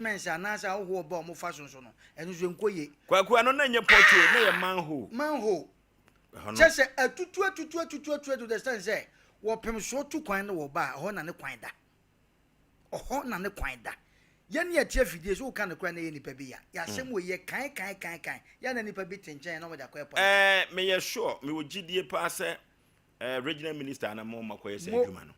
Mɛnsa anaasɛ ahɔhoɔ ba a wɔfa so nso no, ɛno nso ɛnkɔ yie. Kwaku, ɛno na ɛnyɛ pothole, na ɛyɛ manhole. Manhole. Ɛhɔ no. Kyerɛ sɛ atutu atutu atutu atutu to the extent sɛ wɔpem soɔ tu kwan no wɔ ba a, ɛhɔ na ne kwan da. Ɔhɔ na ne kwan da. Yɛn ne yɛte afidie so woka nokorɛ a na ɛyɛ nipa bi ya. Yɛ asɛm wei yɛ kan kan kan kan. Yɛ a na nipa bi te nkyɛn na wɔde akɔyɛ politics. Ɛɛ meyɛ sure, mewɔ gyidie paa sɛ ɛɛ regional minister na mo ma kɔyɛ saa Mo. adwuma no.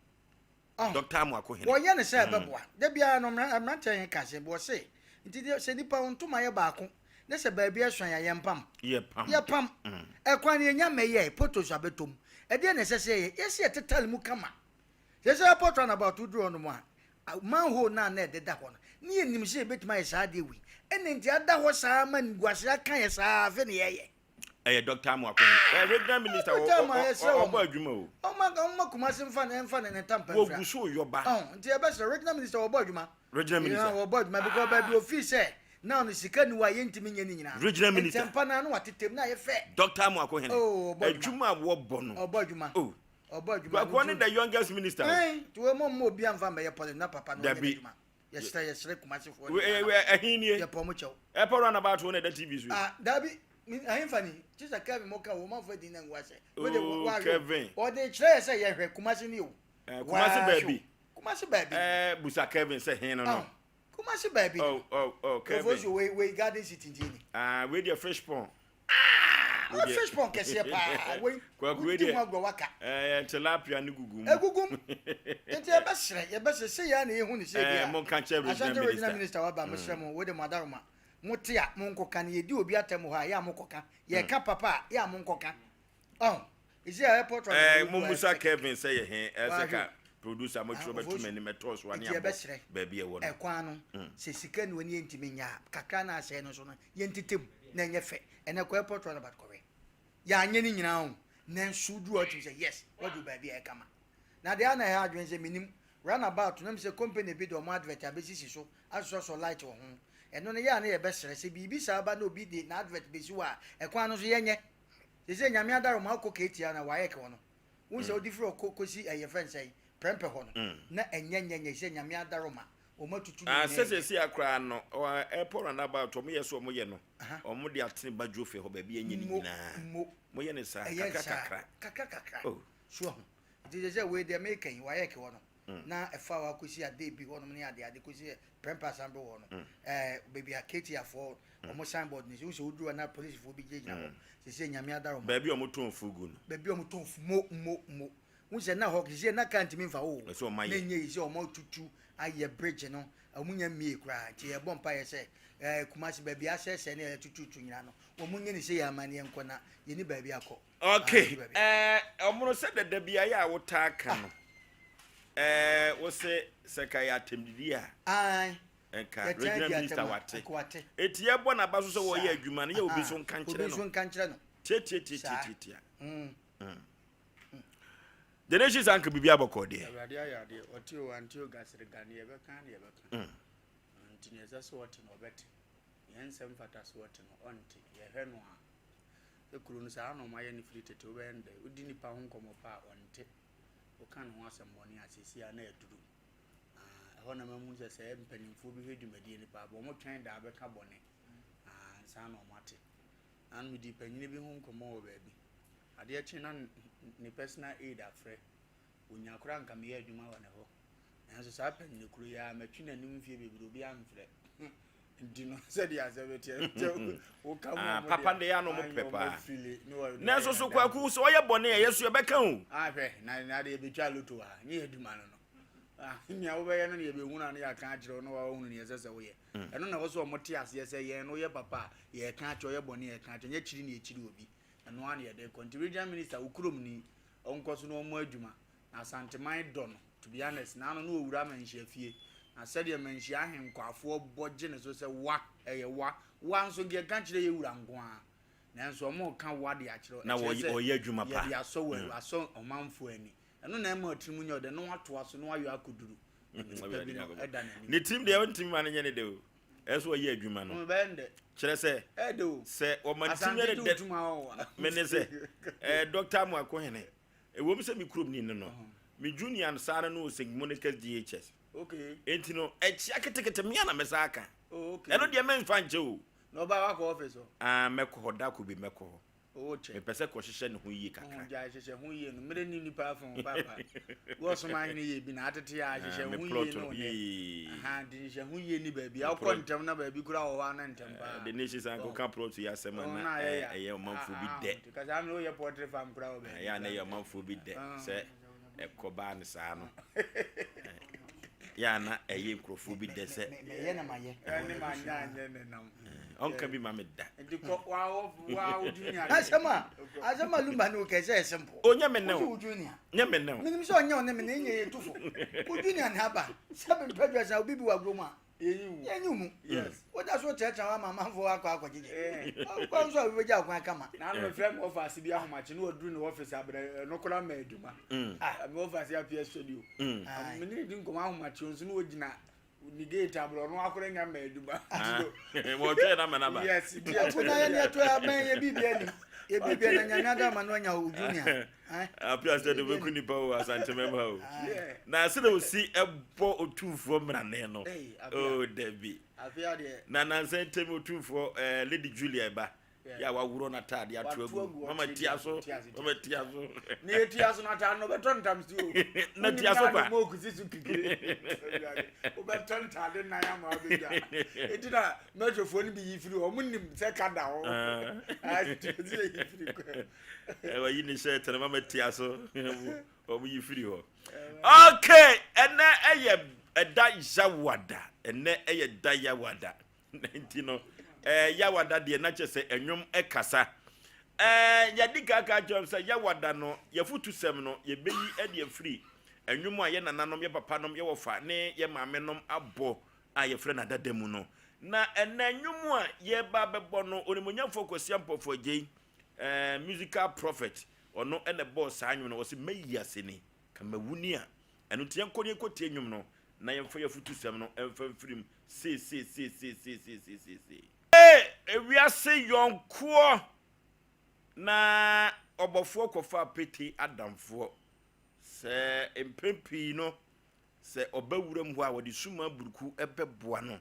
Ɔho. Doctor Amoako Hene. Wɔyɛ no sɛ ɛbɛboa. Da biara no mmeranteɛ he ka asɛm bi, wɔse, Nti deɛ sɛ nipa wo ntoma yɛ baako ne sɛ baabi ɛsuan a, yɛmpam? Yɛpam. Yɛpam. Ɛkwan no yɛnya mmɛyɛe, potholes abɛtɔ mu. Ɛdeɛn na ɛsɛ sɛ yɛyɛ? Yɛse yɛtetale mu kama. Seesei airport runabout woduru hɔnom a, manhole no a na ɛdeda hɔ no, ne yɛnim sɛ yɛbɛtumi ayɛ saa adeɛ wei. Ɛna nti ada hɔ saa ma animguaseɛ aka yɛ saa afei na yɛyɛ. Ɛyɛ Doctor Amoako Hene. Ɛyɛ regional minister Doctor Amoah yɛsrɛ wɔn. ɔbɔ adwuma o. Ɔma ɔma Kumasi nfa ne nfa ne ne ntampa mfira. Wɔgu so yɔ ba. Ɔn nti yɛbɛsrɛ regional minister wɔbɔ adwuma. Regional minister. Yeah, wɔbɔ adwuma because baabi ofii sɛ now no sika ni hɔ a yɛntumi nyɛ ne nyinaa. Regional minister. Ntɛmpa no ara na watetem na ayɛ fɛ. Doctor Amoako Hene. Oh, ɔbɔ adwuma. Adwuma a wɔbɔ no. Ɔbɔ adwuma. Oh. Ɔbɔ adwuma. Kwaku ɔne the youngest minister o. Ɛn nti wɔn mma obi anfa mmɛyɛ politics na papa no ɔnyɛ Dabi. n'adwuma. Yɛsrɛ yɛsrɛ Kumasifoɔ We- ne eh, Ghana. we- Ɛhe nie? Yɛpɛ ɔmo kyɛw. Airport runabout wo na ɛda TV so yi. Ah, dabi, ahemfa ni, kye sɛ Kevin mo ka wo manfo adi na ngu asɛ. Wode Oh, wa Kevin. Ɔde kyerɛ yɛ sɛ yɛhwɛ Kumasi ni o. Eh, Kumasi Waa baabi. hwɛ o. Kumasi baabi. Eh, busa Kevin sɛ he no no. Oh, Kumasi baabi. Oh, oh, oh, Kevin. Ofosu wei wei Garden City nti ni. Ah, wei deɛ fish pond. Ah, Wei deɛ- fish pond kɛseɛ paa. Wei Kwaku wei wodi deɛ. mu agorɔ waka. Eh, tilapia ne gugu mu. Egugu mu. Nti yɛbɛsrɛ yɛbɛsrɛ sɛ yɛa na yɛhu ne sɛ Eh, bi a. monka nkyerɛ regional Ashanti regional minister. minister waba mesrɛ mo wode mo adaroma. Mote a monkɔka no yɛdi obi atɛm wɔ hɔ a yɛ a monkɔka. Yɛka papa a yɛ a monkɔka. Ɔho. Ɛsi a airport road Eh, no mo wodu a musa ɛfɛ. Kevin sɛ yɛ he ɛsɛ Wahwɛ. ka producer mo Ah, twerɛ bɛto Ofosu. m'anim ɛtɔɔ so a ne Nti abɔ yɛbɛsrɛ baabi ɛwɔ no. ɛkwan no sɛ sika ni wɔ ne yɛntumi nyɛ a kakra no asɛe no so no yɛntete mu na ɛnyɛ fɛ. Ɛnɛ kɔ airport road about kɔhwɛ. Yɛanyɛ ne nyinaa o. Nanso woduru hɔ wotumi sɛ yes waduru baabi a ɛyɛ kama. Na deɛ a na ɛha adwene sɛ menim runabout no sɛ company bi de ɔmo advert abɛsisi so asosɔsɔ light wɔ ho. Ɛno no yɛ a na yɛbɛsrɛ sɛ biribi saa ba na obi de n'advert bɛsi hɔ a ɛkwan no so yɛnyɛ. Sɛ sɛ Nyame adaro ma wokɔ KTR na wayɛ hɔ no. Wohu sɛ wode firi hɔ kɔ kɔsi ɛyɛ fɛn sɛn prɛmpɛ hɔ no. Na ɛnyɛ nyɛ nyɛ sɛ Nyame adaro ma ɔmo atutu ne Ah, nyinaa sɛ yɛ. sɛ si akora no, ɔ airport runabout ɔmo yɛ so ɔmo yɛ no. Ɔmo de atene badwo fɛ hɔ baabi ɛnyɛ ne Mo nyinaa. mo Mo yɛ ne saa ɛyɛ kakra saa kakra. kakra kakra. Oh. So ho. Nti sɛ sɛ wei deɛ meka yi wayɛ ke hɔ no. Na ɛfa hɔ akɔsi ade bi hɔnom ne ade ade kɔsi prɛmpɛ asambe hɔ no. Ɛɛ baabi a KTR foɔ ɔmo signboard ne sɛ wohu sɛ woduru hɔ na polisifoɔ bi gyinagyina hɔ. Sɛ sɛ Nyame adaro ma. Baabi a ɔmo tɔn fugu no. Baabi a ɔmo tɔn fu mo mo mo. Wohu sɛ na hɔ sɛ na kaa ntumi mfa wo. Ɛsɛ ɔmo ayɛ. Na nyɛ yi sɛ ɔmo tutu ayɛ bridge no ɔmo nya mmie koraa nti yɛbɔ mpa yɛ sɛ ɛɛ Kumasi baabi asɛesɛe ne yɛtututu nyinaa no wɔn nyɛ ne sɛ yɛ ama ne yɛnkɔ na yɛni baabi akɔ. Okay. Ah, yɛni baabi akɔ. Eh, ɔmo no sɛ dada bi ayɛ a wotaa ka no. Eh, wo se sɛ ka yɛ atɛmdidi a Ae. nka Yɛtɛn regional di minister atɛm a, wate. nka wate. Eti yɛbɔ n'aba so sɛ wɔyɛ Saa. adwuma no yɛ obi nso nka Obi nkyerɛ nso no. nka nkyerɛ no. Tie tie tie tie Saa. tie tie. Mm. The nation sanka biribi abɔkɔ deɛ. Awurade ayɛ adeɛ ɔte o ante o gasere ga ne yɛbɛka ne yɛbɛka nti neɛ ɛsɛ sɛ ɔte no ɔbɛte yɛn nsɛm fata sɛ ɔte no ɔnte yɛhwɛ no a sɛ kuro no saa na ɔmayɛ no firi tete wobɛyɛ no dɛ wodi nipa ho nkɔmmɔ pa a ɔnte woka ne ho asɛmmɔne a seesei a na aduru. Ah, ɛhɔ na mahu sɛ sɛ mpanimfoɔ bi hwɛ dwumadie no paa bɔ ɔmo twɛn daa bɛka bɔne. Ah, ansa na ɔmo ate na medi panyini bi ho nkɔmmɔ wɔ baabi adeɛ kye na ne personal aid afrɛ onya koraa nka meyɛ adwuma wɔ ne hɔ nanso saa panyini kuro yi a matwi n'anim mfie bebree obi amfrɛ nti no sɛdeɛ asɛm teɛ woka mu Ah, ɔmo papa deɛ, de yɛ a na ɔmo anyɛ pɛ ɔmo paa. afili ne wɔ- ne Nanso wɔyɛ so n'adamfo. Kwaku sɛ ɔyɛ bɔne a yɛ so yɛbɛka o. Ahwɛ na de yɛbɛtwa loto ha ne yɛ adwuma no Ah, nea wobɛyɛ no ne yɛbɛhunu a ne yɛaka akyerɛ wo na wahunu neɛ ɛsɛ sɛ woyɛ. Ɛno na ɛwɔ sɛ ɔmo te aseɛ sɛ yɛn no woyɛ papa a yɛka akyerɛ, woyɛ bɔne a yɛka akyerɛ, nyɛ kyiri ne yɛkyiri obi. Ɛno ara na yɛde kɔ. Nti regional minister wo kurom ni ɔnkɔ so na ɔmmɔ adwuma. Na Asanteman dɔ no to be honest. Na ano no ɔwura Manhyia fie. Na sɛdeɛ Manhyia ahenkwafoɔ bɔ gye ne so sɛ wa ɛyɛ wa. Wa nso deɛ ka kyerɛ yɛ wura nko ara. Nanso ɔmo ka wa de akyerɛ. Na Ɛkyerɛ sɛ wɔyɛ adwuma pa. yɛde asɔ wɔ asɔ ɔmanfoɔ ani. Ɛno na ɛma ɔtirim nyɛ ɔdɛ na watoa so na wayɔ akɔduru. Nipa bi no ɛda n'anim. Ne tirim deɛ ɔntumi ma no nyɛ ne dɛ o. Ɛsɛ ɔyɛ adwuma no. Ɔmo bɛyɛ ndɛ. Kyerɛ sɛ Ɛdɛ o. sɛ ɔma ne tirim Asante nyɛ ne gye dɛ otum awɔ. me ne sɛ Dr. Amoako Hene ɛwɔ mu sɛ me kurom ni no no me junior no saa no no wɔ St. Monica's DHS. Okay. Enti no ɛkyea ketekete mea na mɛsa aka. Oh, okay. Ɛno deɛ mɛmfa nkyɛ o. Na ɔbaa wakɔ office hɔ? Ah, mɛkɔ hɔ, da koro bi mɛkɔ hɔ. Oh, kyɛ. Mepɛ sɛ kɔhyehyɛ ne ho yie kakra. Oh, gyae hyehyɛ ho yie no. Mmerɛ ni nipa afo ho papa. Wɔsom ahene yie bi na atete a hyehyɛ ho yie no ne. Aha, de hyehyɛ ho yie ni baabi. Akɔ ntɛm na baabi kura wɔ hɔ ana ntɛm paa. The nation san kɔka plot yi asɛm a na ɛyɛ ɔmanfoɔ bi dɛ. Kasa amene woyɛ poultry farm kura wɔ baabi. Ɛyɛ a na ɛyɛ ɔmanfoɔ bi dɛ sɛ ɛkɔbaa no saa no. Yɛ a na ɛyɛ nkurɔfoɔ bi dɛ sɛ. Meyɛ na mayɛ. Ɛne ma nyɛ anyɛ ne nam. Ɔnka bi ma me da. Nti kɔ wa wa wo junior. Asɛm a asɛm a Lumba ne wo kɛ sɛ ɛyɛ simple. O nyɛ me ne Wosi o. wo junior. Nyɛ me ne o. Menim sɛ ɔnyɛ wo ne me na ɛnyɛ yɛ tufo. Wo junior na aba. Sɛ mempɛ dwɛ sɛ obi bi wɔ agorɔ mu a. Yɛnyi wo. Yɛnyi wo mu. Yes. Woda so kyerɛkyerɛ hɔ ama amanfoɔ akɔ akɔgyegye. Wokɔ nso a obi bɛgya wo kwan kama. Na ano mefrɛ me ɔfaase bi ahomakye ne waduru ne ɔfise abrɛ ɛno koraa ma adwuma. Me ɔfaase apia studio. Aye. Me ne di nkɔmɔ ahomakye nso ne ogyina ne gate abrɛ ɔno akora nya ma adwuma. Wɔtwɛn na ma naba. Yes. Ɛko na yɛne ɛto abɛn yɛ biribi anim. Yɛ biribi na nyame adama no anya wo junior. Aye. Apia studio bɛku nipa o Asante mɛma o. Yeah. Na sɛ na osi ɛbɔ otumfoɔ mmerane no. Hey, Apia. Oh dabi. Apia deɛ. Na nansa ntɛm otumfoɔ ɛɛ Lady Julia ba. Yeah. Yɛ a waworɔ n'ataade ato Wato agu. agu, Mama ɔte tia so. tia so, tia Mama tia so. Ne yɛ tia so n'ataade no ɔbɛtɔ ntam si o. Na tia so kwa. Mo okusi so kikire. Wobɛtɔ ntaade nan ama wabɛdwa. Eti na mɛtwofoɔ no bi yi firi hɔ. Ɔmo nim sɛ ka da hɔ. Ah. Ati ɔsi yɛ yi firi kɔ. Wayi ne shirt no mama tia so. Ɔmo yi firi hɔ. Okay, ɛnɛ ɛyɛ ɛda yawada. Ɛnɛ ɛyɛ da yawada. Nti no, yawada deɛ na kyerɛ sɛ ɛnwom ɛkasa. Yɛde kaka kyerɛ sɛ yawada no, yɛfotu sɛm no, yɛbɛyi ɛde afiri ɛnwom a yɛ nananom, yɛ papanom, yɛ wɔfa ne yɛ maamenom abɔ a yɛfrɛ no adada mu no. Na ɛnɛ nnwom a yɛba bɛbɔ no, Onimuonyamfoɔ Kwasi Ampɔfo Agyei, musical prophet, ɔno ɛna ɛbɔɔ saa nnwom no, ɔse mɛyi ase ni, ka mawu ni a. Ɛno nti yɛnkɔ ne yɛnkɔtie nnwom no, na yɛmfa yɛfotu sɛm no ɛmfa mfirim seeseeseeseeseeseesee. Ewiase yɔnkoɔ na ɔbɔfoɔ kɔfa pete adamfoɔ. Sɛ mpɛn pii no, sɛ ɔba wuram hɔ a wɔde suma buruku ɛbɛboa no.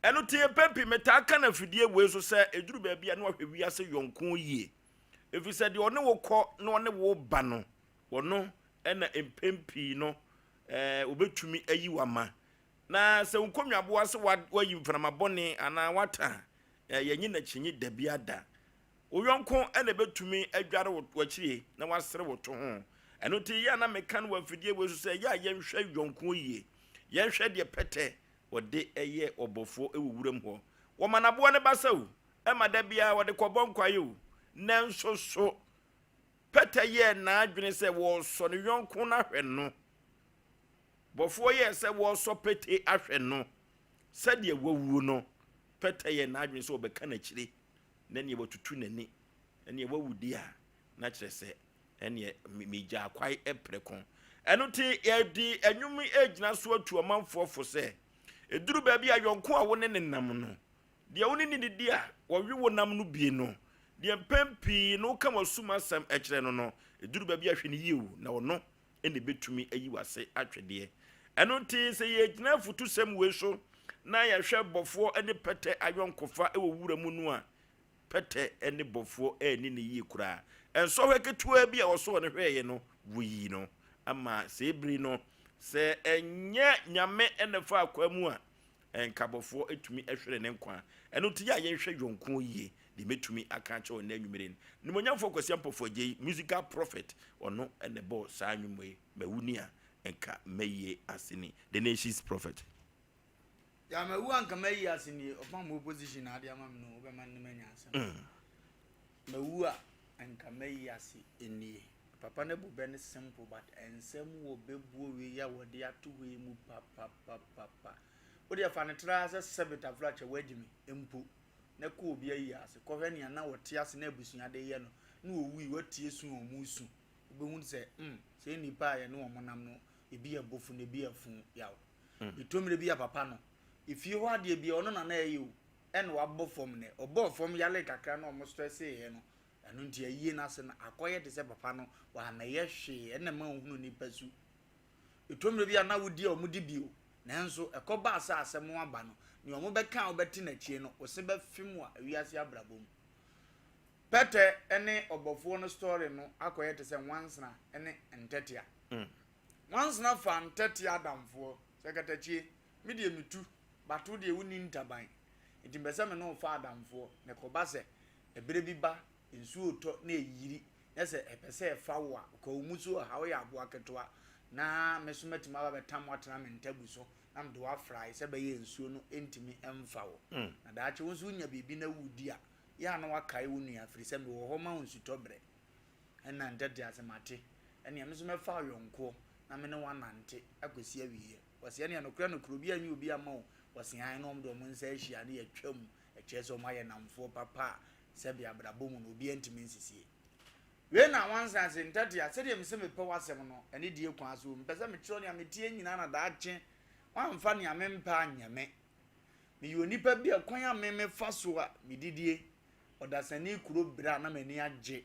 Ɛno te mpɛn pii metaa ka no afidie wei so sɛ ɛduru baabi a na wahwɛ wiase yɔnko yie. Ɛfiri sɛ deɛ ɔne wo kɔ na ɔne wo ba no, ɔno ɛna mpɛn pii no wɔbɛtumi ayi wo ama. Na sɛ wo nkonnwaboa sɛ wayi mframa bɔne anaa wata a, yɛnye n'akyinnye da bi ada. Wo yɔnko ɛna ɛbɛtumi adware wo w'akyire na wasere wo to ho. Ɛno nti yɛ a na meka no wɔ afidie wei so sɛ yɛ a yɛnhwɛ yɔnko yie. Yɛnhwɛ deɛ pɛtɛ wɔde ɛyɛ ɔbɔfoɔ ɛwɔ wuram hɔ. Wɔma n'aboa ne basa o, ɛma da biara wɔde kɔbɔ nkwaeɛ o. Nanso so pɛtɛ yɛɛ n'adwene sɛ wɔresɔ ne yɔnko no ahwɛ no. Bɔfoɔ yɛɛ sɛ wɔresɔ pɛtɛ ahwɛ no. Sɛdeɛ wawuo no, pɛtɛ yɛɛ n'adwene sɛ wɔbɛka n'akyire na neɛ watutu n'ani, ɛneɛ wawu deɛ a, na kyerɛ sɛ ɛneɛ megya akwae prɛko. Ɛno nti yɛde ɛnwom yi gyina so atu ɔmanfoɔ fo sɛ ɛduru baabi a yɔnko a wo ne ne nam no, deɛ wo ne ne didi a wɔwe wo nam no bie no, deɛ mpɛn pii no woka w'asum asɛm kyerɛ no no, ɛduru baabi a hwɛ no yie o, na ɔno ɛna ɛbɛtumi ayi w'ase atwedeɛ. Ɛno nti sɛ yɛgyina afutusɛm wei so na yɛhwɛ bɔfoɔ ne pɛtɛ ayɔnkofa wɔ wura mu no a, pɛtɛ ne bɔfoɔ anni ne yie koraa. Nsɔhwɛ ketewa bi a ɔsɔɔ no hwɛeɛ no, wɔyii no ama sɛ ebiri no, sɛ ɛnyɛ Nyame na ɛfa akwa mu a, nkabɔfoɔ etumi hwere ne nkwa. Ɛno nti yɛ a yɛnhwɛ yɔnko yie, deɛ mɛtumi aka akyerɛ wo nnɛ anwummere no. Nimonyamfoɔ Kwasi Ampofo Agyei, musical prophet, ɔno na ɛbɔɔ saa nnwom yi, mawu ni a, nka mɛyie ase ni. The nation's prophet. Ya mawu anka mayi ase nie. Ɔfa mo opposition na ade ama me no, wobɛma ne manya asɛm. Mawu a nka mayi ase nie. Papa no bu bɛ ne simple but nsɛm wɔ bɛbuo wei a wɔde ato hɔ yi mu papapapapa. Wode fa ne tra sɛ sɛbit afrakyɛ wagyi me mpo na kɔ obi ayi ase kɔhwɛ nea na wɔte ase na abusua de yɛ no na wɔwui watie su a ɔmo su. Wobɛhu sɛ sɛ nnipa a yɛne wɔn nam no ebi yɛ bofo na ebi yɛ fo yaw. Etomire bi a papa no efie hɔ adeɛ bi a ɔno na na ɛyɛ o ɛna wabɔ fam nɛ ɔbɔɔ fam yale kakra na ɔmo stress yɛ no ɛno nti ayie n'ase no akɔyɛ te sɛ papa no wamɛyɛ hwee ɛna ma ohunu nipa su. Ɛtɔ mmerɛ bi a na wodi a wɔdi bio, nanso ɛkɔbaa sɛ asɛm aba no, nea wɔbɛka a wobɛte n'akyie no, wo se bɛfem wɔ wiase abrabɔ mu. Pɛtɛ ne ɔbɔfoɔ no story no akɔyɛ te sɛ nwansena ne ntɛtea. Nwansena faa ntɛtea adamfoɔ sɛ, Katakyie, me deɛ metu, but wo deɛ wonni ntaban, nti mepɛ sɛ me ne wo fa adamfoɔ, na ɛkɔba sɛ ɛberɛ bi ba, nsuo retɔ na ɛyiri, na sɛ ɛpɛ sɛ ɛfa wo a, kɔ wo mu so ɔha, woyɛ aboa ketewa, na me nso mɛtumi aba abɛtam wo atena me ntabu so, na mede wo afrae sɛ ɛbɛyɛ nsuo no ntumi mfa wo. Na daakye wo nso wonya biribi na wodi a, yɛ a na woakae wo nua, ɛfiri sɛ mewɔ hɔ ma wo nsutɔ berɛ. Ɛnna ntɛtea sɛ, Mate, ɛnneɛ me nso mɛfa wo yɔnkoɔ na me ne wo anante akɔsi awieeɛ. Wɔse, Ɛnneɛ nokorɛ nokorɛ obiara nyi obi ama o. Wɔse, Aane, na wɔde wɔn nsa ahyia na yɛatwam, ɛkyerɛ sɛ wɔayɛ nnamfoɔ papa a sɛbe abrabɔ mu no obiara ntumi nsisie. Wei na nwansena se, Ntɛtea, sɛdeɛ mese mepɛ w'asɛm no, ɛne die kwan so o. Mepɛ sɛ mekyerɛ wo nea meteɛ nyinaa na daakye woamfa nea mempɛ anyɛ me. Meyɛ onipa bi a kwan a me mefa so a medidie, ɔdasani kuro berɛ a na m'ani agye.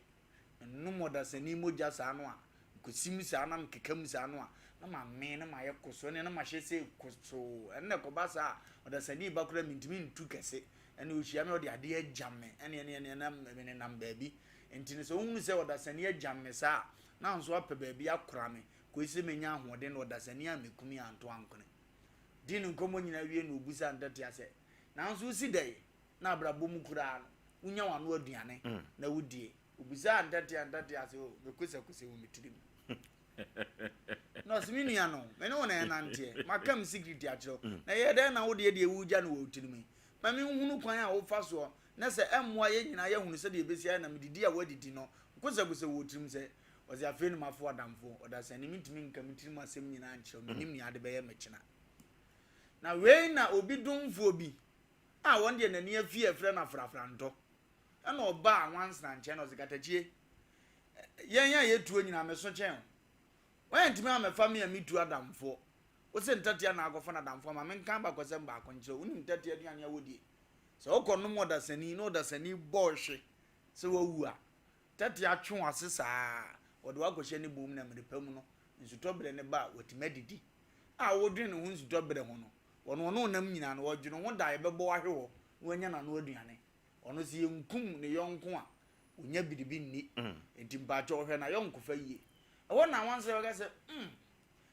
Menom ɔdasani mogya saa no a, mekɔsi mu saa na mekeka mu saa no a, na mamee na mayɛ kosoo, ɛnneɛ na mahyɛ sei kosoo. Ɛno na ɛkɔba saa a, ɔdasani ba koraa mentumi ntu kɛse. Ɛnneɛ ɔhyia me a ɔde adeɛ agyam me, ɛnneɛ ɛnneɛ ɛnneɛ na menenam baabi. Nti no sɛ wohunu sɛ ɔdasani agyam me saa a, na nso apɛ baabi akora me kɔsi sɛ mɛnya ahoɔden na ɔdasani ammɛku me anto ankone. Dii ne nkɔmmɔ nyinaa wie na ɔbisaa Ntɛtea sɛ, Nanso wosi dɛn na abrabɔ mu koraa no wonya w'ano aduane na wodie? Ɔbisaa Ntɛtea, Ntɛtea sɛ, Oh, mekosakosɛ wɔ me tirim. Na ɔse, Me nua no, me ne wo na ɛnanteɛ, maka me secret akyerɛ wo, na ɛyɛ dɛn na wo deɛ deɛ wogya no wɔ wo tirim yi? Ma menhunu kwan a wofa soɔ, na sɛ ɛmmoa yɛn nyinaa yɛahunu sɛdeɛ ɛbɛsi ayɛ na medidi a woadidi no, kosakosɛ wɔ wo tirim sɛ Ɔse afei na mafo adamfo ɔdasani mentumi nka me tirim asɛm nyinaa nkyerɛ wo mennim nea ade bɛyɛ me kyena. Na wei na obi domfoɔ bi a wɔn deɛ n'ani afi a ɛfrɛ no afrafrantɔ ɛna ɔbaa nwansena nkyɛn na ɔse katakyie yɛn a yɛtuo nyinaa meso kyɛn wo woantumi ammɛfa me a metu adamfoɔ wose ntatea na akɔfa no adamfoɔ ma menka abakɔsɛm baako nkyerɛ wo wonim ntatea aduane a wɔdie sɛ wokɔ nom ɔdasani na ɔdasani bɔ hwe sɛ wawu a Tɛtɛ atwe wo ase saa a, wɔde wo akɔhyɛ ne bɔn mu na mmere pa mu no, nsutɔ berɛ no ba a, watumi adidi. A wodwene ne ho nsutɔ berɛ ho no, ɔno ɔne wo nam nyinaa no, ɔdwene ho da a yɛbɛbɔ wo ahwe hɔ na wanya n'ano aduane. Ɔno sɛ yɛnkum ne yɔnko a, ɔnya biribi nni. Enti mpakyɛw hwɛ n'ayɔnkofa yie. Ɛhɔ na nwansena bɛka sɛ, Hmm,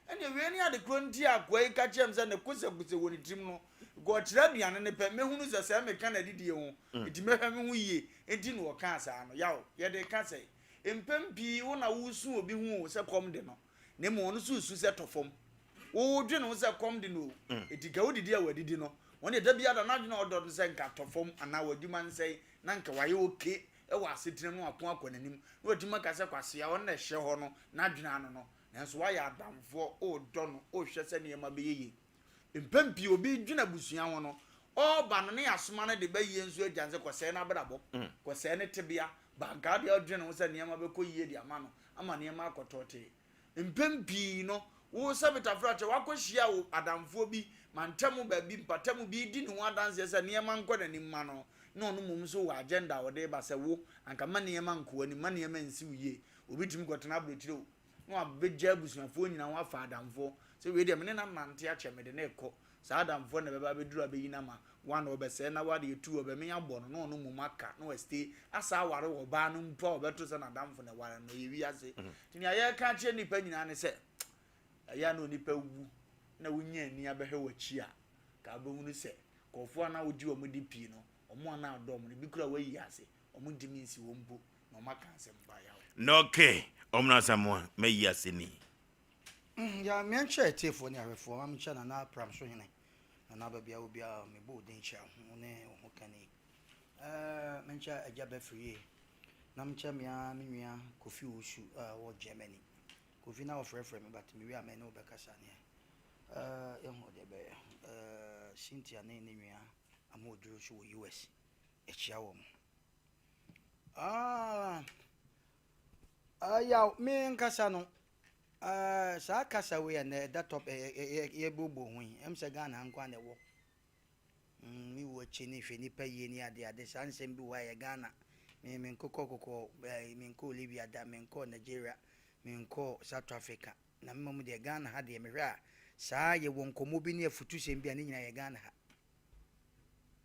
Ɛnneɛ wei ne ade korɔ nti a akoa yi ka kyerɛɛ me sɛ ne kosɛkosɛ wɔ ne tirim no, nka ɔkyerɛ aduane no pɛ, mɛhunu sɛ sɛɛ meka n'adidie ho, enti mɛhwɛ me ho yie, enti na ɔkaa saa no. Yaw, yɛde reka sɛ, mpɛn pii wo na woresu obi ho o sɛ kɔm de no, na mmom ɔno nso resu sɛ tɔ fam. Wo wodwene ho sɛ kɔm de no o, enti nka wodidi a wadidi no, ɔno deɛ da biara da n'adwene a ɔdɔ no sɛ nka tɔ fam anaa w'adwuma nsɛe na nka wayɛ okay wɔ asetena mu na wako akɔ n'anim, na watumi aka sɛ kwasea ɔno na ɛhyɛ hɔ no, n'adwene ano no. Nanso woayɛ adamfoɔ, woredɔ no, worehwɛ sɛ nneɛma bɛyɛ yie. Mpɛn pii obi redwene abusua ho no, ɔreba no ne yɛasoma no de ba yie nso agya no sɛ kɔsɛe n'abrabɔ, kɔsɛe ne tebea. Bankaa deɛ ɔdwene ho sɛ nneɛma bɛkɔ yie de ama no, ama nneɛma akɔ tɔɔtee. Mpɛn pii no, wo sɛ Betafrakyɛ, woakɔhyia wo adamfoɔ bi mantam baabi, mpatamu bi redi ne ho adanseɛ sɛ nneɛma nkɔ n'anim ma no, na ɔno mmom nso wɔ agenda a ɔde reba sɛ wo, anka mma nneɛma nkɔ w'anim, mma nneɛma nsi wo yie. Obi tumi kɔtena aburokyire o, na wabɛgya abusuafoɔ nyinaa ho afa adamfoɔ sɛ wei deɛ me ne no anante akyɛ mede no rekɔ saa adamfoɔ na ɛbɛba abɛduru abɛyi no ama one ɔbɛsɛe na wade etu ɔbɛmen abɔ no na ɔno mmom aka na wastay asa aware wɔ ɔbaa no mpo a ɔbɛto sɛ n'adamfo na ɛware no ɛyɛ wiase nti nea yɛreka akyerɛ nnipa nyinaa ne sɛ ɛyɛ a na onipa wu na wonya ani abɛhwɛ w'akyi a ka wobɛhunu sɛ nkurɔfoɔ a na wogye wɔn di pii no wɔn a na adɔ wɔn no bi kura wɔayi ase wɔn ntumi nsi wɔn mpo na ɔma ka asɛm pa yaw. Nɔke, Ɔmena Asamoah, mɛyi ase ni. Ya meɛnkyɛ atiefoɔ ne ahwɛfoɔ ma menkyɛ Nana Pramso hene Nana baabi a wɔ biara mebɔ wo din kyia wo ne wo ho kani eh, menkyɛ Agya Bɛfiri yie na menkyɛ me ara me nua Kofi Owusu a ɔwɔ Germany Kofi na wɔfrɛfrɛ me but mewie a me ne wo bɛkasa neɛ eh, yɛhu deɛ ɛbɛyɛ eh, Cynthia ne ne nua Amooduro nso wɔ US yɛkyia wɔn. Ah, ah, yaw, me nkasa no, ah, saa kasa wei a na ɛda top yɛbobɔ ho yi, ɛm sɛ Ghana nko a na ɛwɔ. Mm, me wɔ akyi ne hwɛ nipa yie ne ade ade, saa nsɛm bi wɔ a ɛyɛ Ghana. Me menkokɔ kokɔ, eh, menkɔɔ Libya da, menkɔɔ Nigeria, menkɔɔ South Africa. Na me mmom deɛ Ghana ha deɛ mehwɛ a saa yɛwɔ nkɔmmɔ bi ne afutusɛm bi a ne nyinaa yɛ Ghana ha.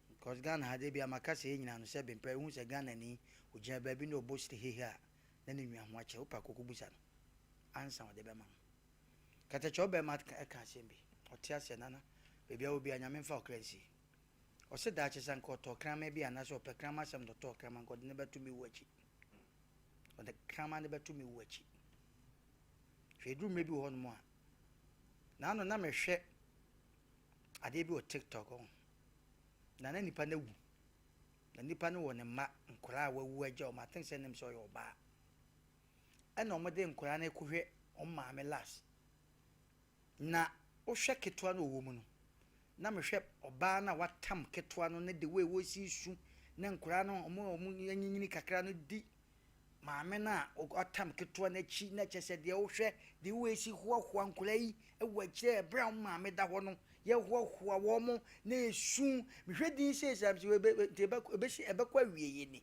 Because Ghana ha deɛ bia maka sɛ yɛn nyinaa no sɛ bempɛ wohu sɛ Ghana ni ogyina baabi na ɔbɔ siri hehe a na ne nwa ho akyɛ wopɛ akɔkɔ busa no ansa ɔde bɛma no. Katakyɛ ɔbɛma ɛka asɛm bi ɔte aseɛ nana baabi a wɔ bi a Nyame mfa ɔkra nsie. Ɔse daakye sɛ anka ɔtɔɔ kraman bi anaasɛ ɔpɛ kraman asɛm na ɔtɔɔ kraman nka ɔde no bɛto me wu akyi. Ɔde kraman no bɛto me wu akyi. Hwɛ ɛduru mmerɛ bi wɔ hɔnom a, naano na mehwɛ adeɛ bi wɔ TikTok hɔ. Na na nipa no awu. Na nipa no wɔ ne mma nkwadaa a wawu agya wɔn. I think sɛ nim sɛ ɔyɛ ɔbaa. Ɛna wɔde nkwadaa no kɔhwɛ wɔn maame last. Na wohwɛ ketewa no a ɔwɔ mu no, na mehwɛ ɔbaa no a watam ketewa no ne the way wɔsi su na nkwadaa no wɔn a wɔn anyinyini kakra no di maame no a watam ketewa no akyi na kyerɛ sɛ deɛ wohwɛ the way si hoahoa nkwadaa yi wɔ akyire ɛberɛ a wɔn maame da hɔ no yɛhoahoa wɔn mo na esu mehwɛ din sei sɛ ɛbɛsi ɛbɛkɔ awieɛ ni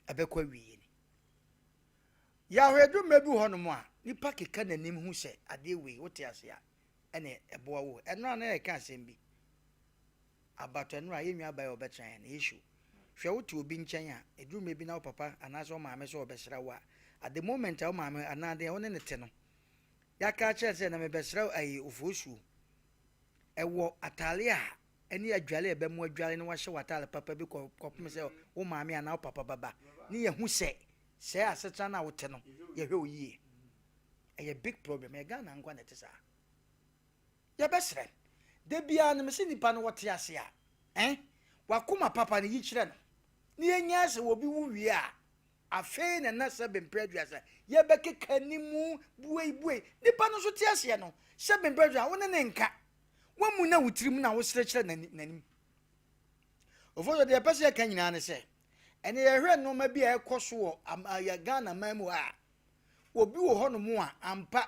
ɛbɛkɔ awieɛ ni. Yɛahwɛ mmerɛ bi wɔ hɔnom a, nipa keka n'anim hu sɛ adeɛ wei wote ase a, ɛna ɛboa wo. Ɛno a na yɛka asɛm bi. Abato ɛno a yɛn nua baa yi a ɔbɛtena yɛn no, issue. Hwɛ wote obi nkyɛn a, ɛduru mmerɛ bi na wo papa anaasɛ wo maame sɛ ɔbɛsra wo a, at the moment a wo maame anaa deɛ wo ne no te no, yɛaka akyerɛ no sɛ na mebɛsra wo ayi ofosuo. Ɛwɔ ataare a ɛne adwale a ɛbɛmo adwale na wahyɛ w'ataare papa bi kɔ kɔpem sɛ wo maame anaa wo papa bɛba ne yɛhu sɛ Sɛɛ asetena no a wote no yɛhwɛ wo yie. Ɛyɛ big problem. Ɛyɛ Ghana nkoa na ɛte saa. Yɛbɛsrɛ. Da biara no mese nipa no wɔte ase a eh wakoma papa no yi kyerɛ no. Ne yɛnyaa sɛ obi wu wie a afei na na sɛbe mpere aduasa yɛbɛkeka ne mu buei buei. Nipa no nso te aseɛ no sɛbe mpere aduasa wo ne ne nka. Wamuna wo tirim na wosere kyerɛ n'anim. Ofoso deɛ yɛpɛ sɛ yɛka nyinaa ne sɛ Ɛnɛ yɛhwɛ nneɛma bi a ɛkɔ so wɔ Ghana man mu ha a, obi wɔ hɔnom a ampa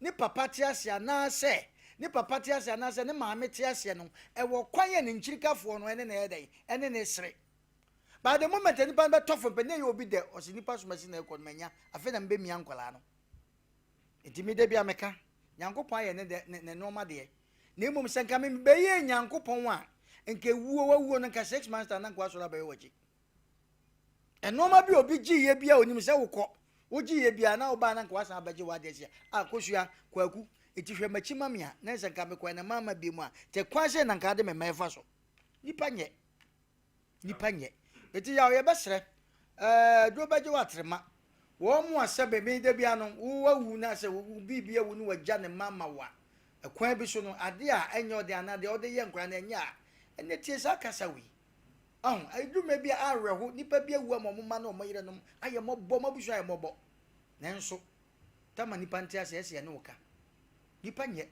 ne papa te ase anaasɛ ne papa te ase anaasɛ ne maame te aseɛ no, ɛwɔ kwan a ne nkyirikafoɔ no ɛne no ɛyɛ dɛn ɛne ne sere. By the moment a nipa no bɛtɔ fam pɛ ne ɛyɛ obi dɛ ɔsɛ nipa so masi na ɛkɔ no manya afei na mebɛmia nkwadaa no. Nti me da bi a meka Nyankopɔn ayɛ ne dɛ ne ne nneɛma deɛ na mmom sɛ nka mebɛyɛ Nyankopɔn a nka ewuo wawuo no nka six months time na nka wasɔre abɛyɛ w'akyi. Nneɛma bi a obi gyeeɛ bi a onim sɛ wokɔ wogyeeɛ bi a na wobaa na nka wasan abɛgye w'adeɛ sɛ a kosua kwaku nti hwɛ m'akyi ma me a na sɛ nka mekɔɛ na mamma bi mu a te kwan sɛ na nka ade me mma ɛfa so nipa nyɛ Nnipa nyɛ. Enti yaw yɛbɛsrɛ. Ɛɛ duro bɛgye wo atrema. Wɔn mu a sɛbe me da bia no wo awu na sɛ wo biribi awu no wagya ne mma ama wo a, ɛkwan bi so no adeɛ a ɛnyɛ ɔde anaa deɛ ɔde yɛ nkwadaa no ɛnyɛ a, ɛnɛ tie saa kasa wei. Ɔho, ɛduru mmerɛ bi a awerɛho, nnipa bi awu ama wɔn mma ne wɔn yerenom ayɛ mmɔbɔ, wɔn abusua ayɛ mmɔbɔ. Nanso, tama nnipa nte aseɛ ɛsɛ yɛne wo ka. Nnipa nyɛ,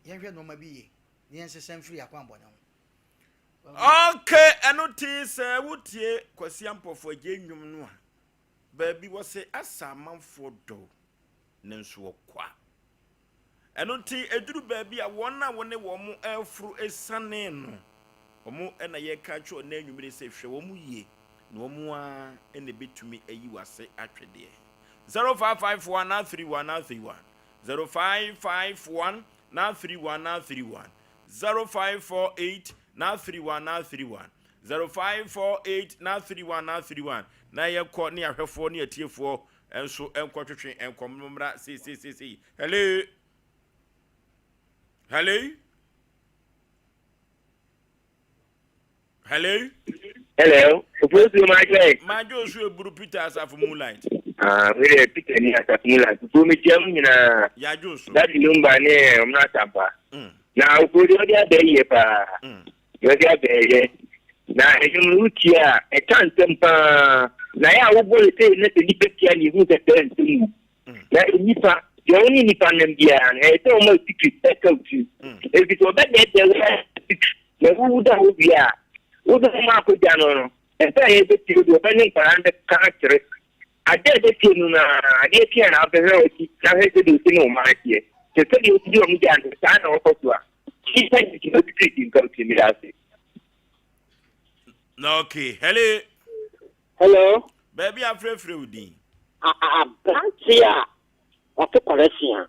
yɛnhwɛ nnoɔma bi yie na yɛnsesa mfiri yɛn akwammɔne ho. Ok, ɛno tee sɛ wotie Kwasi Ampɔfo Agyei nnwom no a, baabi wɔse asa amanfoɔ dɔ nanso wɔkwa. Ɛno nti ɛduru baabi a wɔn a wo ne wɔn reforo asiane no, wɔn na yɛreka akyerɛ wo nnɛ anwummere sɛ hwɛ wɔn yie na wɔn ara na ɛbɛtumi ayi w'ase atwedeɛ. 0551 931 931 0551 931 931 0548 931 931 0548 931 931 na yɛnkɔ ne ahwɛfoɔ ne atiefoɔ nso nkɔtwetwe nkɔmmɔ mmra seiseiseisei. Hello? Hello? Hello? Hello, Ofosuo Madwo. Madwo so eburu Peter Asafo Moonlight. Ah, me de Peter ni Asafo Moonlight. Ofosuo mekyia mu nyinaa. Yadwo so. Daddy Lumba ne Ɔmena Asampa. Na Ofosuo deɛ ɔde abɛ yie paa. Deɛ ɔde abɛ yɛ. Na ɛnwom no wotie a, ɛka nsɛm paa. Na yɛ a wobɔ no sei na sɛ nnipa tia ne ehu sɛ sɛ nsɛm mu. Na nnipa, deɛ wo ne nnipa nam biara no, ɛyɛ sɛ wɔma secret ɛka wo tirim. Ɛfiri sɛ wɔbɛdɛɛdɛɛ wo secret. Na wowu da hɔ wie a, wode wo mma akɔgya no no, ɛsɛ a yɛbɛtie wo deɛ ɔbɛne nkwadaa no bɛka akyerɛ. Adeɛ a ɛbɛtie no no ara, adeɛ kye a na wobɛhwɛ w'akyi na hwɛ sɛdeɛ ɔsi ne wo mma no teɛ. Sɛ sɛdeɛ wosi de wɔn gyaa no, saa na wɔkɔ so a, nnipa nyɛ adwuma bi firi nka wo tirim. Meda ase. Okay, hello. Hello. Baabi afrɛfrɛ wo din. Aberanteɛ a. Ɔte correction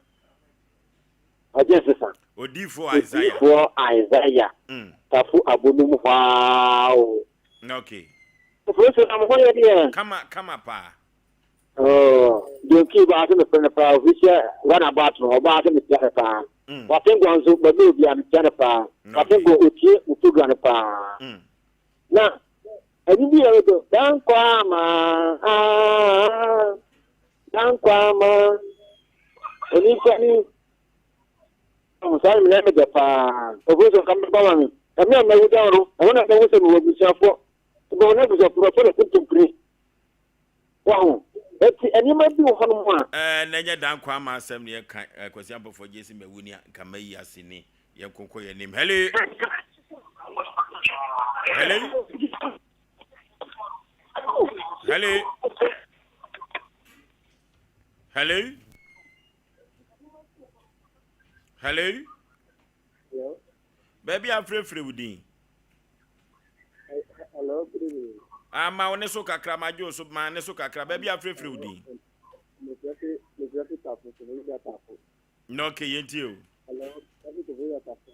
a, ɔgye nsesa. Odiyifoɔ Isaiah. Odiyifoɔ Isaiah. Tafo Abonum hɔ ara o. Okay. Ofosu na mo ho yɛ deɛ. Kama kama paa. Oh, deɛ kii baa sɛ mefrɛ no paa, official Ghana bat no, ɔbaa sɛ metia no paa. Watengo nso, baabi obi a metia no paa. Watengo otie mo program no paa. Na ɛni bi yɛ weto, dankwa ama, ah, dankwa ama, onipa ni, saa no mena meda paa. Ofosu nka mbɛba ma me. Ɛmɛ a mɛwu dan no, ɛhɔ na mɛwu sɛ mewɔ abusuafoɔ. Ɛbɛwɔ na abusuafoɔ bɛfɔ na kontompire. Wahu? Enti nneɛma bi wɔ hɔnom a. Ɛɛ na ɛnyɛ dan kwan ma asɛm ne yɛka ɛɛ Kwasi Ampɔfoɔ gye si mawu ni a nka mayi ase ni yɛn nko nkɔ yɛn anim. Hello. Hello. Hello. Hello. Hello. Baabi a frɛfrɛ wo din. Hello, good evening. Ama wo ne so kakra, ma gye wo so, ma ne so kakra. Baabi a frɛfrɛ wo din. Mefrɛ Tafo, Koforidua Tafo. Na okay, yɛntie o. Hello, mefrɛ Koforidua Tafo.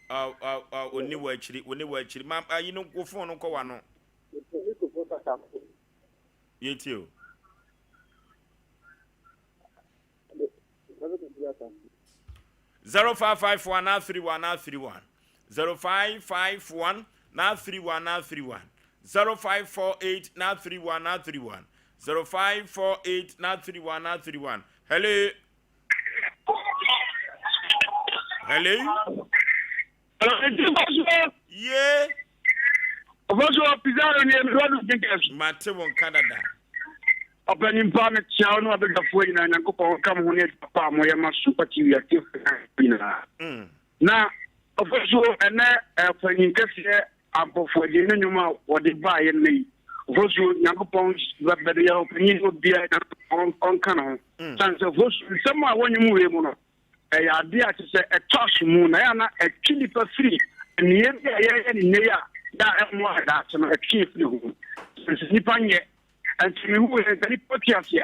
Aw, aw, aw, oni wɔ akyiri, oni wɔ akyiri. Ma ayi no, wo phone no nkɔ w'ano. Mefrɛ Koforidua Tafo. Yɛntie o. 0551 931 931 0551 931 931 0548 931 931 0548 931 931 Hello. Hello. Ye. Ɔfɔso Pizarro ni Eduardo Jenkins. Mate wo nka dada. Ɔpanin pa mekyia wo ne w'abadwafoɔ nyinaa Nyankopɔn nka mo ho ne adwuma pa a moyɛ ma Super TV atiefoɔ nyinaa. Na ɔfɔso ɛnɛ ɔpanyin kɛseɛ Ampɔfoɔ agye ne nnwom a wɔde baeɛ nnɛ yi. Ɔfɔso Nyankopɔn bɛde yɛ ɔpanyin obiara Nyankopɔn ɔnka ne ho. Sane sɛ ɔfɔso nsɛm a ɛwɔ nnwom wei mu no Ɛyɛ adeɛ a kyerɛ sɛ ɛtɔ aso mu, na ɛyɛ a na ɛtwe nnipa firi nneyɛɛ bi a yɛreyɛ no nnɛ yi a yɛ a ɛmmoa yɛn daakye no, ɛtwe yɛn firi ho. Sɛ nnipa nyɛ, nti mehu sɛ nka nnipa te ase a,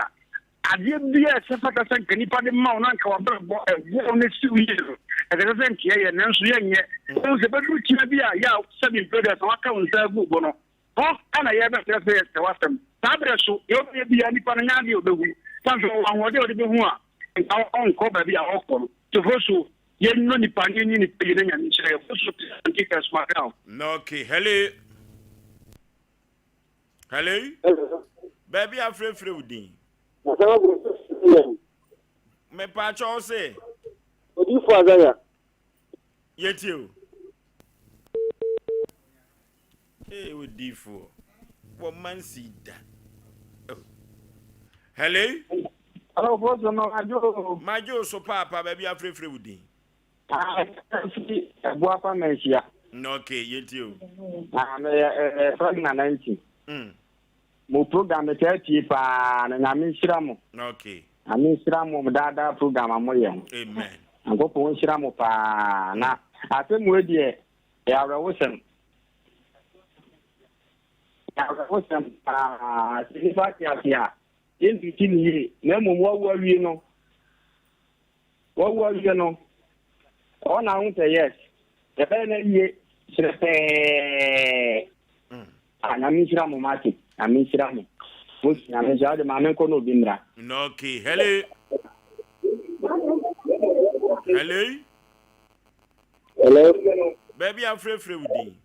adeɛ biara a ɛsɛ fata sɛ nka nnipa de ma wo na nka w'abrabɔ ɛboa wo na ɛsi wo yie no, ɛsɛ sɛ nka yɛyɛ, nanso yɛnyɛ. Wohu sɛ ɛbɛduru kyena bi a yɛ a sɛbi mprɛ aduasa waka wo nsa agu wo bo no, Hɔ na yɛrebɛkyerɛ sɛ yɛkyerɛ w'asɛm. Saa berɛ so, deɛ ɔbɛyɛ biara, nipa no nyɛ adeɛ a ɔbɛhu. Sane sɛ ɔwɔ ahoɔden a ɔde bɛhu a, nka ɔnkɔ baabi a ɔrekɔ no. Nti hɔ so, yɛnnɔ nipa na yɛnyi nipa yie na Nyame nhyira yɛn. Hɔ so, Auntie Esmeralda. Okay, hello. Hello. Hello. Baabi a frɛfrɛ wo din. Mepaakyɛ wo se. Odiyifo Isaiah. Yɛtie o. Ee odiifoɔ, wɔmma nsi da. Oh. Hello? Hello, Bozo no, madwo. Madwo so paapa, baabi afrɛfrɛ wo din. Ah, fi Ɛboakwa Manhyia. Na okay, yɛntie o. Ah, meyɛ ɛfrɛ me Nana Nti. Mo program metaa tie paa na Nyame nhyira mo. Okay. Nyame nhyira mo mo daadaa program a moyɛ no. Amen. Nyankopɔn nhyira mo paa na asɛm wei deɛ ɛyɛ awerɛhosɛm. Ɛyɛ awerɛhosɛm paa sɛ nnipa te ase a yɛntuti no yie na mmom wawu awie no wawu awie no ɛhɔ na ahu sɛ yes yɛbɛyɛ no yie kyerɛ pɛɛ ah nyame nhyira mo mate nyame nhyira mo mo nyame nhyira wode maame nkɔ na obi mmra. Okay, hello. Hello. Hello. Baabi a frɛfrɛ wo din.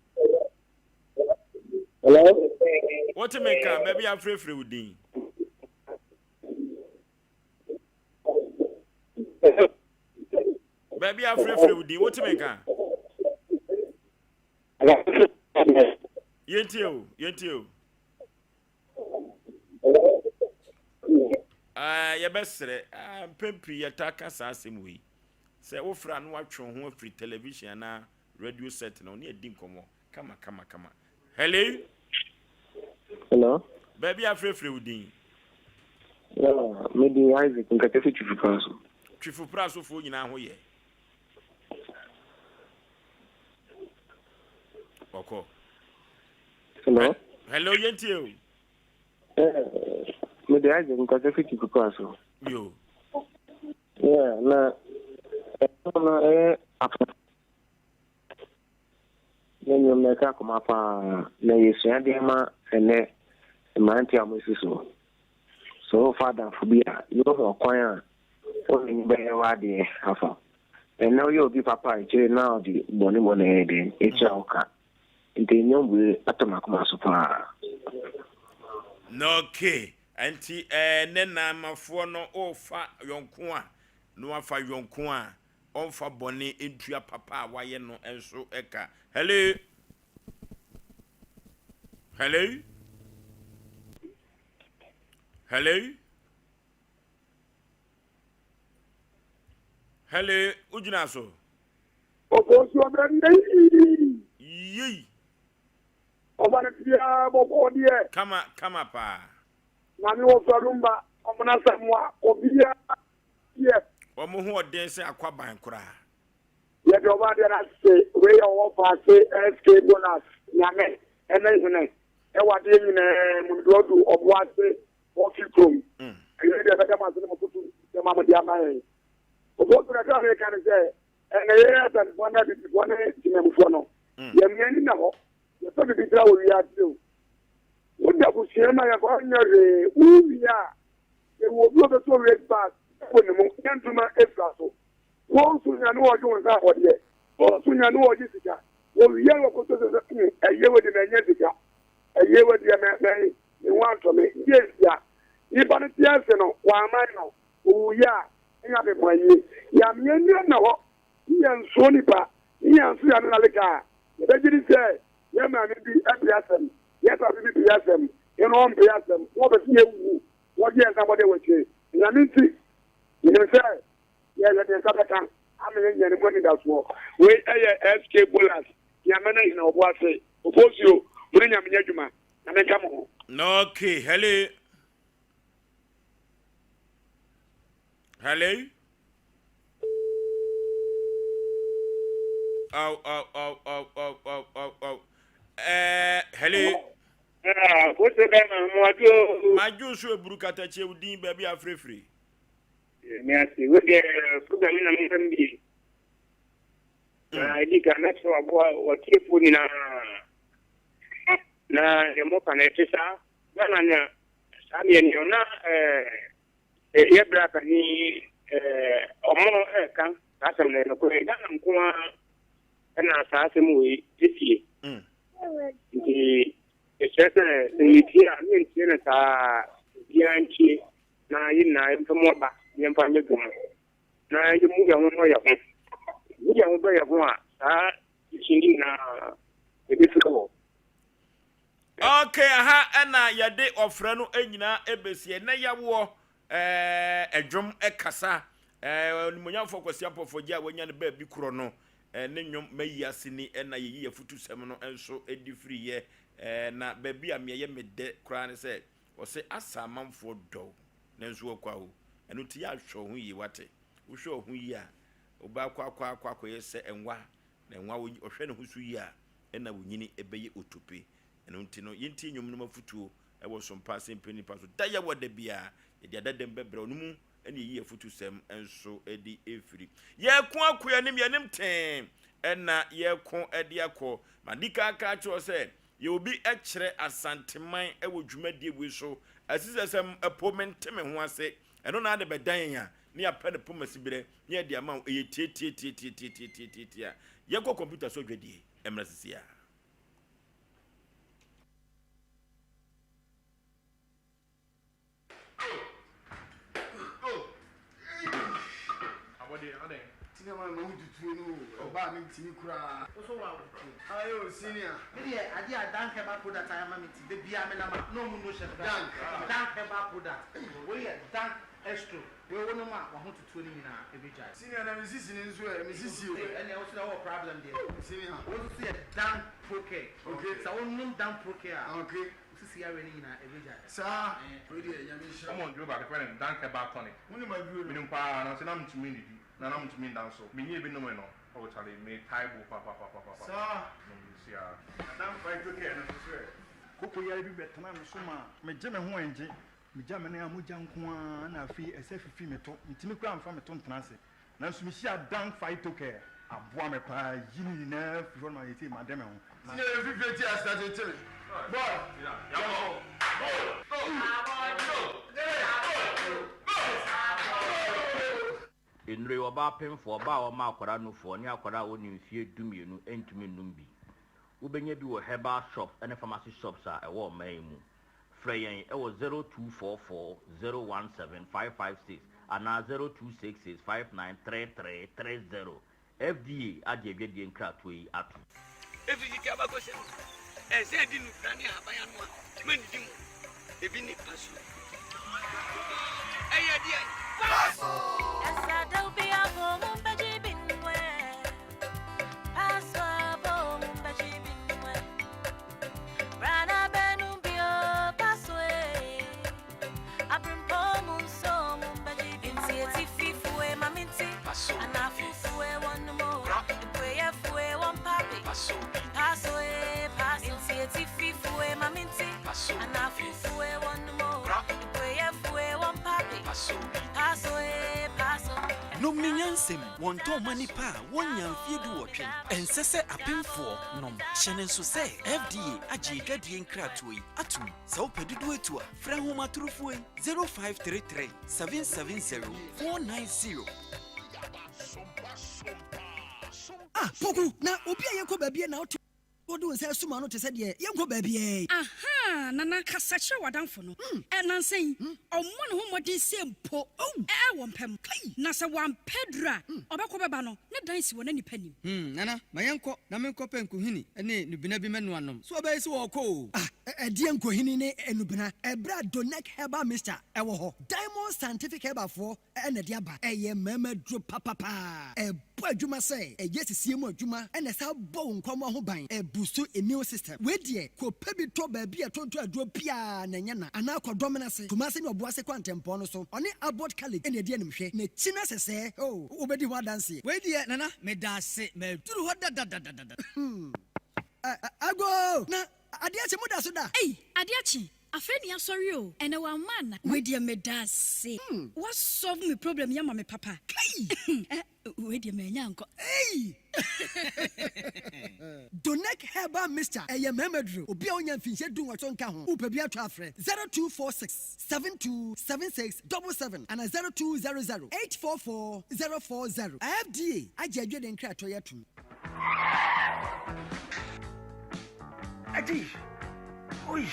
Hello. Wote me ka baabi a frɛfrɛ wo din. Baabi a frɛfrɛ wo din wote me ka. Yɛntie o, yɛntie o. Ah, yɛbɛsrɛ ah, mpɛn pii yɛtaa ka saa asɛm wei sɛ wofrɛ a na watwe wo ho afiri television anaa radio set no ne adi nkɔmmɔ kama kama kama. Hello? Hello? Baabi a frɛfrɛ wo din? Yeah, me din Isaac nkata fi Twifupra so. Twifupra sofoɔ nyinaa ho yɛ. Ɔkɔ. Hello? Hello, yɛntie o. Eh, me de Isaac nkasa fi Twifupra so. Yo. Yeah, na ɛno no ɛyɛ afo ne nnwom no ɛka akoma paa na yɛsua deɛ ma ɛnɛ mmeranteɛ a wɔasi so. Sɛ wofa adamfo bi a, yɛhu ɔkwan a wone no bɛyɛ w'adeɛ afa. Ɛnɛ woyɛ obi papa a, akyire na ɔde bɔne bɔne ɛyɛ dɛn ɛtua wo ka. Nti nnwom wei atɔ m'akoma so paa. Okay, nti ɛɛ ne naamafoɔ no wofa yɔnko a na wafa yɔnko a ɔmfa bɔne ntua papa a wayɛ no nso ka. Hello? Hello? Hello? Hello, wogyina so? Ɔbɔnsu ɔbɛn yei. Yei. Ɔba no biara bɔkɔɔ deɛ. Kama kama paa. Maame wɔ Farumba ɔmo n'asɛm wa obiara yɛ. Wɔn ho ɔden sɛ akwaban koraa. Yɛde ɔba adeɛ no ase wei yɛ ɔwɔ faase SK bonus nyame ɛne hene ɛwɔ adeɛ nyinaa mu no ɔdu ɔbo ase ɔfi kurom ɛyɛ deɛ bɛda mo ase ne mo foto sɛ ma mo de ama yɛn ɔbɔ so kakra meka ne sɛ ɛnɛ yɛ asantefoɔ ne abibifoɔ ne temamufoɔ no yɛmmea ni na hɔ yɛpɛ bibi tra wɔ wiase o woda abusua ma yɛkɔ nyɛ hwee wowie a ɛwɔ obi ɔbɛtɔ red bus wɔ ne mu ne ntoma efura so Wɔn nso nya ne wɔgye wɔn nsa afɔdeɛ. Wɔn nso nya ne wɔgye sika. Wɔwie no wɔkɔtɔ sɛ sɛ hmm ɛyɛ wei deɛ manya sika. Ɛyɛ wei deɛ mɛ mɛ me ho antɔ me. Deɛ ntia? Nipa no te ase no wɔaman no. Ɔwuiɛ a ɛnyɛ afebɔɔ ayie. Yɛamea ani anna hɔ ne yɛnsoo nipa ne yɛnso yɛn ano nnaleka a, yɛbɛgye di sɛ yɛn maame bi pɛ asɛm, yɛn papa bi pɛ asɛm, yɛn ɔmpɛ asɛm, na wɔpɛ sɛ yɛwu, wɔgye yɛn nsa bɔdeɛ wɔ akyire. Nyame nti, menim sɛ Yɛ yɛde nsa bɛka ama yɛanya ne mu anidasoɔ. Wei ɛyɛ SK Bolas, Nyame ne hene Ɔboase, Ofosuo, mo ne Nyame nyɛ adwuma. Nyame nka mo ho. Okay, hello. Hello. Oh, oh, oh, oh, oh, oh, oh, oh. Hello. Ah, koso bɛma mo adwo. Madwo so eburu katakyie wo din baabi afrɛfrɛ. Me ase. Wo deɛ program yi na mepɛ m bie. Na ɛdi kan mɛsrɛ waboa watiefoɔ nyinaa. Na deɛ moka no ɛte saa. Ghana na saa deɛ neɛ na yɛ berɛ akani ɔmo ɛka saa asɛm no nokorɛ Ghana nko ara ɛna saa asɛm wei ɛsie. Nti ɛkyerɛ sɛ sɛ yɛtie a ne yɛntie no saa obiara ntie. na yɛn nyinaa yɛmfa mu aba na yɛmfa nyɛ adwuma, na yɛmmu yɛn ho nnɔ yɛn ho. Yɛbu yɛn ho dɔ yɛn ho a, saa akyi no nyinaa ɛbɛfiri hɔ. Okay, aha ɛna yɛde ɔfrɛ no nyinaa ɛbɛsi ɛnɛ yawoɔ ɛdwom ɛkasa onimuonyamfoɔ Kwasi Ampɔfoɔ gye a wanya no baabi korɔ no ne nnwom mayi ase ni ɛna yɛyi afutusɛm no nso ɛdi firi yɛ na baabi a meɛyɛ medɛ koraa ne sɛ Ɔse asa amanfoɔ dɔ wo nanso wɔkwa wo ɛno nti yɛ a hwɛ wo ho yie wate wohwɛ wo ho yie a wobɛ akɔ akɔ akɔ akɔyɛ sɛ nwa na nwa ɔhwɛ ne ho so yie a ɛna wo nyini ɛbɛyɛ otope ɛno nti no yɛntie nnwom no mu afutuo ɛwɔ sompa ase mpɛ nipa so da yɛwɔ da biara yɛde adadam bɛbrɛ ɔno mu ɛna yɛyi afutusɛm nso ɛde ɛfiri yɛko akɔ yɛnim yɛnim tee ɛna yɛko ɛde akɔ madi kaka akyerɛ sɛ Yɛ obi kyerɛ Asanteman wɔ dwumadie wei so asisɛsɛm po mente me ho ase ɛno na ade bɛdan yɛn a ne yɛapɛ no poma siberɛ ne yɛde ama wo ɛyɛ tiatiatiatiatiatiatiatia yɛnkɔ kɔmputa so adwadie mmra sisi a. Senior man ma wo tutuo no o ɔbaa mi ntumi koraa. Wo so wa wo tuo. Aye o senior. Me deɛ adeɛ a dank herbal product ayɛ ama me nti da biara me nam a na ɔmo no hyɛ me Dank. Dank herbal product wei yɛ dank estro wei wo nom a wahotutuo no nyinaa ɛbɛgyae. Senior na me sisi no nso ɛ me sisi o. Ɛnneɛ wo so deɛ wowɔ problem deɛ. Senior. Wei nso so yɛ dank procare. Okay. Sɛ wo nom dank procare a. Okay. Wo sisi yareɛ no nyinaa ɛbɛgyae. Saa wei deɛ Nyame nhyira wo. Wɔn aduro baako yɛfrɛ no Dank Herbal Tonic. Wonim aduro no? Menim paa nanso na mentumi nnidi na na mentumi nda nso. Menyɛɛ bi nomee no oh charlie metae bo papapapapapa Saa. nom bi siaa. Na Dank Phyto Care no nso so ɛ? Koko yare bi bɛtenaa me so maa megye me ho ɛngye. Megya me nan a mogya nko ara na afei ɛsɛ fifi me to. Mentumi koraa mfa me to ntena ase. Nanso mehyiaa Dan Phytocare. Aboa me paa yi ne nyinaa firi hɔ no ma seesei made me ho. Senior yɛ fifire ti ase akyekye me boy yɛnkɔ go go go go go. Nnuro yi, ɔbaa pemfoɔ, ɔbaa a ɔma akwadaa nufoɔ, ne akwadaa a ɔnni mfeɛ dumienu ntumi nnom bi. Wobɛnya bi wɔ herbal shops ne pharmacy shops a ɛwɔ ɔman yi mu. Frɛ yɛn wɔ 0244 017 556 anaa 0266 5933 30. FDA agye adwadie nkratoɔ yi atom. Ɛfiri tete abakɔsɛm mu, ɛnsɛ yɛde nnubena ne ahaban anoa ma nnidi mu. Ebi ne paso. Ɛyɛ deɛn? Paso! Nom ne nyansam, wɔntɔn mma nnipa a wɔnnya mfeɛ duwɔtwe. Ɛnsɛ sɛ apemfoɔ nom. Hyɛ no nso sɛ FDA agye adwadie nkratoɔ yi atom. Sɛ wopɛ dodoɔ atu a, frɛ nhomatorofoɔ yi, 0533 770 490. Ah Poku, na obi a yɛkɔ baabi a na wote wode wo nsa asum ano te sɛ deɛ yɛnkɔ baabiara yi. Ahaa, Nana, kasa kyerɛ w'adamfo no. Ɛ, nnansa yi, ɔmmɔ ne ho mmɔden sɛ mpo ɛ, wɔ mpa mu. Na sɛ wampɛ aduru a, ɔbɛkɔ bɛba no, ne dan si wɔ n'anipa nim. Hmm, Nana, ma yɛnkɔ na menkɔpɛ nkohini ne nnubena bi mmɛnoa nnom. So ɔbɛyɛ sɛ wɔrekɔ o? Ah, ɛdeɛn nkohini ne nnubena? Ɛberɛ a Donec Herbal Mixture wɔ hɔ. Diamond Scientific Herbalfoɔ na ɛde aba. Ɛyɛ mmarima aduro papapaa. Ɛbɔ adwuma sɛ ɛyɛ sisie mu adwuma na ɛsan bɔ wo nkwammoa ho ban. Ɛbusu immune system. Wei deɛ kɔpɛ bi tɔ baabi a ɛtontɔn aduro biara na ɛnyɛ na anaa kɔ Dɔmena ase, Kumase ne Ɔboase kwantempɔn no so. Ɔne Abbot College na ɛdi animhwɛ. N'akyi no sɛsɛɛ oh, wobɛdi ho adanseɛ. Wei deɛ Nana medaase maduru hɔ dadadadada. Hmm. Agoo! Na adeɛ akye moda so da? Ei adeɛ akye Afei ne yasɔre o ɛnɛ wamma ana. Wei deɛ medaase wa solve me problem yi ama me papa Kai! Eh wei deɛ manya ankɔ Ei! Donec Herbal Mixture ɛyɛ mmarima duro. Obi a ɔnya mfinhyia dunwɔtwe nka ho, wopɛ bi atɔ a frɛ 0246 72 76 77 anaa 0200 844 040. FDA agye adwene nkratoɔ yi atom. Adi. Oi.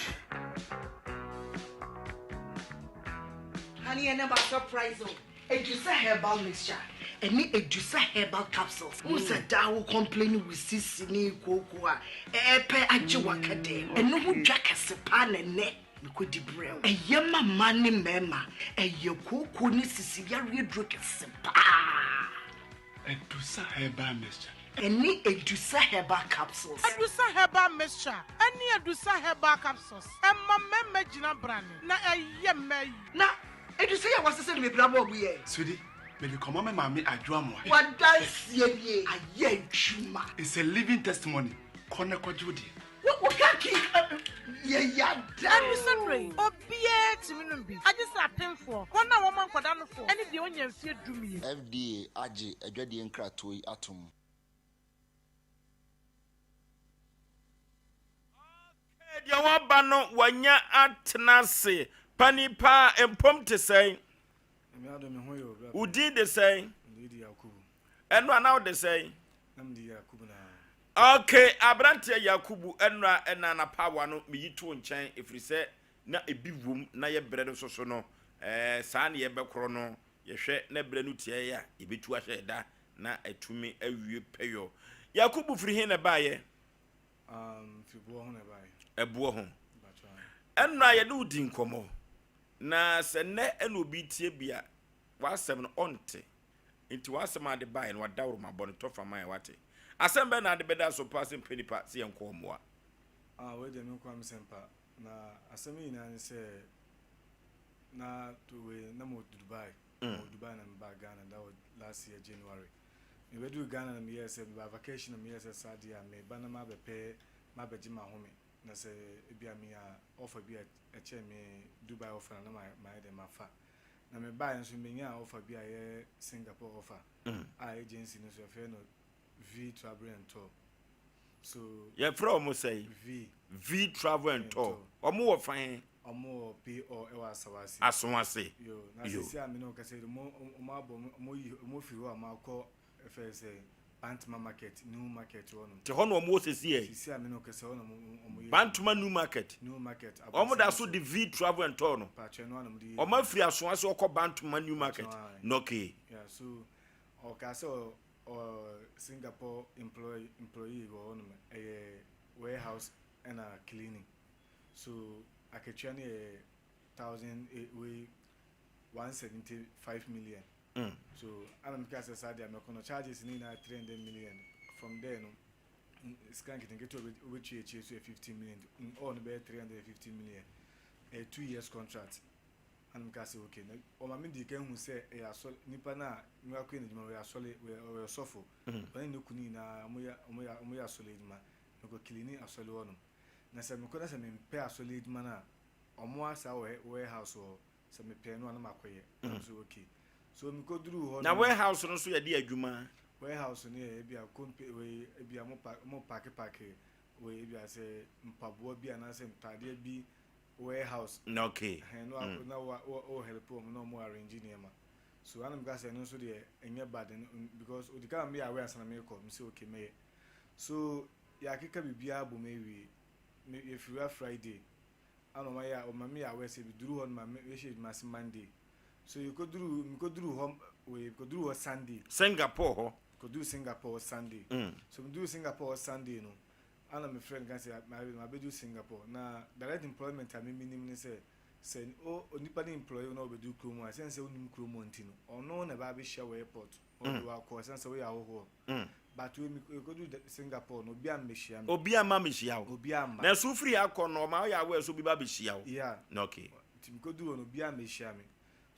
Honey, ɛnɛ ma surprise o. Edusa herbal mixture ɛne Edusa herbal capsules. N sɛ daa wo complain wo sisi ne kooko a ɛɛpɛ agye waka dɛm. Ɛno ho dwa kɛse paa na ɛnɛ mekɔdi brɛ wo. Ɛyɛ ma mmaa ne mmarima. Ɛyɛ kooko ne sisi yareɛ duro kɛse paa. Adusa Herbal Mixture. Ɛne Adusa Herbal Capsules. Adusa Herbal Mixture ɛne Adusa Herbal Capsules ɛma mmarima gyina brane na ɛyɛ mmaa yie. Na Adusa yi a wasesa no bebree abɔ ɔbo yɛ. Sweetie, mede kɔma me maame Adwo Amoah. W'adanseɛ nie, ayɛ adwuma. It's a living testimony, kɔ na kɔgye wo deɛ. Wo wo ka ki yɛ ya da Ɛno sɛ oo. berɛ yi, obiara tumi nom bi, agye sɛ apemfoɔ, wɔn a wɔma nkwadaa nofoɔ, ne deɛ ɔnnya mfeɛ dumien. FDA agye adwadie nkratoɔ yi atom. Okay, deɛ waba no wanya atena ase. Panin paa, mpom te sɛn? Wo din de sɛn? Ɛno a na wode sɛn? Ok, aberanteɛ Yakubu, ɛnora ɛna n'apaawa no meyi too nkyɛn ɛfiri sɛ na ebi wom na yɛ berɛ no nso so no ɛɛ saa ne yɛbɛkorɔ no yɛhwɛ na berɛ no tiaɛ a yɛbɛtu ahyɛ ɛda na atumi awie pɛyɔ. Yakubu firi he na ɛbaeɛ? Um, firi boɔ ho na ɛbaeɛ. Ɛboɔ ho. Ɛnora yɛne wo di nkɔmmɔ na sɛ nnɛ ɛna obi tie bi a w'asɛm no ɔnte. Nti w'asɛm a ade baeɛ no w'adaworo ma bɔ no tɔfa ma yɛn w'ate. Asɛm bɛn na ade bɛda so paa sɛ mpɛ nipa sɛ yɛn kɔ mmoa. Ah wei deɛ me nkoa me sɛm pa na asɛm yi nyinaa ne sɛ na to wei na mo Dubai mo Dubai na me ba Ghana that was last year January me bɛduru Ghana na me yɛ sɛ me ba vacation na me yɛ sɛ saa deɛ a me ba na ma bɛpɛ ma bɛgye ma home. Na sɛ ebia menya offer bi a ɛkyɛn me Dubai offer no a, na mayɛ dɛn mafa. Na mebaeɛ nso menyaa offer bi a ɛyɛ Singapore offer a agency no nso yɛfrɛ no V Travel and Tour. So Yɛfrɛ wɔn sɛn? V. V Travel and Tour. Wɔn wɔ fa he? Wɔn wɔ PO ɛwɔ Asawase. Asawase. Yo, na sisi a me ne wo kasa yi de, wɔn wɔn abɔ wɔn yi wɔn firi hɔ a wɔn akɔ ɛfɛ sɛ Bantama Market, New Market hɔ nom. Te hɔ na wɔn wɔ sisi yɛ? Sisi a me ne wo kasa hɔ na wɔn wɔn yɛ. Bantama New Market. New Market. Wɔn da so de V Travel and Tour no. Pakyɛ no anam de yɛ. Wɔn afiri Asoase ɔkɔ Bantama New Market. Nɔkee. Yeah, so ɔka sɛ ɔ Singapore employ employee wɔ hɔ nom ɛyɛ warehouse ɛna cleaning so akatua no yɛ thousand eh, wei 175 million mm. so ana meka sɛ saa deɛ mɛkɔ no charges ne nyinaa 300 million from there no sika nketenkete wobɛtwi akyire so yɛ 15 million in all no bɛyɛ 350 million ɛyɛ 2 years contract Ɛna mekaa sɛ, Okay. Na ɔma me dii kan hu sɛ ɛyɛ asɔre, nipa no a me akɔyɛ n'adwuma no, ɔyɛ asɔre, ɔyɛ ɔyɛ ɔsɔfo. Ɔne ne kunu nyinaa, wɔyɛ wɔyɛ wɔyɛ asɔre adwuma. Mekɔ kilini asɔre hɔnom. Na sɛ mekɔ na sɛ mempɛ asɔre adwuma no a, wɔn asa wɔ warehouse wɔ hɔ. Sɛ mepɛ no a na makɔyɛ. Ɛna me sɛ, Okay. So mekɔduruu hɔ Na no. warehouse no nso yɛde adwuma? Warehouse no yɛ ebia kompe wei ebia mo pa mo paake paake wei ebia sɛ mpaboa bi anaasɛ ntaadeɛ bi warehouse. Okay. Ɛhɛn, na wakɔ na wa wa o help wɔn na wɔn arrange nneɛma. So ana meka sɛ ɛno nso deɛ ɛnyɛ bad ɛno because odi kan meyɛ aware ansa na mekɔ me sɛ okay mɛyɛ. So yɛakeka biribiara abom awie. Me yɛfiri ha Friday ana wɔn ayɛ wɔn ma meyɛ aware sɛ meduru hɔ no ma mɛhyɛ adwuma ase Monday. So yɛkɔduru mekɔduru hɔ wei mekɔduru hɔ Sunday. Singapore hɔ. Kɔduru Singapore Sunday. So meduru Singapore Sunday no. Ana me frɛ no ka sɛ mabedu Singapore na direct employment a me menim ne sɛ sɛ o onipa no employ wo na ɔbɛdu kurom a ɛsiane sɛ wonim kurom hɔ nti no ɔno na ɛbɛ abɛhyia wɔ airport na ɔde wo akɔ ɛsiane sɛ woyɛ ahohoɔ but wei mekɔdu Singapore no obi ammɛhyia me. Obi amma mmɛhyia wo. Obi amma. Na ɛso wofiri ha kɔ no ɔma woyɛ aware sɛ obi ba abɛhyia wo. Yeah. Okay. Nti mekɔduru hɔ no obi ammɛhyia me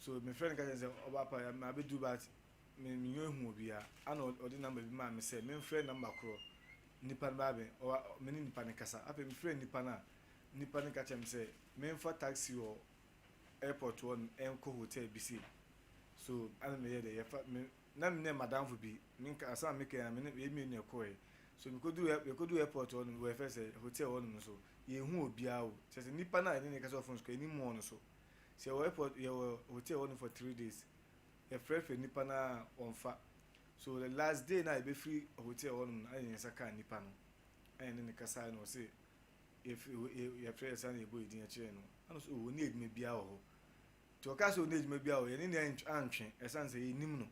so me frɛ no ka kyerɛ no sɛ ɔba pa mabɛdu but me menyɛ hu obiara ana ɔde number bi maa me sɛ memfrɛ number korɔ Nipa no ba abɛn, ɔwa, me ne nipa no kasa. Afei mefrɛɛ nipa no a, nipa no ka kyerɛɛ me sɛ memfa taxi wɔ airport hɔ nom nkɔ hotel bi sei. So ɛna meyɛɛ dɛ, yɛfa, me, na me ne madamfo bi, menka, asɛm a meka yi ara, me ne, yɛn mmienu na ɛkɔɔɛ. So mekoduu, yɛkoduu airport hɔ nom, wɔyɛfrɛ sɛ hotel hɔ nom nso, yɛnhu obiara o. Kyerɛ sɛ nipa no a yɛne no kasa wɔ phone so koraa, yɛnnim wɔn nso. Sɛ yɛwɔ airport, yɛwɔ hotel hɔ nom for 3 days. Yɛfrɛfrɛ nipa no ara a, wɔmfa. So the last day no a yɛbɛfiri hotel hɔ nom no ɛna yɛn nsa kaa nipa no ɛna yɛne no kasaeɛ na ɔse yɛfiri yɛfrɛ yɛ saa na yɛbɔ yɛ din kyerɛɛ no ɛna ɔse oh ɔnni adwuma biara wɔ hɔ nti ɔkaa sɛ ɔnni adwuma biara wɔ hɔ yɛne no antwe ɛsiane sɛ yɛnnim no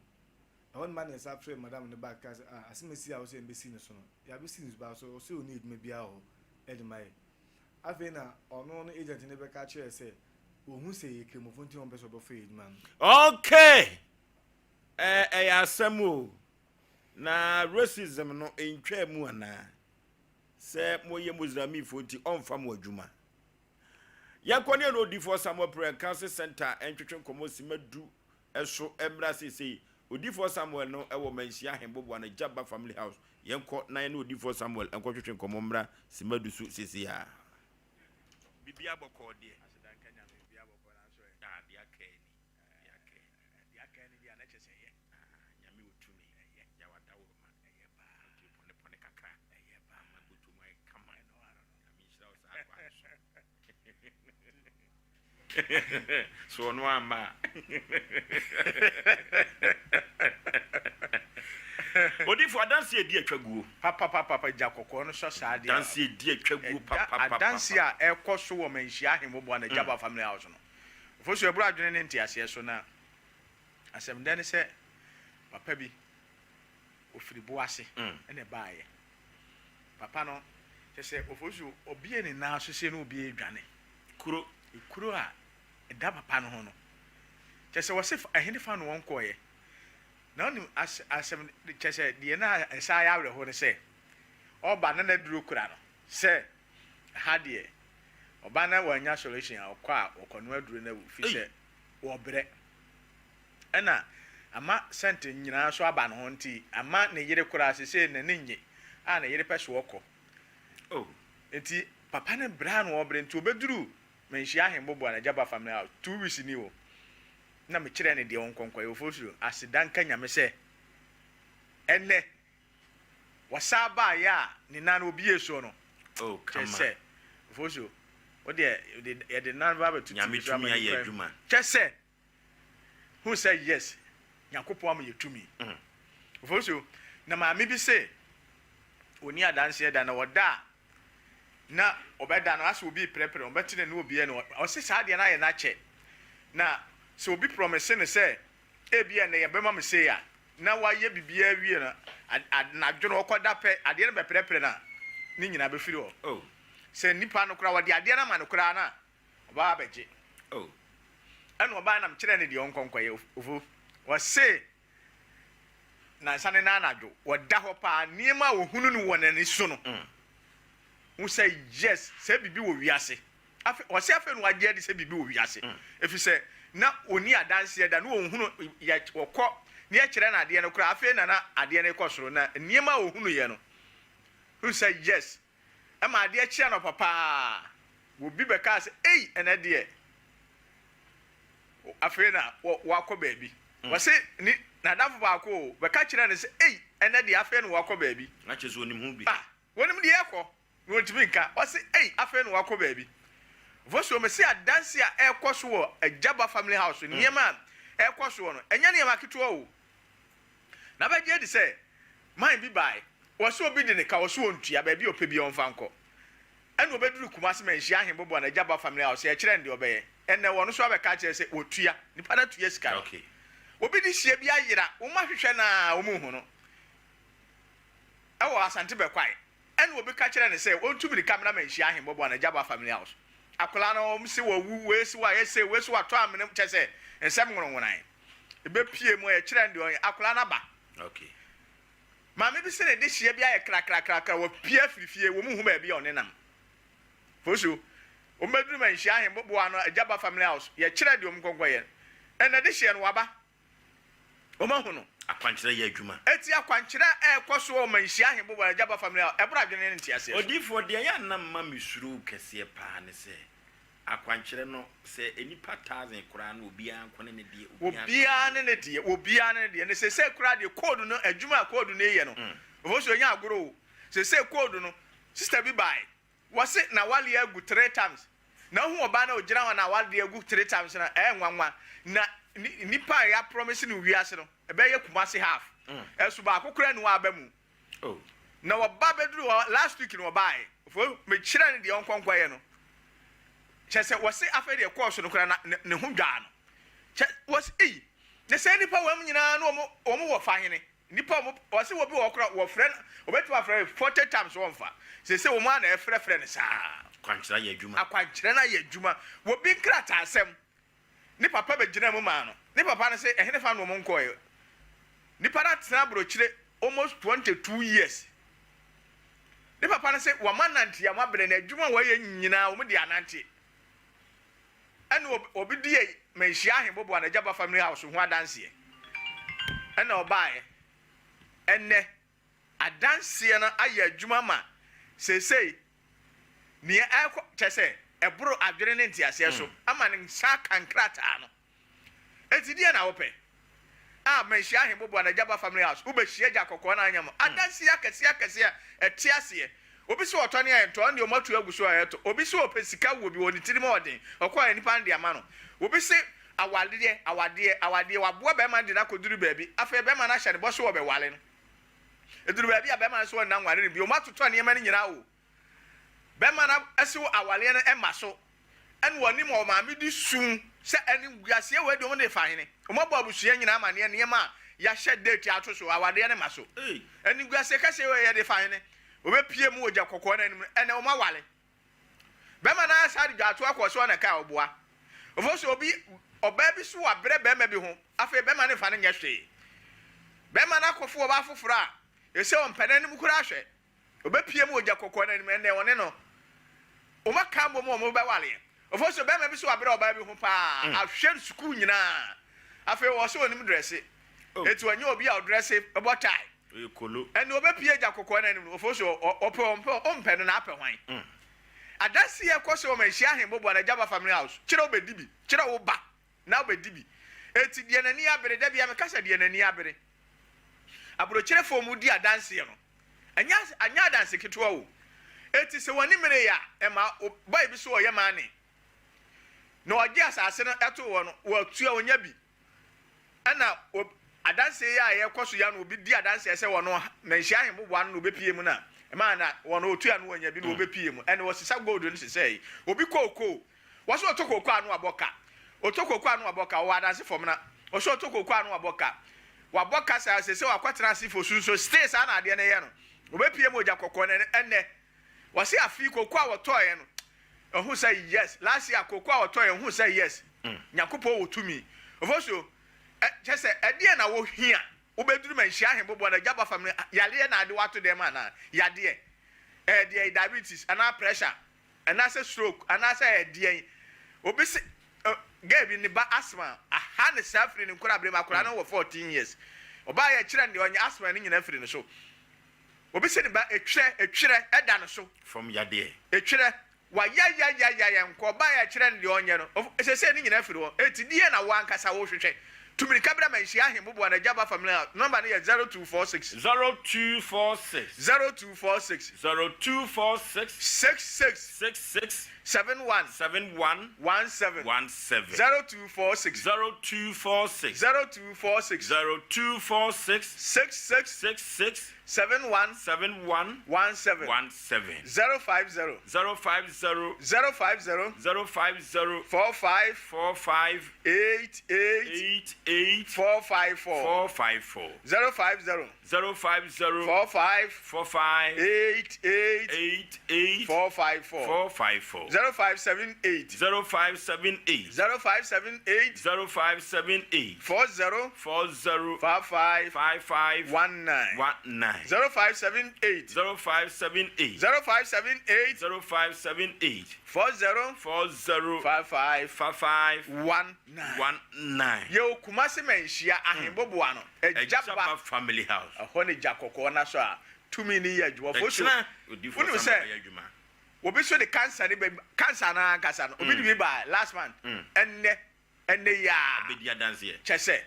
ɛhɔ nom a na yɛsa frɛ madam no back kaa sɛ ah asɛm asi a ɔsɛ yɛbɛsi no so no yɛabɛsi no so baa so ɔse ɔnni adwuma biara wɔ hɔ ɛde ma yɛ afei na ɔno no agent no bɛka kyerɛ sɛ ɔhu sɛ yɛ kramofo nti na ɔmpɛ sɛ ɔbɛfa yɛ adwuma no. Okay! Ɛyɛ asɛm o. Na racism no ntwaa mu anaa? Sɛ moyɛ Muslimifo nti ɔmfa mo adwuma. Yɛnkɔ ne ɛne Odiyifoɔ Samuel Prayer and Counseling Center ntwetwe nkɔmmɔ simma du so mmra seesei. Odiyifoɔ Samuel no wɔ Manhyia Ahemboboa no Jabba Family House. Yɛnkɔ na yɛne Odiyifoɔ Samuel nkɔtwetwe nkɔmmɔ mmra simma du so seesei ara. Biribiara bɔkɔɔ deɛ. Ah, deɛ aka ni. Deɛ aka ni. Deɛ aka ni deɛ a na kyerɛ sɛ ɛyɛ. Ah, Nyame wɔ tumi. Ɛyɛ. Yaw adaworoma. Ɛyɛ paa. Ɔnte pɔne pɔne kakra. Ɛyɛ paa. Ama bɔtɔ mu ayɛ kama. Ɛno ara no. Nyame nhyira wo saa kwan so. So ɔno amma a. Odifo adanse edi atwa guo. Papapapapa gya kɔkɔɔ no sɔ saa deɛ. Adanse edi atwa guo Ɛda papapapapa. adanse a ɛkɔ so wɔ Manhyia Ahemmoboa no Agyaba Family House no. Ofosu ɛboro adwene ne nteaseɛ so na asɛm dɛ ne sɛ papa bi ɔfiri Boase na ɛbaeɛ. Papa no kyerɛ sɛ Ofosu ɔbue ne nan so sei na obi redwane. Kuro. Kuro a ɛda papa no ho no kyerɛ sɛ wɔse ɛhene fa na wɔn kɔeɛ. Na wonim as asɛm kyerɛ sɛ deɛ na ɛsan yɛ awerɛhoɔ ne sɛ ɔba na n'aduro kura no sɛ Ɛha deɛ ɔba na wannya solution a ɔkɔ a ɔkɔnoa aduro no awu firi sɛ wɔbrɛ. Ɛna ama scent nyinaa nso aba ne ho nti ama ne yere koraa sesei n'ani nnye a ne yere pɛ so ɔkɔ. Oh. Nti Papa no brɛ a na ɔbrɛ nti ɔbɛduru Manhyia Ahenboboa na Gyaba family house 2 weeks ni o na mekyerɛɛ no deɛ ɔnkɔ nkɔyɛ. Ofosuo, aseda nka Nyame sɛ ɛnnɛ wɔsan baeɛ a ne nan no ɔbie soɔ no. Oh, Kyerɛ kama. sɛ, Ofosuo, wo deɛ yɛde nan ba abɛto Nyame TV so ama tumi ayɛ nnipa ahu. adwuma. Kyerɛ sɛ, hu sɛ yes, Nyankopɔn ama yɛ tumi. Ofosuo, na maame bi se ɔnni adanseɛ da na ɔda a na ɔbɛda no asɛ obi reprɛprɛ no, ɔbɛte n'ani obi ɛna ɔse saa adeɛ no ayɛ no akyɛ. Na sɛ obi prɔmese no sɛ ebia ɛnɛ yɛbɛma me sei a, na wayɛ biribiara awie no, anadwo no ɔkɔda pɛ, adeɛ no bɛprɛprɛ no a, ne nyinaa bɛfiri hɔ. Oh. Sɛ nipa no koraa wɔde adeɛ no ama no koraa no a, ɔbaa abɛgye. Oh. Ɛna ɔbaa nam kyerɛ no deɛ ɔnkɔ nkɔyɛ. Ofo, ɔse nansa ne n'anadwo wɔda hɔ paa nneɛma a wɔhunu no wɔ n'ani so no hu sɛ yes sɛ biribi wɔ wiase afe ɔsɛ afei na wagye adi sɛ biribi wɔ wiase ɛfiri sɛ na ɔni adanseɛ da na ɔhunu yɛ wɔkɔ ne yɛkyerɛ no adeɛ no koraa afei na na adeɛ no kɔ soro na nneɛma a ɔhunu yɛ no hu sɛ yes Ɛma adeɛ kye anɔpa paa, obi bɛkaa sɛ, Ei, ɛnɛ deɛ, afei na wakɔ baabi. Mm. Wɔse ne n'adamfo baako o, bɛka kyerɛ no sɛ, Ei, ɛnɛ deɛ afei na wakɔ baabi. Na kyerɛ sɛ onim ho bi. Ah, wɔnim deɛ ɛkɔ, na wɔntumi nka. Wɔse, Ei, afei na wakɔ baabi. Vosuo, mese adanse a ɛrekɔ so wɔ Agyaba family house, mm. nneɛma a ɛrekɔ soɔ no, ɛnyɛ nneɛma ketewa o. Na bɛgye adi sɛ man bi bae, wɔse obi de ne ka, ɔse ɔntua, baabi a ɔpɛ biara ɔmfa nkɔ. Ɛna ɔbɛduru Kumasi Manhyia Ahenboboa na Agyaba family house, yɛkyerɛ no deɛ ɔbɛyɛ. Ɛnnɛ ɔno nso abɛka akyerɛ sɛ ɔtua, nipa no atua sika no. Obi de hyia bi ayera, wɔn ahwehwɛ no ara wɔn nhu no. Ɛwɔ Asante Bɛkwae. Ɛna obi ka kyerɛɛ no sɛ ɔntu mirika mmra Manhyia Ahenboboa na Agyaba family house. Akwadaa no wɔn se wawu, wei se wayɛ sei, wei se watɔ amena mu, kyerɛ sɛ nsɛm nwononwonae. Ebepue mu a yɛkyerɛ no deɛ ɔyɛ, akwadaa no aba. Okay. Maame bi sɛ ne dehyeɛ bi ayɛ krakrakrakra, wapue afiri fie, wɔn nhu baabi a ɔnenam. Fosu, wɔn bɛduru Manhyia Ahenboboa no Agyaba family house, yɛkyerɛ deɛ wɔn nkɔnkɔ yɛ. Ɛna dehyeɛ no waba. Wɔn ahu no. Akwankyerɛ yɛ adwuma. Eti akwankyerɛ a ɛrekɔ so wɔ Manhyia Ahenboboa no Agyaba family house, ɛboro adwene ne nteaseɛ so. Odiyifoɔ, deɛ ɛyɛ a na mma mesuro wo kɛseɛ paa ne sɛ, Akwankyerɛ no, sɛ nnipa thousand koraa no obiara nko ne ne deɛ, obiara ne ne deɛ, obiara ne ne deɛ. Ne sesei koraa deɛ code no, adwuma a code no yɛ no, ɛfo so ɛnyɛ agorɔ o. Sesei code no, sister bi bae, wɔse n'awareɛ agu three times. Na wohu ɔbaa no a ɔgyina hɔ a n'awareɛ agu three times no a, ɛyɛ nwanwa. Na nnipa a yɛapromise no wiase no, ɛbɛyɛ Kumasi half. Ɛso baako koraa nni hɔ a aba mu. Oh. Na wɔba bɛduru hɔ last week na wɔbaeɛ. Fo mekyerɛ no deɛ ɔnkɔ nkɔyɛ no. Kyɛ sɛ wɔse afei deɛ ɛkɔɔ so no koraa na ne ho dwaa no. Kyɛ wɔse ei na sɛ nnipa wɔn nyinaa no wɔn wɔn wɔ fa hene. Nnipa wɔn wɔse wɔ bi wɔ hɔ koraa wɔfrɛ no wɔbɛtumi afrɛ no 40 times wɔmfa. Sese wɔn a na ɛfrɛfrɛ no saa. Akwankyerɛ ayɛ adwuma. Akwankyerɛ no ayɛ adwuma. Wɔbi nkrataasɛm Ne papa bɛgyinaa mu maa no. Ne papa no se, Ɛhenefa na wɔn nkɔɔɛ? Nipa no atena aburokyire almost 22 years. Ne papa no se, wɔn anante a wɔabrɛ na adwuma a wɔayɛ nyinaa wɔn de anante. Ɛna obi di Manhyia Ahenboboa na Agyaba family house ho adanseɛ. Ɛna ɔbaeɛ. Ɛnɛ Adanseɛ no ayɛ adwuma ma seesei nea ɛrekɔ, kyerɛ sɛ, ɛboro adwene ne nteaseɛ so ama ne nsa aka nkrataa no. Enti deɛn na wopɛ? A Manhyia Ahenboboa na Agyaba Family House, wobɛhyia Agya Kɔkɔɔ no anyɛ mo adanseɛ akɛseɛ akɛseɛ a ɛte aseɛ. Obi se ɔtɔ ne a ɛntɔ, ɛndeɛ wɔatu agu so a ɛtɔ. Obi se ɔpɛ sika wɔ bi wɔ ne tirim a ɔden, ɔkɔ a nnipa no de ama no. Obi se awadeɛ, awadeɛ, awadeɛ, waboa barima no de no akɔduru baabi, afei barima no ahyɛ no bɔ sɛ ɔbɛware no. Ɛduru baabi a bɛrima no sɛ ɔnna nware no bio. Wɔatotɔ nneɛma no nyinaa o. Bɛrima no asiw awareɛ no ɛma so. Ɛna ɔne ma ɔmaame di su sɛ animguaseɛ wei deɛ wɔn de fa hene. Wɔabɔ abusua nyinaa amaneɛ nneɛma a yɛahyɛ date ato so awareɛ no ma so. Animguaseɛ kɛseɛ wei yɛde fa hene. Wɔbɛpie mu wɔ gya kɔkɔɔ no anim no ɛnɛ wɔn aware. Bɛrima no ara saa de dwaato akɔ so na ɛka ɔboa. Ɔfo sɛ obi ɔbaa bi so wabrɛ bɛrima bi ho, afei bɛrima no mfa no nyɛ hwee. Bɛrima no akɔfo ɔbaa foforɔ a, ɛsɛ ɔmpɛ n'anim koraa hwɛ. Ɔbɛpie mu ogya kɔkɔɔ no anim, ɛnɛ ɔne no wɔn aka mbom wɔn bɛwareɛ. Ɔfo sɛ bɛrima bi so wabrɛ ɔbaa bi ho paa, ahwɛ sukuu nyinaa. Afei wɔ sɛ ɔnim drɛse. Eti ɔnyɛ obi a ɔdrɛse bɔ tae. Ɔyɛ kolo. Ɛnna ɔbɛpue agya kɔkɔɔ no anim no, ɔfo so ɔpɛ ɔmpɛ ɔmpɛ no na apɛ hwan? Adanseɛ kɔ so wɔ Manhyia Ahenboboa no Agyaba Family House. Kyerɛ wobɛdi bi. Kyerɛ wo ba na wobɛdi bi. Enti deɛ n'ani abere, da biara meka sɛ deɛ n'ani abere. Aburokyerefoɔ mu di adanseɛ no, ɛnyɛ anyɛ adanse ketewa o. Enti sɛ w'ani mmere yɛ a, ɛma wo boy bi so ɔyɛ mane. Na ɔgye asase no too hɔ no, watua ɔnya bi. Ɛna adanseɛ yi a yɛkɔ so yi ano obi di adanseɛ sɛ wɔn manhyia ahemmoboa no na obɛpie mu no a, ɛma na wɔn ɔtua no wɔnya bi na wɔbɛpie mu. Ɛna wɔsesa gold no sesɛɛ yi. Obi kookoo, wɔsɛ ɔtɔ kookoo ano abɔ ka. Ɔtɔ kookoo ano abɔ ka, ɔwɔ adanse fam na ɔsɛ ɔtɔ kookoo ano abɔ ka. Wabɔ ka saa sɛ sɛ wakɔtena ase fo so nso stay saa na adeɛ no yɛ no. Obɛpie mu ogya kɔkɔɔ no ɛnɛ. Wɔse afei kookoo a wɔtɔeɛ no, Ohu sɛ yes last year koko a ɔtɔ yɛ ohu sɛ yes Nyankopɔn wɔ tumi Ofosuo ɛ kyɛ sɛ ɛdeɛn na wo hia wobɛduru ma nhyia ahemboboa no agya ba fam no yareɛ na ade wato dɛm anaa yadeɛ ɛyɛ deɛn diabetes anaa pressure anaasɛ stroke anaasɛ ɛyɛ deɛn obi se ɛ girl bi ne ba asthma aha ne saa firi ne nkorabere mu akwadaa no wɔ 14 years ɔbaa yɛ kyerɛ no deɛ ɔnyɛ asthma no nyinaa firi ne so Obi se ne ba etwerɛ, etwerɛ, ɛda no so. Fam yadeɛ. Etwerɛ, wayayayayaya nkɔ, ɔbaeɛ a ɛkyerɛ no deɛ ɔnyɛ no, of, seesei ne nyinaa firi hɔ. Enti deɛn na wo ankasa wohwehwɛ? Tu mirika bra Manhyia Ahemboboa no Agyaba Family House. Nɔmba no yɛ 0246. 0246. 0246. 0246. 66. 66. 71. 71. 17. 17. 0246. 0246. 0246. 0246. 66. 66. 71. 71. 17. 17. 050. 050. 050. 050. 45. 45. 88. 88. 454. 454. 050. 050. 45. 45. 88. 88. 454. 454. 0578. 0578. 0578. 0578. 40. 40. 55. 55. 19. 19. 0578. 0578. 0578. 0578. 40. 40. 55. 55. 19. 19. Yɛwɔ Kumasi Manhyia Ahemboboa no, Agyaba Family House. Ɛhɔ ne gya kɔkɔɔ no asɔ a tumi no yɛ adwuma. Fosu, Ɛkyena odiyifoɔ wonim Samuel sɛ bɛyɛ adwuma. obi so de cancer ne ba cancer no ankasa no, obi de bi baa last month, ɛnnɛ, ɛnnɛ yi ara. Abɛdi adanseɛ. Kyɛ sɛ,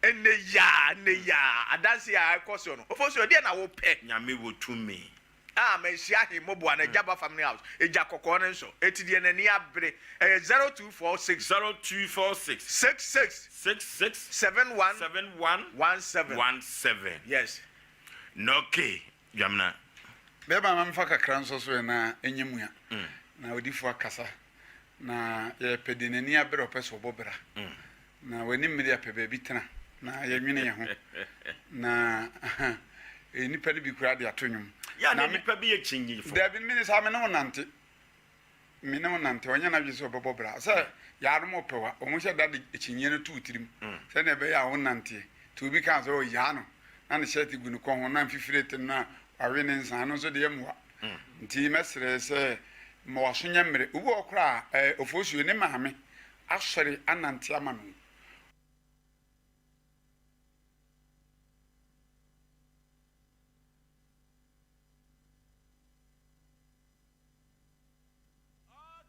ɛnnɛ yi ara, ɛnnɛ yi ara, adanseɛ a ɛkɔ soɔ no, Ofosu, ɛdeɛn na wopɛ? Nyame wɔ tumi. A manhyia Ahemmoboa no Agyaba Family House, Egya Kɔkɔɔ no nso. Eti deɛ n'ani abere. Ɛyɛ 0246. 0246. 66. 66. 71. 71. 17. 17. Yes. Okay, Dwamena. Bɛɛma ma memfa kakra nsɔ so ɛ na ɛnyɛ mua. Na odifoɔ akasa. Na yɛpɛ deɛ n'ani abere a ɔpɛ sɛ ɔbɔ bra. Na w'ani mmere a pɛ baabi tena na yɛnwene yɛn ho. Na nnipa no bi koraa de ato nnwom. Yɛ a na nnipa bi yɛ kyinnyifo. Dabi, me saa me ne wo nante. Me ne wo nante. Ɔnyɛ n'adwene sɛ ɔbɛbɔ bra. Sɛ yaanom ɔpɛ wa, wɔn hyɛ da de akyinnye no to wo tirim. Sɛnea ɛbɛyɛ a wo nanteɛ. Nti obi kaa sɛ ɔyaa no, na ne hyɛɛte gu ne kɔn ho, na mfifire te no na wawe ne nsa, ɛno nso deɛ mmoa. Nti mɛsrɛ sɛ ma w'aso nyɛ mmerɛ. Obi wɔ hɔ koraa a, ɛɛ, Ofosuo, ne maame asɔre anante ama no.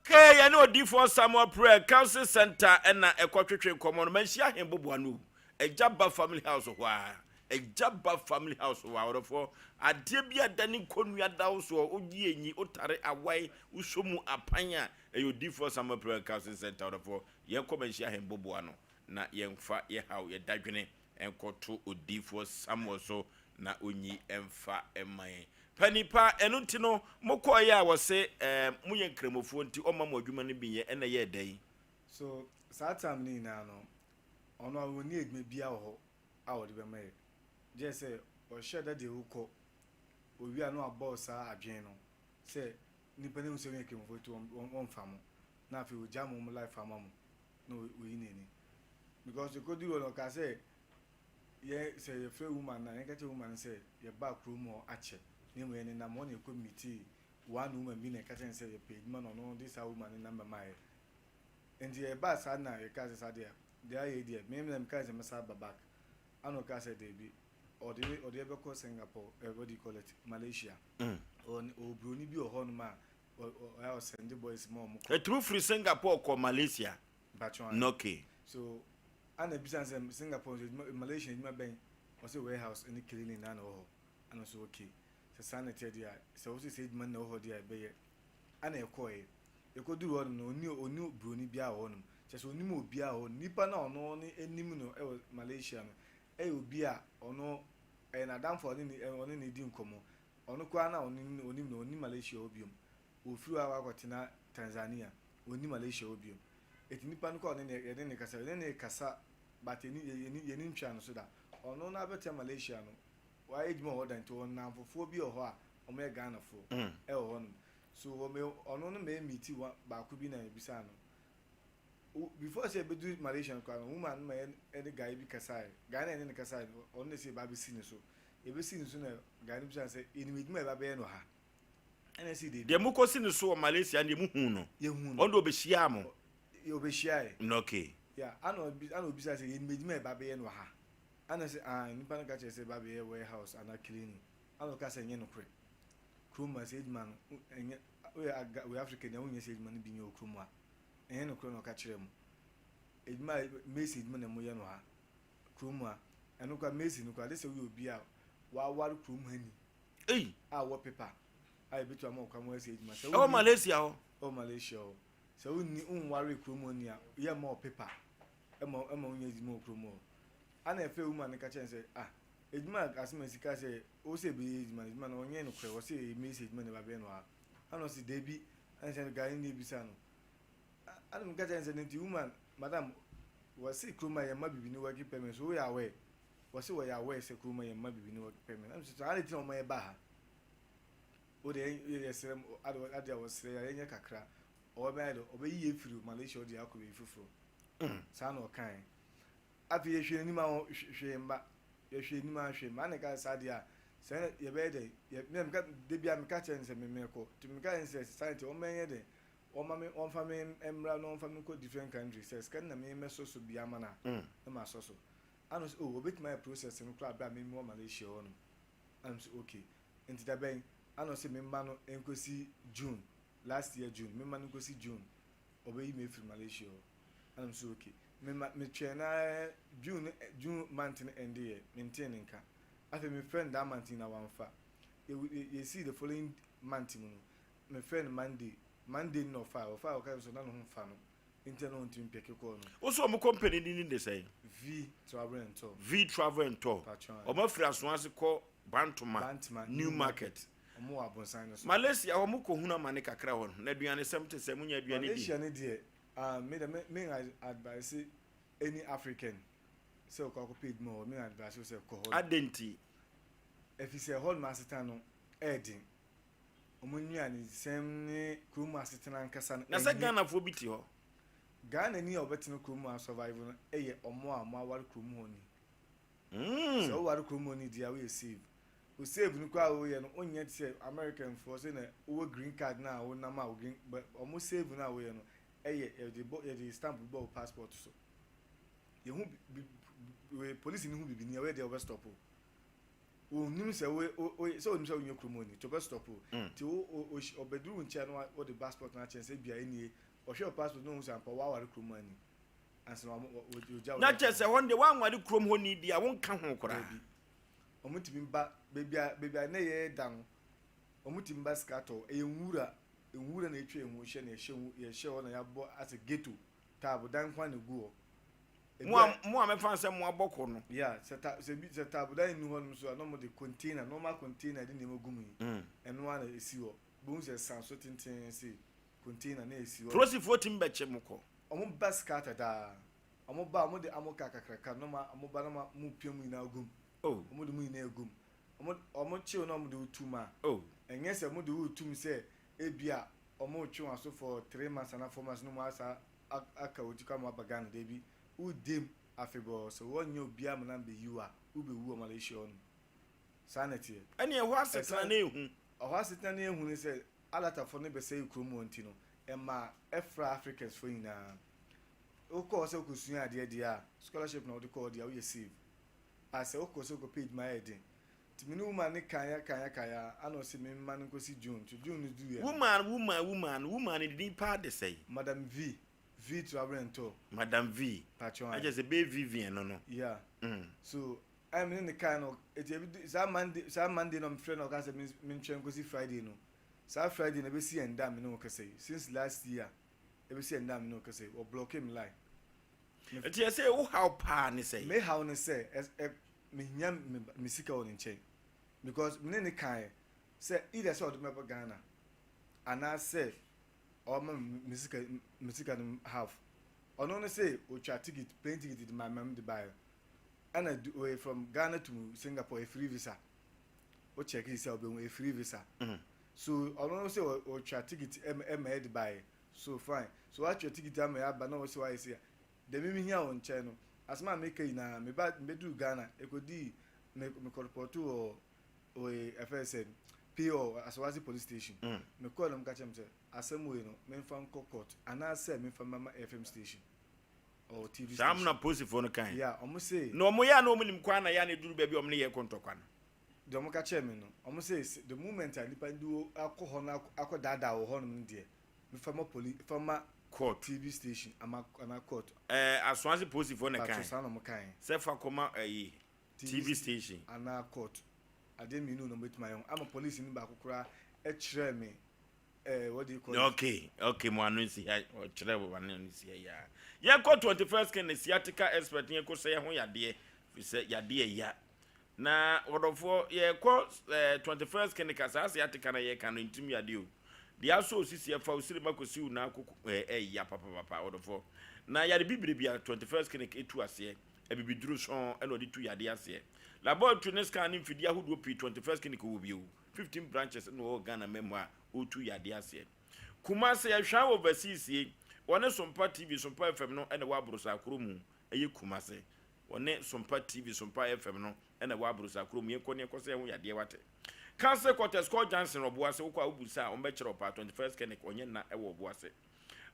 Okay, yɛne odiyifoɔ Samuel Prayer Council Center ɛna ɛkɔtwetwe nkɔmmɔ no. Manhyia ahemboboa no o. Agya ba family house hɔ a. Agya ba family house hɔ a. Ɔdɔfoɔ, adeɛ bi a da ne nkonnua da wo soɔ, wogye enyi, wotare awae, wosɔ mu apan a, ɛyɛ odiyifoɔ Samuel Prayer Council Center. Ɔdɔfoɔ, yɛnkɔ manhyia ahemboboa no na yɛmfa yɛhaw, yɛdadwene nkɔto odiyifoɔ Samuel so na ɔnyi mfa mma yɛn. Panin pa, ɛno nti no mokɔeɛ a wɔse ɛɛ moyɛ nkramofoɔ nti ɔmma mo adwuma no bi nyɛ, ɛna ɛyɛɛ dɛn? So saa time no nyinaa no ɔno a ɔnni adwuma biara wɔ hɔ a ɔde bɛma yɛ, gyɛ sɛ ɔhyɛ da de wo kɔ, owie a na wabɔ wo saa adwene no sɛ nnipa no ahu sɛ woyɛ nkramofoɔ nti wɔmfa mo, na afei ɔgya mo mo life ama mo na ɔyi n'ani. Because ɛkɔduru hɔ no ɔkaa sɛ yɛ sɛ yɛfrɛ woman no a yɛnka kyerɛ woman no sɛ yɛbaa kurom hɔ akyɛ na mmom yɛnenam hɔ na yɛkɔ meetii one woman bi na yɛka kyerɛ no sɛ yɛpɛ adwuma na ɔno de saa woman no number maa yɛ nti yɛbaa saa na yɛkaa sɛ saa deɛ deɛ ayɛ yi deɛ me na mekaa sɛ mɛsa aba back ana ɔkaa sɛ daabi ɔde ɔde yɛbɛkɔ Singapore eh, what do you call it Malaysia mm. ɔwɔ broni bi wɔ hɔnom a. Ɔyɛ a ɔsɛnde boys ma ɔmo kɔ. Ɛtumi firi Singapore kɔ Malaysia. Mpakyɛw ae. Okay. So ana ebisa no sɛ Singapore nso adwuma Malaysia adwuma bɛn? Ɔse warehouse ne cleaning naa na ɛwɔ hɔ. Ana ɔse okay. Sɛ saa na ɛteɛ deɛ a sɛ wose saa adwuma no na ɛwɔ hɔ deɛ a ɛbɛyɛ. Ana yɛkɔɔɛ. Yɛkɔduruu hɔ nom no ɔnni ɔnni broni biara wɔ hɔ nom. Kyerɛ sɛ ɔnnim obiara wɔ hɔ. Nipa no a ɔno ne nim no wɔ Malaysia no ɛyɛ obi a ɔno ɛyɛ n'adamfo a ɔne ne ɔne no di nkɔmmɔ. Ɔno koraa na ɔnim no ɔnim no ɔnni Malaysia hɔ biom. Ɔfiri hɔ akɔ akɔtena Tanzania, ɔnni Malaysia hɔ biom. Enti nipa no koraa ɔne no yɛne no kasa yɛne no rekasa but yɛnni yɛnni yɛnni ntwea no so da. Ɔno no abɛtena Malaysia no wayɛ adwuma wɔ hɔ da nti ɔwɔ nnamfofoɔ bi wɔ hɔ a wɔyɛ Ghanafoɔ ɛwɔ hɔnom. So wɔ me ɔno no mɛ meeti one baako bi na mebisaa no. Wo before sɛ yɛbɛduru Malaysia no koraa no woman no ma yɛne guy bi kasaeɛ. Guy no a yɛne no kasaeɛ no ɔno na ɛsɛ yɛba abɛsi ne so. Yɛbɛsii no so na guy no bisaa no sɛ, yɛnim adwuma a yɛba bɛyɛ no ha? Ɛna ɛsii daabi. Deɛ mokɔsi no so wɔ Malaysia no deɛ mohuu no? Yɛhuu no. Ɔno deɛ ɔbɛhyiaa mo? Ɔbɛhyiaeɛ. Okay. Yeah, ana ɔbi, ana ɔbisaa sɛ, yɛnim adwuma a yɛba bɛyɛ no wɔ ha? Ana ɔse, aane, nipa no ka kyerɛɛ sɛ yɛba bɛyɛ warehouse anaa cleaning. Ana ɔkaa sɛ, ɛnyɛ nokorɛ. Kurom ha, saa adwuma no, ɛnyɛ, woyɛ aga, woyɛ Africani a wonyɛ saa adwuma no bi nyɛ wɔ kurom ha. Ɛnyɛ nokorɛ na ɔka kyerɛɛ mo. Adwuma a, mason adwuma na moyɛ no ha. Kurom ha. Ɛno koraa Macy no koraa gye sɛ woyɛ obi a waware kurom ha ni Ei! a wɔ paper a yɛbɛtumi ama wo kwan ma woasi adwuma. Sɛ Ɛwɔ wonni Malaysia hɔ? ɛwɔ Malaysia hɔ. Sɛ wonni wonwaree kurom hɔ ni a yɛmma wo paper ɛma ɛma wonya adwuma wɔ kurom hɔ. Ana ɛfɛ woman no ka kyerɛ no sɛ ah adwuma a Asem asi ka sɛ wo sɛ ɛbɛyɛ adwuma no adwuma no ɔnyɛ nokorɛ wɔ sɛ ɛyɛ Macy adwuma na ɛba bɛyɛ no ha. Ana ɔse dabi ɛna sɛ guy no na ebisa no. Ana meka kyerɛ no sɛ nti woman madam Wɔse kurom a yɛmma bibini working permit so woyɛ aware? Wɔse wɔyɛ aware sɛ kurom a yɛmma bibini working permit. Na mese so ade nti na wɔma yɛba ha? Wo deɛ yɛsrɛ mo ade ade a wɔsrɛ yɛ yɛnyɛ kakra. Ɔbɛyɛ dɛ ɔbɛyi yɛ firi Malaysia ɔde akɔ baabi foforɔ. Saa na ɔkae. Afei yɛhwɛ n'anim a hwee mma. Yɛhwɛ anim a hwee mma. Ana ɛka saa deɛ a sɛ yɛbɛyɛ dɛ yɛ meka da biara meka kyerɛ no sɛ memekɔ. Nti meka kyerɛ no sɛ saa nti wɔmmɛyɛ dɛ Wɔma me wɔmfa me mmra na wɔmfa me nkɔ different country sɛ sika no na me mɛsɔ so bi ama no a na masɔ so. Ana ɔse oh obetumi ayɛ process no koraa berɛ a me mewɔ Malaysia hɔ nom. Ana mese okay nti da bɛn? Ana ɔse me mma no nkosi June last year June me mma no nkosi June ɔbɛyi me afiri Malaysia hɔ. Ana mese okay me ma metwɛn no ara June no June month no end yɛ mentee ne nka. Afei mefrɛ no that month nyinaa wamfa. Yɛ yɛsii the following month mu no Mefrɛɛ no Monday, Monday no na ɔfae, ɔfae a ɔka kyerɛɛ me sɛ na ne ho mfa no nti na na ɔntumi mpɛke call no. Wo se wɔn company no din de sɛn? V Travel and Tour. V Travel and Tour. Patrɔ Wɔn afiri Asoase kɔ Bantoma, Bantama, New Market. Wɔn wɔ abonsan no so. Malaysia hɔ mo kɔ hunu amane kakra hɔ no, na aduanesɛm te sɛ, mo nya aduane di? Malaysia no deɛ, ah, me deɛ me me advise any African sɛ ɔkɔ akɔpɛ adwuma wɔ hɔ, me advise wo sɛ kɔ hɔ nom. Adɛn nti? Ɛfiri sɛ ɛhɔ nom asetena no ɛyɛ den. Wɔn nnuanesɛm ne kurom asetena ankasa no Na sɛ ɛnyɛ. Ghanafoɔ bi te hɔ? Ghanani a ɔbɛtena kurom a survive no yɛ wɔn a wɔaware kurom hɔ ni. Sɛ woware kurom hɔ ni deɛ a woyɛ save. Wo save no koraa a woyɛ no wonyɛ te sɛ Americanfoɔ sɛ na wowɔ green card no a wonam a wo green but wɔn save no a woyɛ no ɛyɛ yɛde bɔ yɛde stamp bi bɔ wo passport so. Yɛhu bi bi polisi no hu bibini a woyɛ deɛ wɔbɛ stop wo. Onim sɛ wo wo sɛ onim sɛ wonyɛ kurom ni nti ɔbɛ stop wo. Nti wo o ɔbɛduru wo nkyɛn na wode passport no akyerɛ no sɛ ebia enie. Ɔhwɛ wo passport na ohu sɛ ampa woaware kurom ha ni ansa na wagya wo Na kyerɛ sɛ hɔ no deɛ woanware kurom hɔ ni deɛ a wonka ho koraa. Daabi. Wɔtumi ba baabi a baabi a na yɛda no wɔtumi ba sika tɔ ɛyɛ nwura nwura na atwa yɛn ho ahyia na yɛhyɛ yɛhyɛ hɔ na yɛabɔ asɛ ghetto taabo dan nko ara na egu hɔ. Mo a mo a mɛfa sɛ mo abɔ kɔ no. Yeah, sɛ ta sɛ bi sɛ taabodan nni hɔnom nso a na wɔde container normal container de nneɛma gu mu yi. Ɛno ara na esi hɔ. Bohu sɛ ɛsan so tenten sei container na esi hɔ. Polisifoɔ tumi bɛkye mo kɔ. Wɔn ba scatter daa. Wɔn ba a wɔde ammo car kakraka no na wɔn ba na wɔn pia mu nyinaa gu mu. Oh. Wɔn de mu nyinaa gu mu. Wɔn wɔn kye wo na wɔn de wo tum a. Oh. Ɛnyɛ sɛ wɔn de wo tum sɛ ebia wɔn retwe wɔn aso for 3 months anaa 4 months na wɔn asa aka wo ti kɔ ama woaba Ghana dabi wo dem afebɔɔ sɛ wɔnyɛ obiara ma no ambɛyi wo a wobɛwu wɔ Malaysia hɔ nom saa na ɛteɛ. Ɛne ɛhɔ asetena no ɛhu. Ɛhɔ asetena no ɛhu ne sɛ Alatafoɔ no bɛsɛe kurom hɔ nti no ɛma ɛfra Africans foɔ nyinaa wokɔ hɔ sɛ wokɔsua adeɛ deɛ a scholarship na wode kɔ hɔ deɛ a woyɛ save but sɛ wokɔ sɛ wokɔpɛ adwuma a ɛyɛ den. Nti me ne woman no kaeɛ kaeɛ kaeɛ ara ana ɔse me mma no nkɔsi June nti June no duruiɛ no. Woman woman woman no woman no ne din paa de sɛn? Madam V, V Travel and Tour. Madam V, Pakyɛ na kyerɛ sɛ bɛyɛ Vivian no no. Yeah, so ɛna me ne no kaeɛ no nti ebi du saa Monday saa Monday no a mefrɛ no a ɔka sɛ mentwɛn nkɔsi Friday no saa Friday no ɛbɛsi ɛndɛ a me ne wo kasa yi since last year ɛbɛsi ɛndɛ a me ne wo kasa yi wɔ blocke me line. Nti ɛsɛ wo haw paa ne sɛn? Me haw ne sɛ ɛ mehia me me sika wɔ ne nkyɛn because me ne no kaeɛ sɛ either sɛ ɔde me bɛba Ghana anaasɛ ɔma me me sika me sika no half. Ɔno no se ɔtwa ticket plane ticket de ma ma me de baeɛ ɛna du oye from Ghana to Singapore ɛyɛ free visa wo check sisi a wobɛhu ɛyɛ free visa so ɔno no se ɔtwa ticket ɛma yɛde baeɛ so fine so watwa ticket ama yɛ aba na ɔse wayɛ sei a Deɛ me mehia wo nkyɛn no, asɛm a meka nyinaa, me ba, mebɛduruu Ghana, ɛkɔdii, me, mekɔ repɔto wɔ, wɔ ɛfɛ sɛ, PO, Asawase Police Station. Mekɔɔ na wɔka kyerɛɛ me sɛ, asɛm wei no, memfa nkɔ court, anaasɛ memfa mmɛma FM station, or TV Saa station. na polisifoɔ no kae. Yeah, wɔn se. Na wɔn yɛ a na wɔn nim kwan na yɛ a na ɛduru baabi a wɔn ne yɛ kɔ ntɔkwa no. Deɛ wɔka kyerɛɛ me no, wɔn se, the moment a nipa no de wo akɔ hɔ no akɔ daadaa wɔ hɔnom no deɛ, Mefa ma poli fa ma court. TV station ama ana court. Ɛɛ asoase polisifoɔ na Pato ɛkae saa na ɔmo kae. sɛ fa kɔma ɛyi TV station. Anaa court adeɛ mmienu na ɔmo betumi ayɛ ho ama polisi ni baako koraa ɛkyerɛɛ me ɛɛ what do you call it. Okay okay mo ano nsi ha ɔkyerɛ wo ano nsi ha yaa yɛnkɔ 21st king ne sciatica expert yɛnkɔ sɛ yɛho yadeɛ firi sɛ yadeɛ ya Na ɔdɔfoɔ, yɛrekɔ eh, 21st Clinic a, saa sciatica na yɛreka no, ntim yadeɛ o. Deɛ asɔ wo sisi ɛfa wo sirem akɔsi wo nan koko eh, ɛya papapapa ɔdɔfoɔ. Na yare bibire bia 21st Clinic ɛtu aseɛ, abibiduro sɔn ɛna ɔde tu yadeɛ aseɛ. Laboratory ne scan ne mfidie ahodoɔ pii 21st Clinic wɔ bio. 15 branches na ɔwɔ Ghana mmamu a ɔretu yadeɛ aseɛ. Kumasi, Ɛhwan wɔ Overseas wɔne Sompa TV, Sompa FM no ɛna ɛwɔ Aborosaa kuro mu, ɛyɛ Kumasi. Wɔne Sompa TV, Sompa FM no na ɛwɔ Aborosa kurom. Yɛnkɔ ne yɛnkɔsɛ yɛn ho yadeɛ wate. Council Quarters, kɔ Johnson Ɔboase, wokɔ a wobu sa a wɔbɛkyerɛ wo paa. 21st Clinic, ɔnyɛ nna ɛwɔ Ɔboase.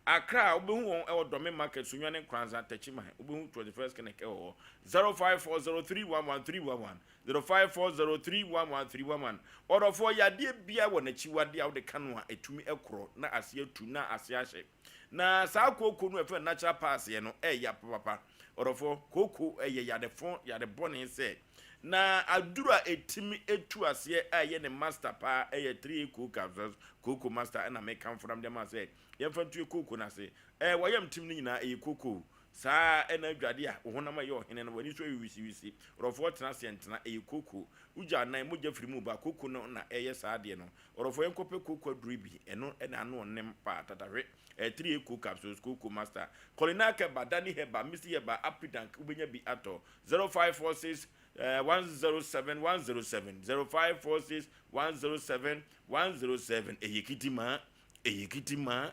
Accra, wobɛhu wɔn ɛwɔ Dɔme Market, Sunyani ne Nkoranza, Techiman, wobɛhu 21st Clinic ɛwɔ hɔ. 0540311311, 0540311311. Ɔdɔfoɔ, yadeɛ biara wɔ n'akyiwadeɛ a wode ka no a ɛtumi ɛkorɔ na aseɛ atu na aseɛ ahyɛ. Na saa kooko no a yɛfrɛ no natural pass yɛ no ɛyɛ papapa. Ɔdɔfoɔ, kooko ɛyɛ yadefo, yade bɔne sɛ. Na aduru a ɛtumi ɛtu aseɛ a ɛyɛ ne master paa ɛyɛ 3A kooko capsules, kooko master ɛna mekamfo na mede ama sɛ yɛmfa ntu yɛ kooko no ase. Ɛɛ wayam tim no nyinaa ɛyɛ kooko. Saa ɛna adwade a wo honam a ɛyɛ ɔhene no w'ani so ɛyɛ wisiwisi. Ɔdɔfoɔ tena aseɛ ntena ɛyɛ kooko. Wogya anan mogya firi mu ba kooko no na ɛyɛ saa adeɛ no. Ɔdɔfoɔ yɛnkɔpɛ kooko aduro yi bi, ɛno na ano ɔnem paa, tatahwe, ɛyɛ 3A coco capsules, coco master, Kolinak herbal, Dani herbal, Misty herbal, Apidank, wobɛnya bi atɔ, 0546 107 107, 0546 107 107, ɛyɛ kitimaa, ɛyɛ kitimaa,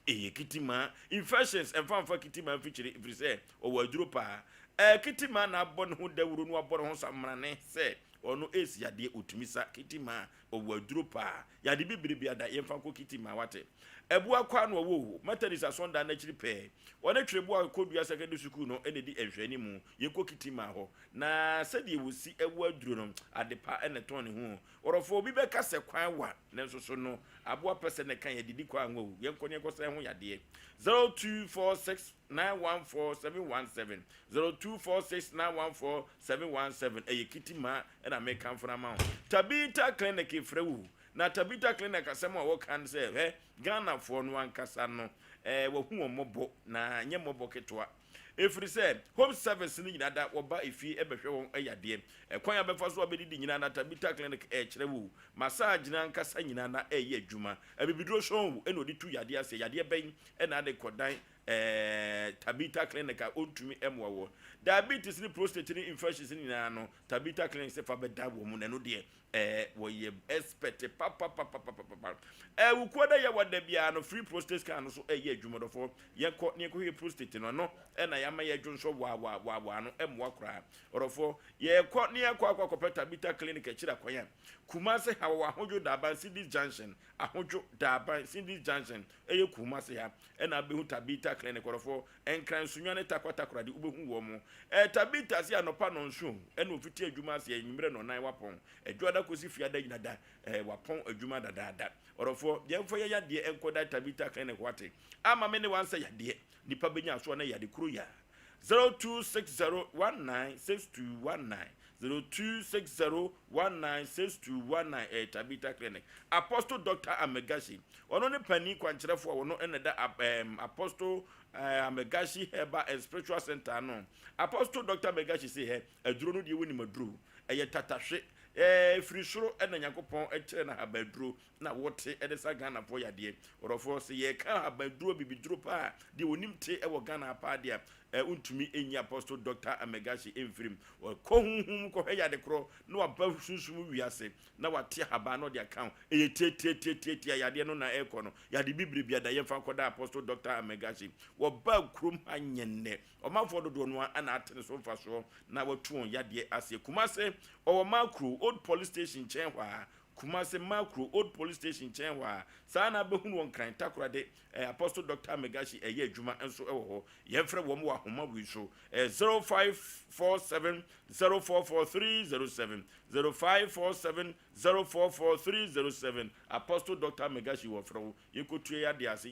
Ɛyɛ kitimaa. Infections mfa mfa kitimaa mfikyire ɛfiri sɛ ɔwɔ aduro paa. Ɛɛ kitimaa na abɔ ne ho dawuro na wabɔ ne ho samrane sɛ ɔno ɛresi yadeɛ ɔtumi sa kitimaa ɔwɔ aduro paa. Yade bibire biada yɛmfa nkɔ kitimaa wate. Ɛboa kwaa na ɔwɔ o Methodist asɔndan no akyiri pɛɛ. Ɔne Twereboa Kodua Secondary Sukuu no na ɛdi nhwɛanimu. Yɛnkɔ kitimaa hɔ na sɛdeɛ wɔsi wɔ aduro no adepa na ɛtɔn ne ho o. Ɔdɔfoɔ, obi bɛka sɛ kwan wa, nanso so no aboa pɛ sɛ ne ka yɛ didi kɔ anwa o, yɛnkɔ ne yɛnkɔsa ɛho yadeɛ. 0246 914 717, 0246 914 717, ɛyɛ Kitima ɛna mekamfo no ama wo. Tabitha Clinic frɛ wo, na Tabitha Clinic asɛm a wɔka ne sɛ, hwɛ, Ghanafoɔ no ankasa no, ɛɛ, wɔahu wɔn mmɔbɔ, na nyɛ mmɔbɔ ketewa. Ɛfiri sɛ home service no nyinaa da wɔba efie bɛhwɛ wɔn yadeɛ. Ɛkwan a bɛfa so abɛdidi nyinaa na Tabitha Clinic ɛrekyerɛ wo. Massage no ankasa nyinaa na ɛreyɛ adwuma. Abibiduro sɔn wo ɛna ɔde tu yadeɛ aseɛ. Yadeɛ bɛn ɛna ade kɔdan ɛɛ Tabitha Clinic a ɔntumi mmoa woɔ. Diabetes ne prostate ne infections no nyinaa no Tabitha Clinic sɛ fa bɛda wɔn na ɛno deɛ Ɛɛ wɔyɛ expert papapapapapa. Ɛɛ wukuo da yɛ wɔ da biara no free prostate scan no so ɛyɛ adwuma dɔfoɔ. Yɛnkɔ ne yɛnkɔhwɛ prostate no ɛno ɛna yɛama yɛdwo nso waawaawaa no ɛmmoa koraa. Ɔdɔfoɔ yɛkɔ ne yɛkɔ akɔ akɔpɛ Tabitha clinic akyiri akwan a Kumasi ha wɔ Ahodwo Daban Cities Junction. Ahodwo, Daaban, Cindy's Junction, ɛyɛ Kumasi ha ɛna abɛhu Tabitha Clinic ɔdɔfoɔ, Nkran, Sunyani ne Tarkwa Takoradi wobɛhu wɔn mo. Ɛɛ Tabitha se anɔpa nnɔnson ɛna ɔfiti adwuma ase anwummerɛ nnɔnan wapɔn, Adwoada kɔsi Fiada nyina da ɛɛ wapɔn adwuma dadaada. Ɔdɔfoɔ, yɛmfa yɛn yadeɛ nkɔda Tabitha Clinic wate, ama me ne wo ansɛ yadeɛ, nipa bɛnya asoa na yade kuro yi a. 0260196219 0260196219 ɛyɛ Tabitha Clinic. Apostle Doctor Amegashi, ɔno ne panin kwankyerɛfoɔ a ɔno na ɛda ɛɛm Apostle ɛɛ Amegashi Herbal and Spiritual Center ano. Apostle Doctor Amegashi se hɛ, aduro no deɛ wonim aduro, ɛyɛ tatahwe, ɛɛ firi soro ɛna Nyankopɔn kyerɛ no ahabaduro na wote de sa Ghanafoɔ yadeɛ. Ɔdɔfoɔ, sɛ yɛreka ahabanduro, abibiduro paa a, deɛ ɔnim te wɔ Ghana ha paa deɛ a, wontumi nyi Apostle Doctor Amegashi mfiri mu. Ɔkɔ honhom mu kɔhwɛ yade korɔ na waba sunsum wiase na wate ahaban na ɔde aka ho. Ɛyɛ tiatiatiatiatia yadeɛ no na ɛrekɔ no. Yade bibire biara da yɛmfa nkɔda Apostle Doctor Amegashi. Wɔbaa kurom ha nyɛ nnɛ. Ɔmanfoɔ dodoɔ no ara na ate ne so mfasoɔ na watu wɔn yadeɛ aseɛ. Kumase, ɔwɔ Makro, Old Police Station nkyɛn hɔ ara. Kumase Makro Old Police Station nkyɛn hɔ ara. Saa ara na abɛhunu wɔ Nkran Takoradi eh, Apostle Doctor Megashi ɛyɛ adwuma nso wɔ hɔ. Yɛmfrɛ wɔn wɔ ahoma wei so eh, 0547 044 307, 0547 044 307. Apostle Doctor Megashi wɔfrɛ wo. Yɛkɔtua yɛ adeɛ ase.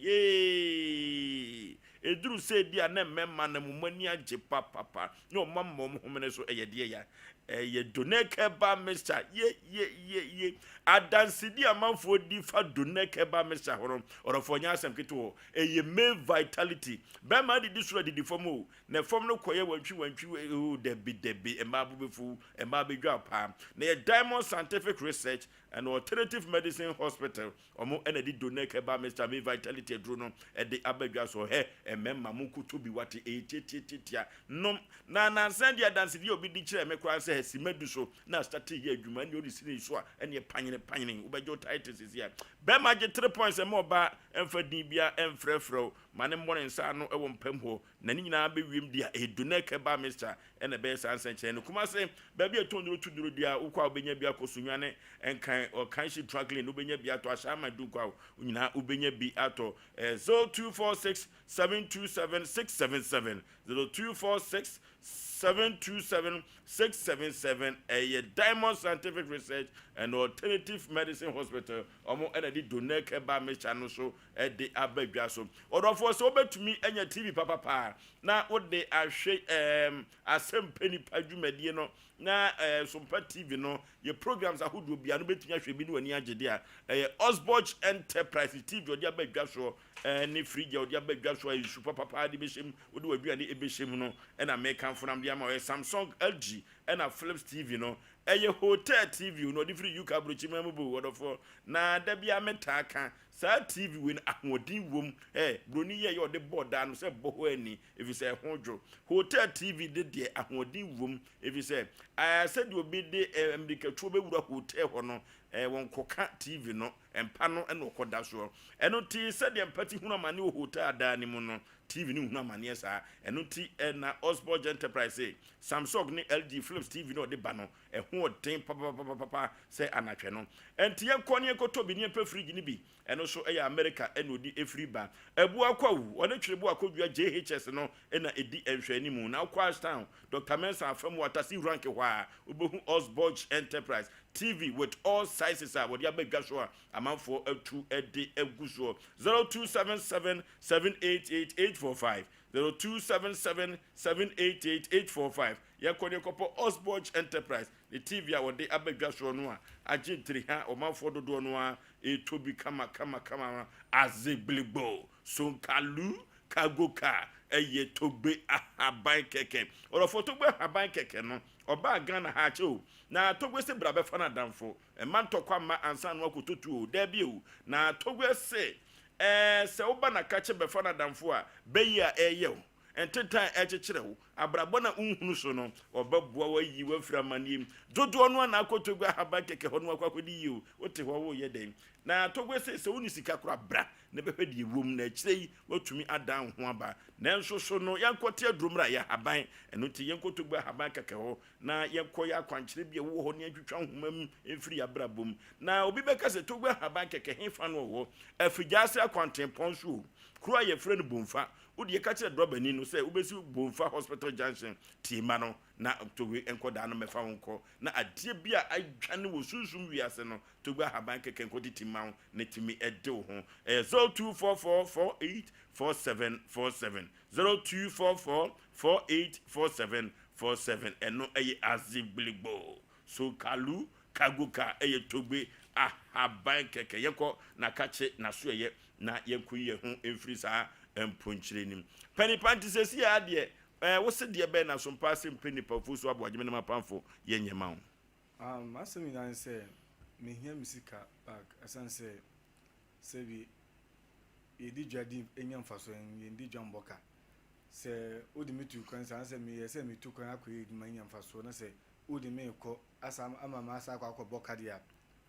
Yee! Ɛduru sɛ ɛdi a na mmarima no mo ani agye papapa na wɔn ama wɔn homene so ɛyɛ deɛ ya. Ɛyɛ Donec Herbal Mixture. Ye ye ye ye. Adansedi amanfoɔ di fa Donec Herbal Mixture ho no, ɔdɔfoɔ nyɛ asɛm ketewa o. Ɛyɛ male vitality. Bɛrima adidi soro adidi fam o. Na fam no kɔyɛ wantwi wantwi o dabi dabi mmaa bo bɛfu mmaa bɛdwa paa. Na yɛ Diamond Scientific Research and Alternative Medicine Hospital Ɔmo na ɛde Donec Herbal Mixture Me Vitality aduro no de aba dwa so. Hɛ mmarima mo nkoto bi wate ɛyɛ tiatiatiatia nom. Na nansa di adansedie a obi di kyerɛɛ me koraa sɛ hɛ sima du so na astate yɛ adwuma ɛnneɛ ɔde sini so a ɛnneɛ panyene panyene wobɛgye wo title sisi a. Bɛrima gye 3 points ɛma ɔbaa ɛmfa din biara ɛmfrɛfrɛ wo ma ne mmɔ ne nsa ano wɔ mpam hɔ na ne nyinaa bɛwiem di a ɛyɛ Donec Herbal Mixture na ɛbɛyɛ saa nsɛnkyerɛnne no. Kumase, baabi a ɛtɔn nnuro tu nnuro dua, wokɔ a wobɛnya bi akɔ Sunyani, Nkran, Ɔkanhye Drug Lane, wobɛnya bi atɔ, Ashaiman Dunkwa, nyinaa wobɛnya bi atɔ. 0246 727 677, 0246 727 677, ɛyɛ Diamond Scientific Research and Alternative Medicine Hospital, wɔn na ɛde Donec Herbal Mixture no so de aba dwa so. Ɔdɔfoɔ, sɛ wobɛtumi anya TV papapa na wode ahwɛ ɛɛm asɛmpɛ nipa dwumadie no na ɛɛ Sompa TV no yɛ programs ahodoɔ bia no bɛtumi ahwɛ bi ne w'ani agye de a, ɛyɛ Osborge Enterprise TV ɔde aba dwa soɔ ɛɛ ne fridge a ɔde aba dwa soɔ a nsu papapa de bɛhyɛ mu wode w'aduane ɛbɛhyɛ mu no ɛna mekamfo nam de ama ɔyɛ Samsung, LG ɛna Philips TV no ɛyɛ hotel TV no ɔde firi UK aburokyiman mu bo ɔdɔfoɔ na da bia metaa ka Saa TV wei no ahoɔden wom ɛ broni yɛ yɛ ɔde bɔ daa no sɛ bɔ hɔ ani efisɛ ɛho dwo. Hotel TV de deɛ ahoɔden wom efisɛ ɛɛ sɛdeɛ obi de ɛ mmirikatuo bɛwura hotel hɔ no ɛ wɔn kɔka TV no mpa no ɛna ɔkɔ da soɔ. Ɛno nti sɛdeɛ mpa ti hunu amaneɛ wɔ hotel adaa no mu no TV no nhunu amaneɛ saa. Ɛno nti na Osborge Enterprise se Samsung ne LG Philips TV no ɔde ba no Ɛho ɔden papapapapa sɛ anatwɛ no. Ɛnti yɛnkɔ ne yɛnkɔtɔ bi ne yɛmpɛ fridge no bi. Ɛno nso ɛyɛ America ɛna ɔdi ɛfiri ba. Abua Kwawu, ɔne Twerebo Akodua JHS no na ɛdi nhwɛanimu. Na wokɔ Ashtown, Doctor Mensah afa mu wɔ Atase Rank hɔ a, wobɛhu Osborge Enterprise TV with all sizes a wɔde aba dwa so a amanfoɔ atu de agu soɔ. 0277 788 845, 0277 788 845. Yɛkɔ ne yɛkɔpɔ Osborge Enterprise ne TV a wɔde aba dwa soɔ no a agye ntiri ha ɔmanfoɔ dodoɔ no ara retɔ bi kama kama kama Azegbeligbo Sonkalu Cargo Car ɛyɛ Togbe ahaban kɛkɛ. Ɔdɔfoɔ Togbe ahaban kɛkɛ no ɔbaa Ghana ha akyɛ o na Togbe se bra bɛfa no adamfo mma ntɔkwa mma ansa na wakɔtɔ tuo o daabi o na Togbe se ɛɛ sɛ woba na kakye bɛfa no adamfo a bɛyi a ɛyɛ o. Ntentan a ɛrekyekyere wo, abrabɔ no a wonhunu so no, ɔbɛboa wo ayi wo afiri amanneɛ mu. Dodoɔ no ara na akɔ Togo ahaban kɛkɛ hɔ no akɔ akɔdi yie o. Wote hɔ woreyɛ dɛn? Na Togo se sɛ wonni sika koraa bra na bɛhwɛ deɛ ɛwɔ mu na akyire yi woatumi adan wo ho aba. Nanso so no yɛnkɔte aduro mmra yɛ ahaban. Ɛno nti yɛnkɔ Togo ahaban kɛkɛ hɔ na yɛnkɔyɛ akwankyerɛ bi a ɛwɔ hɔ na yɛntwitwa nhoma mu mfiri yɛn abrabɔ mu. Na obi bɛka sɛ Togo ahaban kɛkɛ hefa na ɔwɔ? Afigyaase akwantempɔn so o. Kuro a yɛfrɛ no Bomfa. Wo deɛ ka kyerɛ drɔbani no sɛ wobɛsi Bomfa Hospital Junction tie ma no na Togo nkɔdaa no mmɛfa wo nkɔ. Na adeɛ bi a adwane wɔ sunsum wiase no, Togo ahaban kɛkɛ nkɔtete mma wo na tumi de wo ho. Ɛyɛ 0244484747, 0244484747, ɛno ɛyɛ Azigbiligbo. So Kalu Kagoka ɛyɛ Togbe ahaban kɛkɛ. Yɛnkɔ na kakye n'asoɛyɛ na yɛnkɔyi yɛn ho mfiri saa mponkyerɛ no mu. Panipa nti seesei ara deɛ ɛɛ wo se deɛ bɛn na sompa ase mpɛ nipa ofuo so aboagye me ne m'apamfo yɛ nyɛ ma wo. Ah m'asɛm nyinaa ne sɛ mehia me sika back ɛsiane sɛ sɛbi yɛdi dwa di nya mfasoɔ yɛndi dwa mbɔ ka sɛ wode me tu kwan saa sɛ meyɛ sɛ metu kwan akɔyɛ adwuma nya mfasoɔ na sɛ wode me rekɔ asa ama m'asa akɔ akɔbɔ ka deɛ a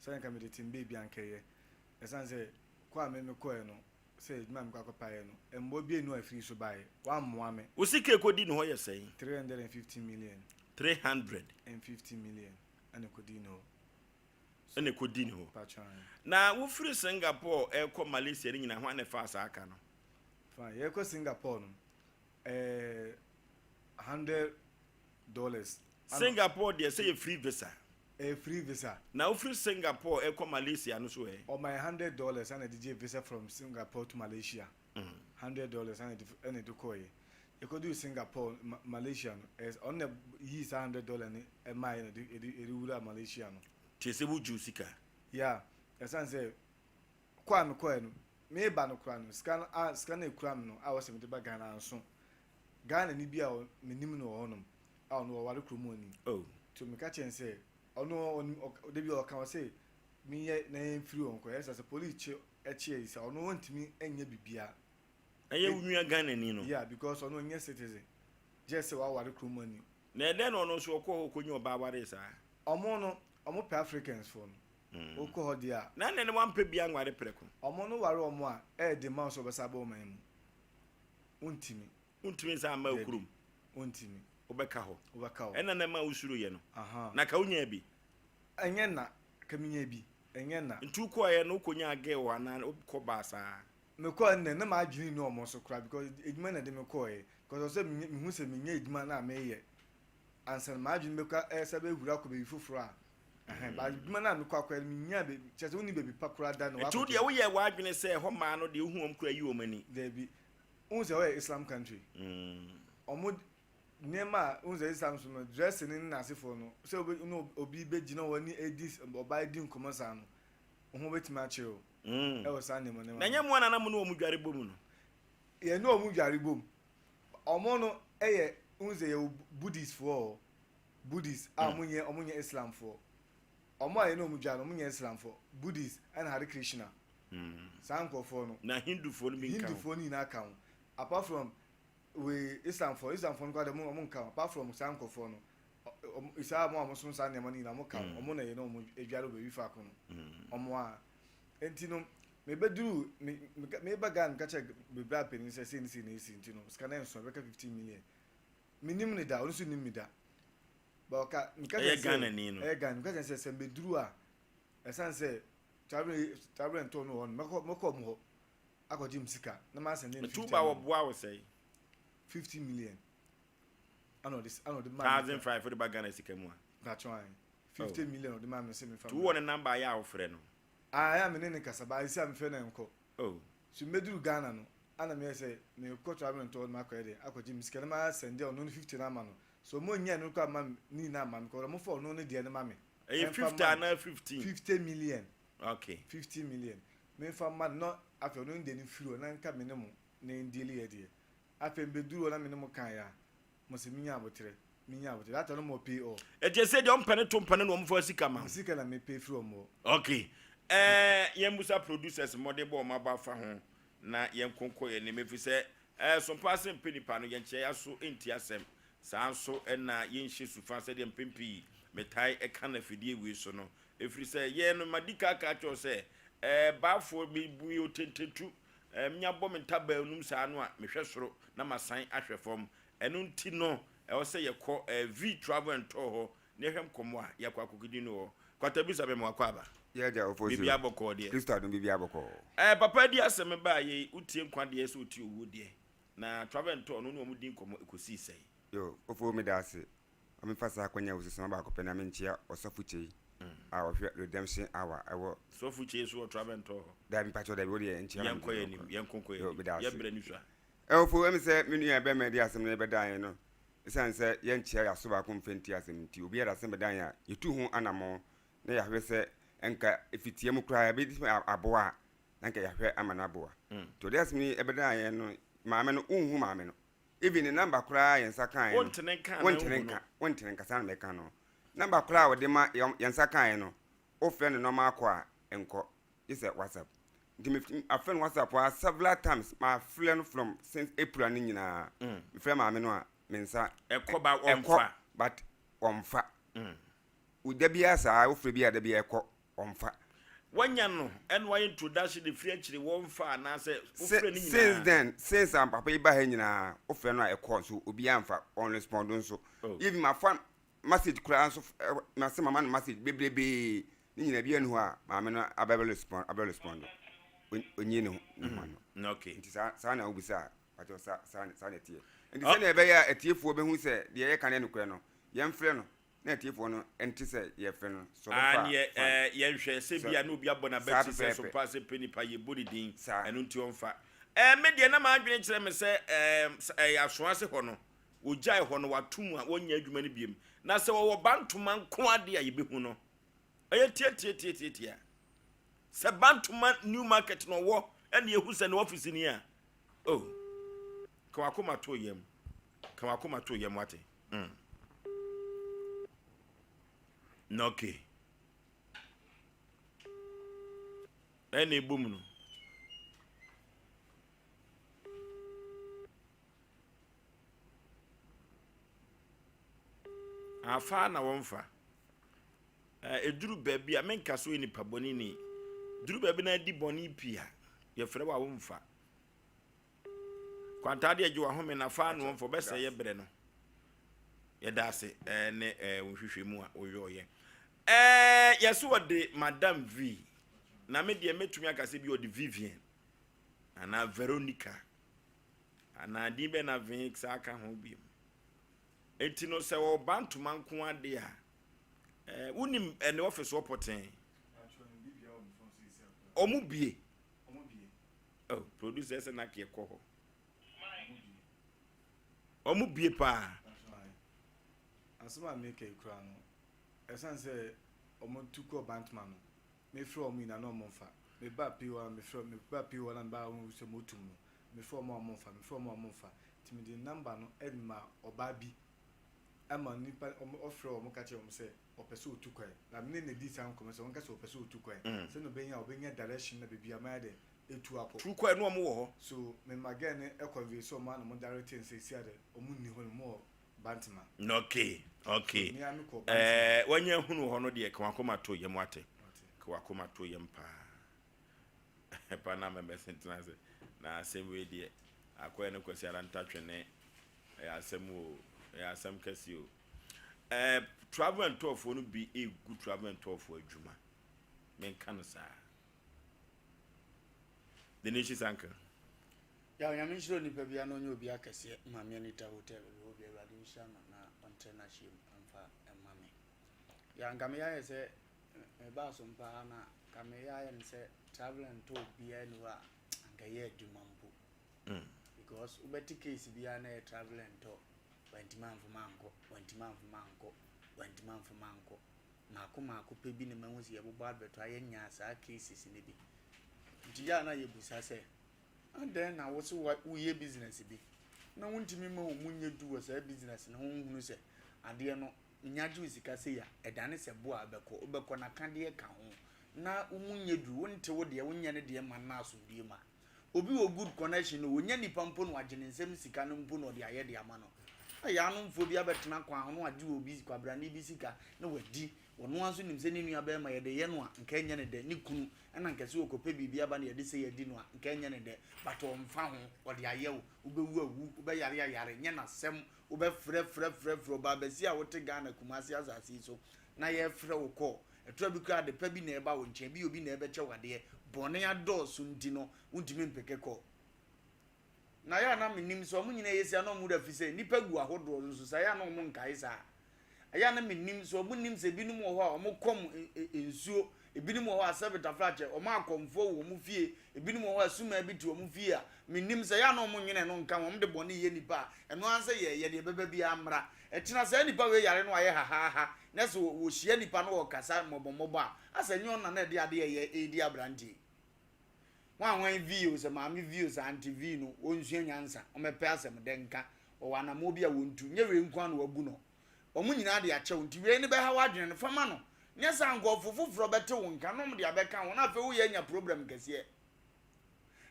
sɛ nka mede te mbaabi anka ɛyɛ ɛsiane sɛ kɔ a me mekɔɛ no sɛ adwuma a mekɔ akɔpaeɛ no mmoa bi anu a ɛfiri so baeɛ wammoa me. Wo sika ɛkɔdi ne hɔ yɛ sɛn? 350 million. 300. And 50 million ɛna ɛkɔdii ne hɔ. Ɛna ɛkɔdii ne hɔ. Na wofiri Singapore ɛrekɔ Malaysia no nyinaa hwan na ɛfaa saa ka no? Fine, yɛrekɔ Singapore no ɛɛ $100. Singapore deɛ sɛ yɛ free visa. Ɛyɛ free visa. Na wofiri Singapore ɛkɔ Malaysia no so ɛ? Ɔma yɛ $100 ɛna ɛde gye visa from Singapore to Malaysia. $100 ɛna ɛde ɛna ɛde kɔɔyɛ. Yɛkɔduu Singapore ma Malaysia no ɛyɛ ɔno na yii saa $100 no ɛmaa yɛ na ɛde ɛde ɛde wuraa Malaysia no. Nti ɛsɛ wogye wo sika? Yeah, ɛsan sɛ kɔ a mekɔɛ no meba no koraa no sika no a sika no a ekura me no a wɔsɛ mede ba Ghana anso. Ghana ni bi a menim no wɔ hɔnom a ɔno ɔware kurom hɔ ni. Oh. Nti meka kyerɛ no sɛ ɔno ɔnim ɔk da bi ɔka ɔse menyɛ na yɛmfiri hɔ nkɔ ɛyɛ saa sɛ police kye kye yɛ sɛ ɔno ɔntumi nyɛ biribiara. Ɛyɛ wo nua Ghanani no? Yeah, because ɔno ɔnyɛ citizen just sɛ waware kurom hɔ ni. Na ɛdɛn na ɔno nso ɔkɔɔ hɔ kɔnya ɔbaa waree saa? Ɔmo no ɔmo pɛ Africans foɔ no. Wokɔ hɔ deɛ a. Na ɛnɛ no wampɛ bi anware prɛko? Ɔmo no ware ɔmo a ɛyɛ den ma wo sɛ ɔbɛsan aba ɔman mu. Wontumi. Wontumi nsan mma wo kurom. Wontumi. Wobɛka hɔ. Wobɛka hɔ. Ɛna na ɛma wosuroeɛ no. Na ka wonyaa bi? Ɛnyɛ na. Ka menyaa bi. Ɛnyɛ na. Nti wokɔeɛ no wokɔnyaa girl wɔ hɔ anaa wokɔ baa saa? Mekɔɛ no deɛ na m'adwene nni wɔn so koraa because adwuma na ɛde me kɔeɛ. Because ɔsɛ mehu sɛ menyɛ adwuma no a meyɛ ansa na m'adwene bɛkɔ ɛsɛ bɛhuri akɔ baabi foforɔ a. Ɛhɛn, but adwuma no a mekɔ akɔyɛ no menyaa baabi kyerɛ sɛ wonni baabi pa koraa da na Nti wo wakɔto. deɛ woyɛɛ w'adwene sɛ ɛhɔ mmaa no deɛ wohu wɔn koraa yi wɔn ani? Daabi. Wohu sɛ ɛhɔ yɛ Islam country. Wɔn nneɛma a wohu sɛ Islam so no dressing ne n'asefoɔ no sɛ wobe ne obi bɛgyina hɔ ne edi ɔbaa di nkɔmmɔ saa no wo ho bɛtumi akyere wo ɛwɔ saa nneɛma nneɛma Na ɛnyɛ mo a na na mo ne wɔn dware bom no? Yɛne wɔn dware bom. Wɔn no yɛ wohu sɛ yɛwɔ Buddhist foɔ wɔ hɔ. Buddhist a wɔn nyɛ wɔn nyɛ Islam foɔ. Wɔn a yɛne wɔn dware no wɔn nyɛ Islam foɔ. Buddhist ɛna Hare Krishna. Saa nkorɔfoɔ no. Na Hindufoɔ no bi nka ho. Hindufoɔ no nyinaa ka ho. Apart from wei Islamfoɔ, Islamfoɔ no koraa deɛ wɔn nka ho. Apart from saa nkorɔfoɔ no, wɔn saa wɔn a wɔsom saa nneɛma no nyinaa wɔn ka ho. Wɔn na yɛne wɔn dware wɔ baabi faako no. Wɔn a. Nti no, mebɛduru me me meba Ghana meka kyerɛ me bra panin sɛ sei ne sei na esi nti no sika no ɛnso ɛbɛka 15 million. Menim no da, ɔno nso nim me da. But ɔka meka kyerɛ Ɛyɛ sɛ Ghanani no. ɛyɛ Ghana meka kyerɛ sɛ sɛ mebɛduru a ɛsan sɛ travel travel and tour no wɔ hɔ no mɛkɔ mɛkɔ ɔmo hɔ akɔgye me sika na ma sɛnde no Nti 50 woba ama no. wɔboa wo sɛn? 50 million ana ɔde ana ɔde maa me 1005 wode ba Ghana sika mu a? Mpakyɛw ae. 50 million ɔde maa me sɛ memfa Nti wowɔ ne number a yɛ a wofrɛ no? Ah ɛyɛ a me ne no kasa but seesei a mefrɛ no a ɛnkɔ. Oh. So mebɛduru Ghana no ana meyɛ sɛ mekɔ travel and tour no makɔyɛ dɛn akɔgye me sika na ma sɛnde ɔno no 50 no ama no. So ɔmo nnya ɛno koraa mma me ne nyinaa mma me because ɔmo fa ɔno ne deɛ no ma me. Ɛyɛ Ɛmfa 50 mma no. anaa 15? 50 million. Okay. 50 million. Memfa mma no na afei ɔno ne deɛ no firi hɔ na nka me ne mo na yɛn deal yɛ deɛ. Afei mebɛduru hɔ na me ne mo kaeɛ a, mo se menya aboterɛ, menya aboterɛ. That time no mo pay all. Ɛti ɛsɛ deɛ ɔmpɛ ne to mpɛ ne na ɔmfa sika ma wo. Me sika na me pay firi ɔmo hɔ. Okay. Ɛɛ yɛn busa producers mmɔden bɔ wɔn aba afa ho na yɛn nko nkɔ yɛn anim ɛfiri sɛ. Ɛɛ sompa ase mpɛ nipa no, yɛnkyerɛ yɛaso nti asɛm. Saa nso na yɛnhyɛ su fa sɛdeɛ mpɛn pii metae ka no afidie wei so no. Ɛfiri sɛ yɛn no, madi kan aka akyerɛ wo sɛ, ɛɛ baafoɔ, mebu yɛ otententu. Ɛɛ menya bɔ me ntabaa num saa no a, mehwɛ soro na masan ahwɛ fam. Ɛno nti no, ɛwɔ sɛ yɛkɔ ɛɛ V Travel and Tour hɔ na yɛhwɛ nkɔmmɔ a yɛakɔ akɔkɔdi no wɔ hɔ. Kwatabisa mema wakɔ aba. Yɛ agya Ofosu. Biribiara bɔkɔɔ deɛ. Kristo adom biribiara bɔkɔɔ. Ɛɛ papa adi asɛm baa yei, wotie nkwa deɛ sɛ wotie owuo deɛ. Na Travel and Tour no wo ne wɔn di nkɔmmɔ ɛkɔsii sɛn? Yo, Ofo meda ase. Ma memfa saa akwanya yi so soma baako pɛ na menkyea Ɔsɔfo Kyei a ɔhwɛ Redemption Hour ɛwɔ. Sɔfo Kyei nso wɔ Travel and Tour hɔ? Dabi mpakyɛw dabi wo deɛ nkyea na Yɛnkɔ mede yɛn anim, yɛnko nkɔ yɛn Yo, anim. meda ase. Yɛn berɛ no sua. Ofo, ɛm sɛ me nua bɛrima de asɛm no bɛdaa yɛn no, esiane sɛ yɛnkyea yɛn aso baako mfa ntie asɛm nti, obiara de asɛm bɛdaa yɛn a, yɛtu ho anammɔn na yɛahwɛ sɛ nka ɛfitia mu koraa yɛbɛtumi aboa a, na nka yɛahwɛ ama no aboa. Nti ɔde asɛm yi ɛbɛdaa yɛn no, maame no, wonhu maame no. Even ne number koraa yɛn nsa kaeɛ no, Wontene nka anaa wontene wonhu nka, no? wontene nka, saa na mɛka no. Number koraa a ɔde ma yɛn nsa kaeɛ no, wofrɛ no normal call a, ɛnkɔ, gye sɛ WhatsApp. Nti me afrɛ no WhatsApp a several times, mafrɛ no from since April no nyinaa. Mefrɛ maame no a, me nsa Ɛkɔ ba ɛkɔ, ɔmfa. but ɔmfa. Da biara saa, wofrɛ bi a da biara ɛkɔ, ɔmfa. Wanya no ɛna wayɛ introduction de firi akyire wɔmfa anaasɛ wofrɛ no nyinaa. Since then, since a papa yi ba ha nyinaa, wofrɛ no a ɛkɔ nso obiara mfa, ɔnrespond nso. Oh. Even mafa message koraa nso, mase mama no message bebrebee, ne nyinaa biara nni hɔ a maame no abɛ respond, abɛ respond. Onyi ne ho ne ho ano. Okay. Nti saa saa na wobisa a, pakyɛw saa saa saa na ɛteɛ. Nti sɛnea ɛbɛyɛ a atiefoɔ bɛhu sɛ deɛ yɛka no yɛ nokorɛ no, yɛmfrɛ no na atiefoɔ no nte sɛ yɛfrɛ no sɛ ɔbɛfa a, Aneɛ fine. ɛɛ yɛnhwɛ sɛ Sɛ bia na obi abɔ saa n'abati sɛ pɛpɛɛpɛ. so paa sɛ pɛ nipa yɛbɔ ne din Saa. ɛno nti ɔmfa. Ɛɛ me deɛ na m'adwene kyerɛ me sɛ ɛɛ ɛyɛ asoase hɔ no wɔgyae hɔ no wato mu a wɔnyɛ adwuma no biom na sɛ wɔwɔ bantoma nko adeɛ a yɛbɛhu no ɛyɛ tiatiatiatiatia sɛ bantoma new market na ɔwɔ ɛna yɛhu sɛ ne ɔfisi ni a oh ka wakoma to yam ka wakoma to yam wate mm. na okay ɛna ɛbɔ mu no afa na wɔmfa ɛduru baabi a menka so yɛ nipa bɔne ni duru baabi na adi bɔne pii a yɛfrɛ wo a womfa Kwantaa deɛ gye wahome na fa ano mfa ɔbɛsɛe yɛ berɛ no. Yɛda ase ne wo nhwehwɛmu a woyɔɔyɛ. Ɛɛ yɛso ɔde Madam V na me deɛ mɛtumi aka sɛ bi ɔde Vivian anaa Veronica anaa din bɛ na V saa ka ho biom. Enti no sɛ ɔba ntoma nko ade a ɛɛ wonim ɛne ɔfis wɔ pɔtɛn. Ɔmo bie. Oh, producer sɛ na keɛ kɔ hɔ. Ɔmo bie paa. Asɛm a meka yi koraa no, ɛsiane sɛ ɔmo tu kɔɔ Bantama no, mefrɛ ɔmo nyinaa na ɔmo mfa. Meba pii hɔ a mefrɛ, meba pii hɔ na meba ɔmo sɛ ɔmo tum no, mefrɛ ɔmo a ɔmo mfa, mefrɛ ɔmo a ɔmo mfa. Nti mede number no ɛma ɔbaa bi ɛma nipa ɔmo ɔfrɛ ɔmo ka kyerɛ ɔmo sɛ ɔpɛ sɛ otu kwan. Na me ne no dii saa nkɔmmɔ sɛ ɔnka sɛ ɔpɛ sɛ otu kwan. Sɛnea ɔbɛnya a ɔbɛnya direction na baabi a mayɛ dɛn etu akɔ. Tu kwan no ɔmo wɔ hɔ. So me ma girl no convince ɔmo a na ɔmo direct no sɛ sia de ɔmo nni hɔ no ɔmo wɔ Bantama. Okay okay So me ara me kɔɔ Bantama. Ɛɛ wanya hunu hɔ no deɛ ka wakoma to yam wate. Ka wakoma to yam paa. Pa na mɛmɛse ntena ase na asɛm wei deɛ akɔyɛ no Kwasi ara ntatwene ɛyɛ asɛm o ɛyɛ asɛm kɛse o. Ɛɛ travel and tour foɔ no bi egu travel and tour foɔ adwuma menka no saa. The nation sanka. Ya onyame nhyira onipa bia na ɔnyɛ obi akɛseɛ Maame Anita Hotel baabi hɔ bia awurade nhyira no na ɔntrɛ n'ahyeɛ mu mfa mma me ya nka meyɛ ayɛ sɛ mebaa so mpaa na nka meyɛ ayɛ no sɛ travel and tour biara ni hɔ a anka ɛyɛ adwuma mpo because wobɛte case biara na ɛyɛ travel and tour wantumi amfom ankɔ wantumi amfom ankɔ wantumi amfom ankɔ mako mako pɛ bi na mahu sɛ yɛbobɔ advert a yɛnyaa saa cases no bi nti yɛ a na yɛbusa sɛ adɛn na wo so woyɛ business bi na wontumi ma wɔn mu nyɛ du wɔ saa business no ho nhunu sɛ adeɛ no nya gye wo sika sei a ɛdane sɛ bo a wobɛkɔ wobɛkɔ na kadeɛ ka ho na wo mu nyɛ du wonte wo deɛ wonyɛ ne deɛ ma no asomdue ma. Obi wɔ good connection no, wɔnya nipa mpo na wagye ne nsam sika no mpo na ɔde ayɛ de ama no. Na yaanomfoɔ bi abɛtena kwan ho na wagye obi, kwabrane bi sika na wadi. Ɔno ara nso nim sɛ ne nua bɛrima yɛde yɛ no a, nka ɛnyɛ ne dɛ. Ne kunu, ɛna nka sɛ ɔkɔpɛ biribi aba na yɛde sei adi no a, nka ɛnyɛ ne dɛ. But ɔmfa ho, ɔde ayɛ wo. Wobɛwu awu, wobɛyare ayare, nyɛ n'asɛm. Wobɛfrɛ frɛ frɛ frɛ ɔbaa basia a wote Ghana, Kumasi asase yi so na yɛrefrɛ wo kɔ. Ɛtɔ bi koraa ade pa bi na ɛreba wo nkyɛn, bi obi na ɛrebɛkyɛ wo adeɛ. Bɔne adɔɔso nti no, wontumi mpeke kɔ. Na yɛ a na menim sɛ wɔn nyinaa yɛ sia na wɔn werɛ afi sɛ nnipa gu ahodoɔ nso saa yɛ a na wɔn nkae saa. Ɛyɛ a na menim sɛ wɔn nim sɛ ebinom wɔ hɔ a wɔn kɔm nsuo, ebinom wɔ hɔ a sɛbe tafrakyɛ wɔn akɔmfoɔ wɔ wɔn fie, ebinom wɔ hɔ a sumaa bi te wɔn fie a menim sɛ ɛyɛ a na wɔn nwene no nka wɔn de bɔne yɛ nnipa a ɛno ara sɛ yɛyɛ deɛ ɛbɛba biara mmra. Ɛkyena saa nipa wei yare no ayɛ hahaaha na sɛ wɔhyia nipa no wɔkasa mmɔbɔmmɔbɔ a asɛ ɛnyɛ ɔno na na ɛde adeɛ ɛyɛ ɛredi aberanteɛ yi. Hwan hwan vi o sɛ maame vi o sɛ ante vi no wɔnsua nyansa wɔmɛpɛ asɛm dɛ nka wɔwɔ anammɔn bi a wɔntu nyɛ wei nko ara na wabu no wɔn nyinaa de akyɛ wo nti wei no bɛha w'adwene no fa ma no nyɛ saa nkurɔfo foforɔ bɛte wo nka na wɔn de abɛka ho na afei woyɛ anya problem kɛseɛ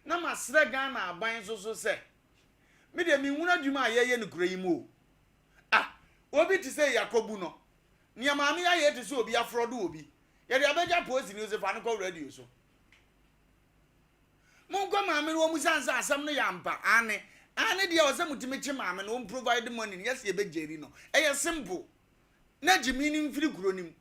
na masrɛ Ghana aban nso so sɛ me deɛ menhunu adwuma a yɛyɛ no kuro yi mu o ah obi te sɛ Yakobu no nea maame yɛ ayɛ te sɛ obi afrɔdo obi yɛde abɛgya polisini sɛ fa no kɔ radio so Monkɔ maame no wɔn san sɛ asɛm no yɛ ampa aane aane deɛ ɔsɛ motumi kye maame no wɔn provide money no yɛsɛ yɛbɛ gyeri no ɛyɛ simple na gyimi no mfiri kuro no mu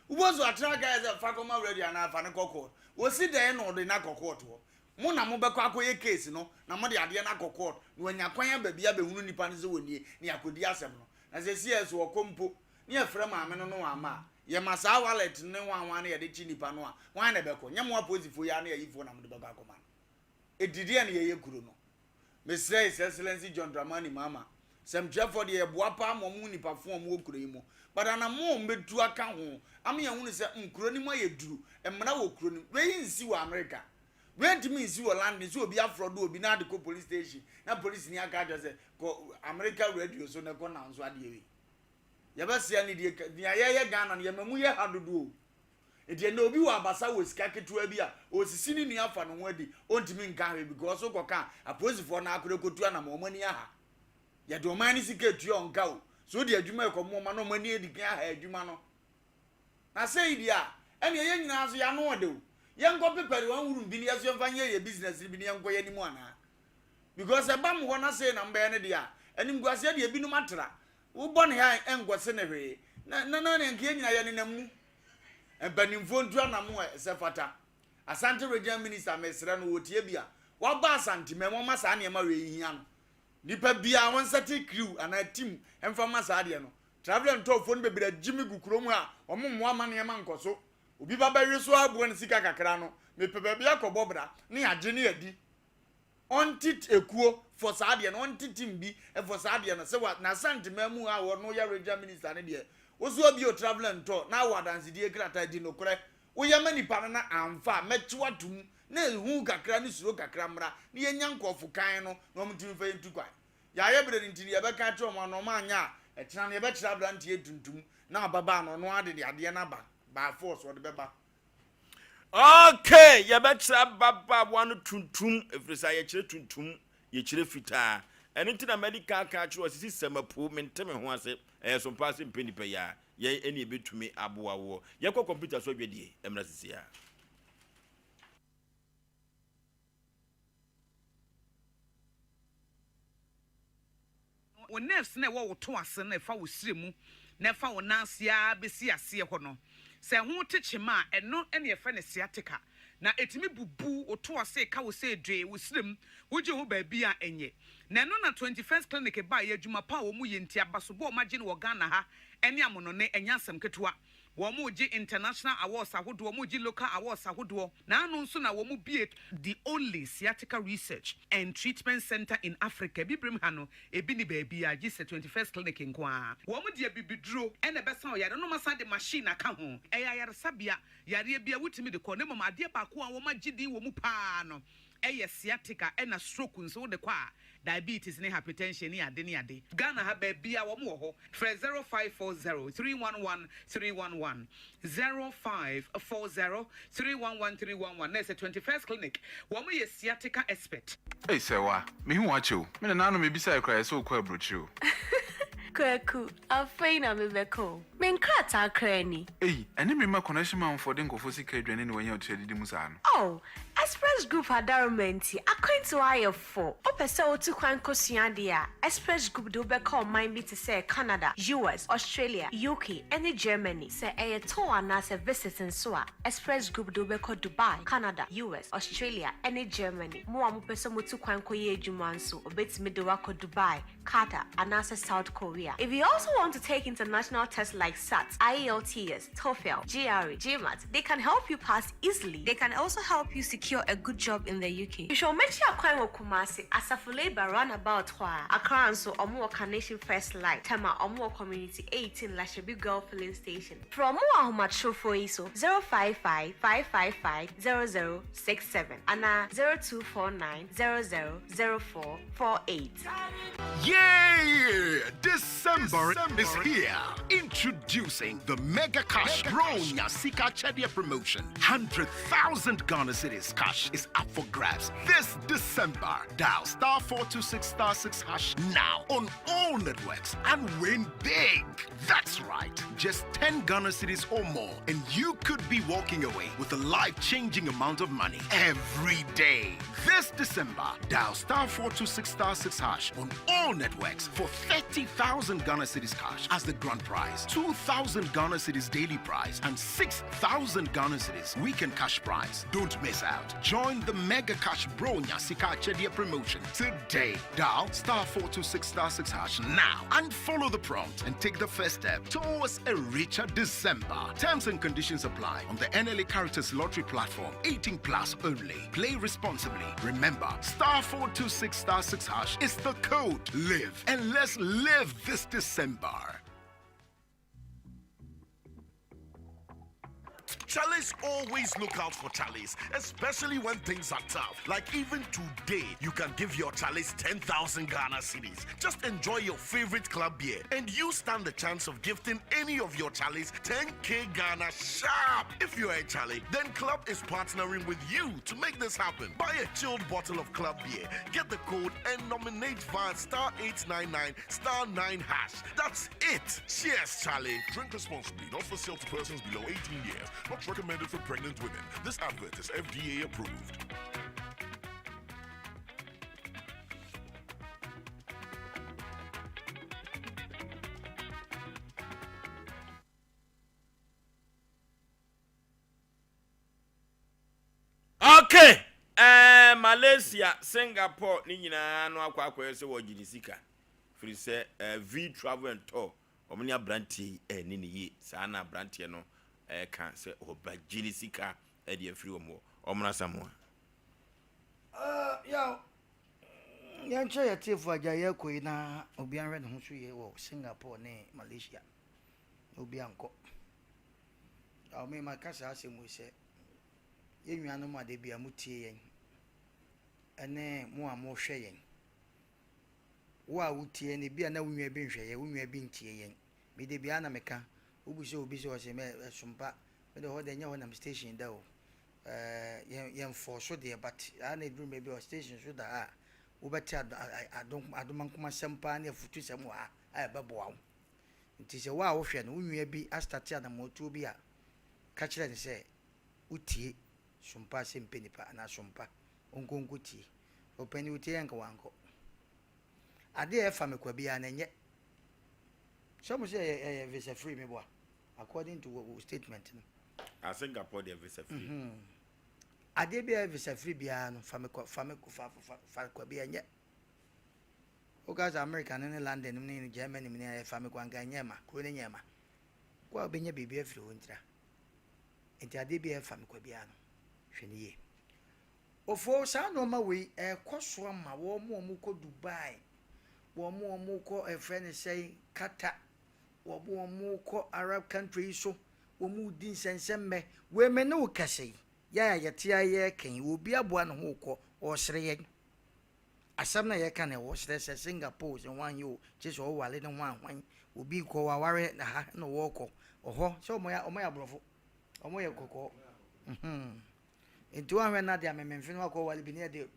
wobɔ so atena aka yɛ sɛ fa kɔma radio anaa fa no kɔ court wɔsi dɛn na ɔde no akɔ court hɔ mo na mobɛkɔ akɔyɛ case no na mode adeɛ no akɔ court na wanya kwan aba bi abɛhunu nipa no sɛ wɔnie na yɛakɔdi asɛm no na sɛ CS ɔkɔ mpo ne yɛfrɛ maame no no wamma a, yɛma saa wallet no ne hwan hwan no yɛde kye nipa no a, hwan na ɛbɛkɔ? Nyɛ mo apolisifoɔ yi ara ne ayifoɔ na mode bɛkɔ akɔma no. Enti deɛn na yɛyɛ kuro no? Mesrɛ His Excellency John Dramani Mahama, sɛmtwerɛfoɔ deɛ yɛboa paa ma wɔn hu nipa fo a wɔwɔ kuro yi mu, but anamɔ a wɔbɛtu aka ho ama yɛahunu sɛ mm kuro no mu ayɛ duru, mmara wɔ kuro no mu. Wei nsi wɔ America, wei ntumi nsi wɔ London sɛ obi afrɔdo obi na ade kɔ police station na polisini aka akyerɛ sɛ kɔ America radio so na ɛkɔ nanso adeɛ wei. Yɛbɛsea ne die nea yɛyɛ Ghana no yɛma mu yɛ ha dodo o. Nti ɛnɛ obi wɔ abasa wɔ sika ketewa bi a ɔsisi ne nua afa ne ho adi ɔntumi nka hwee because wokɔka a apolisifoɔ no akora kɔtu anam wɔn ani aha. Yɛde ɔman no sika etua ɔnka o. So wode adwuma ɛkɔmo ɔma na wɔn ani adi kan aha adwuma no. Na sei deɛ a ɛnneɛ yɛn nyinaa nso yɛano ɔde o. Yɛnkɔ pepɛre wɔn wurum bi ne yɛso yɛmfa nyɛ yɛ business no bi ne yɛnkɔ yɛn anim anaa. Because ɛba mo hɔ na sei na mobɛyɛ no deɛ a animguaseɛ deɛ ebinom atra. Wo bɔ ne ha ɛnkɔse ne hwee. Na na na nka yɛn nyinaa yɛnenam mu. Mpanimfoɔ ntu anamo a ɛsɛ fata. Asante regional minister mesrɛ no wɔtie bi a waba Asante mɛm ɔma saa nneɛma wei hia no. Nipa biara wɔnsɛte crew anaa team mfa ma saa adeɛ no. Travel and tour foɔ no bebree agye me gu kurom ha a wɔn mmoa ma nneɛma nkɔ so. Obi ba bɛwe so aboa ne sika kakra no mepɛ baabi akɔbɔ bra ne yɛagye ne yɛadi. Ɔnte ekuo for saa adeɛ no, ɔnte team bi for saa adeɛ no, sɛ wa n'Asanteman mu ha a ɔno yɛ regional minister no deɛ, wo so abio travel and tour na awɔ adansedie krataa di nokorɛ, woyɛ ma nipa no na amfa a, mɛkye wo atom na ehu kakra ne suro kakra mmra na yɛnya nkorɔfo kann no na wɔn ntumi mfa yɛn ntu kwan. Yɛayɛ berɛ no nti no yɛbɛka akyerɛ wɔn a na wɔn anyɛ a, ɛkyena no yɛbɛkyerɛ aberanteɛ tuntum na ababaa no ɔno ara de de adeɛ no aba by force ɔde bɛba. Okay, yɛbɛkyerɛ ababaawa no tuntum, ɛfiri sɛ yɛkyerɛ tuntum, yɛkyerɛ fitaa. Ɛno nti na madi kan aka akyerɛ wɔ sisi sɛmapo, mente me ho ase, ɛyɛ so mpaa sɛ mpɛ nipa yi a, yɛn ɛne yɛbɛtumi aboa woɔ. Yɛkɔ kɔmputa so adwadie, ɛmmra sisi a. Wo nerves no a ɛwɔ wo to ase no a ɛfa wo srɛ mu na ɛfa wo nan ase ara bɛsi aseɛ hɔ no, sɛ ɛho te kyema a, ɛno na yɛfrɛ no sciatica. Na ɛtumi bubu wo to ase, ɛka wo sɛ dwee, wo srɛ mu, wogye ho baabi a ɛnyɛ. Na ɛno na 21st Clinic baeɛ, adwuma pa a wɔyɛ nti, abasobɔ a wɔagye no wɔ Ghana ha ne amonɔne, ɛnyɛ asɛm ketewa. Wɔregye international awards ahodoɔ, wɔregye local awards ahodoɔ. N'ano nso na wɔbue the only sciatica research and treatment centre in Africa. Abibirem ha no, ebi nni baabiara gye sɛ 21st Clinic nko ara. Wɔde abibiduro na ɛbɛsa ɔyare no, na wɔasan de machine aka ho. Ɛyɛ ayaresabea, yareɛ biara wotumi de kɔ, na mmom adeɛ baako a wɔagye din wɔ mu pa ara no. Ɛyɛ sciatica ɛna stroke nso wode kɔ a diabetes ne hypertension ne ade ne ade. Ghana ha baabiaa wɔn wɔ hɔ. Frɛ 0540 311 311, 0540 311 311 na ɛsɛ 21st Clinic wɔn yɛ sciatica expert. Ei Sɛwa, mehu wo akyɛ o. Me nananom mebisae koraa yɛsɛ wokɔ aburokyire o. Kwaku, afei na mebɛka o. Me nkrataa koraa ni. Ei, ɛne me mma connection manfoɔ de nkurɔfoɔ sika adwane na wanya ɔtiri adidi mu saa no. Oh, Express Group adaworoma nti, akwantuo ayɛ fo. Wopɛ sɛ wotu kwan kɔsua adeɛ a, Express Group de wo bɛkɔ ɔman bi te sɛ Canada, US, Australia, UK, ne Germany. Sɛ ɛyɛ tour anaasɛ visit nso a, Express Group de wo bɛkɔ Dubai, Canada, US, Australia, ne Germany. Mo a mopɛ sɛ motu kwan kɔyɛ adwuma nso, wɔbɛtumi de wo akɔ Dubai, Qatar, anaasɛ South Korea. If you also want to take international tests like SAT, IELTS, TOEFL, GRE, GMAT, they can help you pass easily. They can also help you secure a good job in the UK. Hwehwɛ wɔn akyi akwan wɔ Kumasi, Asafo Labour roundabout hɔ ara. Accra nso, wɔn wɔ Carnation First Light, Tema, wɔn wɔ Community 18 Lashibi Girl Filling Station. Frɛ wɔn wɔ ahomatrofoɔ yi so, 055 555 0067 anaa 0249 00 0448. Yay! December is here. Introducing the Mega Cash Bronya Sika Chedia promotion. 100,000 Ghana Cedis cash is up for grabs this December. Dial star 426 star 6 hash now on all networks and win big. That's right. Just 10 Ghana cedis or more, and you could be walking away with a life changing amount of money every day. This December, dial star 426 star 6 hash on all networks for 30,000 Ghana cedis cash as the grand prize, 2,000 Ghana cedis daily prize, and 6,000 Ghana cedis weekend cash prize. Don't miss out. Join the Mega Cash Bro Nyasika Chedia promotion today. Dial star 426 star 6 hash now and follow the prompt and take the first step towards a richer December. Terms and conditions apply on the NLA Caritas Lottery platform. 18 plus only. Play responsibly. Remember, star 426 star 6 hash is the code. Live and let's live this December. Charlies always look out for Charlies, especially when things are tough. Like even today, you can give your Charlies 10,000 Ghana cedis. Just enjoy your favorite club beer, and you stand the chance of gifting any of your Charlies 10k Ghana sharp. If you're a Charlie, then Club is partnering with you to make this happen. Buy a chilled bottle of Club beer, get the code, and nominate via star 899 star 9 hash. That's it. Cheers, Charlie. Drink responsibly, not for sale to persons below 18 years. Not recommended for pregnant women. This advert is FDA approved. Okay, eh, Malaysia, Singapore ne nyinaa no akɔ akɔyɛ sɛ wɔgye ne sika firi sɛ eh, V Travel and Tour wɔn ne aberanteɛ yi ɛne ne yie saa na aberanteɛ no ɛka sɛ ɔbɛgye ne sika ɛde afiri wɔn hɔ wɔn asamoa. Uh, yaw, yɛnkyerɛ yɛ tiefo agya yɛkɔ yi na obi anhwɛ ne ho so yie wɔ Singapore ne Malaysia na obi ankɔ. Yaw, me maka saa asɛm wei sɛ yɛn nuanom a da bi a motie yɛn ɛne mo a mohwɛ yɛn Wo a wotie yɛn, ebia na wo nua bi nhwɛ yɛn, wo nua bi ntie yɛn. Me de biara na meka, wobisa obi sɛ ɔse mɛ ɛsom pa, me de hɔ deɛ ɛnyɛ hɔ na me station da o. Ɛɛ yɛn yɛn fɔɔ so deɛ but aa na eduru mmerɛ bi a station so da ha a, wobɛte ad adom adomankomasɛm paa ne afutusɛm wɔ ha a ɛbɛboa wo. Nti sɛ wo a wohwɛ no, wo nua bi astate anammɔntuo bi a, ka kyerɛ no sɛ wotie sompa sɛ mpɛ nipa anaa sompa ɔnkɔ nkɔtie. Ɔpanin wotie yɛ nka wankɔ. Adeɛ a ɛfa me kwa biara no ɛnyɛ. Sɛ mo sɛ ɛyɛ ɛyɛ visa free me boa according to wo statement no. Ah Singapore deɛ visa free. Mm -hmm. Adeɛ bi a ɛyɛ visa free biara no fa me kwa fa me fa fa fa kwa bi ɛnyɛ. Woka sɛ America no ne London no ne Germany ne ɛyɛ fa me kwa nka ɛnyɛ ma kuro no nyɛ ma. Kɔ a wobɛnya biribi afiri hɔ ntira. Nti adeɛ bi a ɛfa me kwa biara no hwɛ ne yie. Ofoo, saa nnoɔma wei ɛrekɔ so ama wɔn a wɔkɔ Dubai, wɔn a wɔkɔ ɛfrɛ no sɛn Qatar, wɔn a wɔkɔ Arab country yi so, wɔn redi nsɛnsɛmmɛ. Wei me ne wo kɛse yi, yɛn a yɛte ha yi yɛreka yi, obi aboa ne ho rekɔ, Ɔresere yɛn. Asɛm no a yɛka no wɔsrɛ sɛ Singapore sɛ hwan yi o kye sɛ ɔware ne hwan hwan obi kɔ waware na ha na wɔkɔ ɔhɔ sɛ ɔmo yɛ ɔmo yɛ aborɔfo ɔmo yɛ kɔkɔɔ mhm nti wɔahwɛ na de amememfe no akɔ ware bi ne yɛde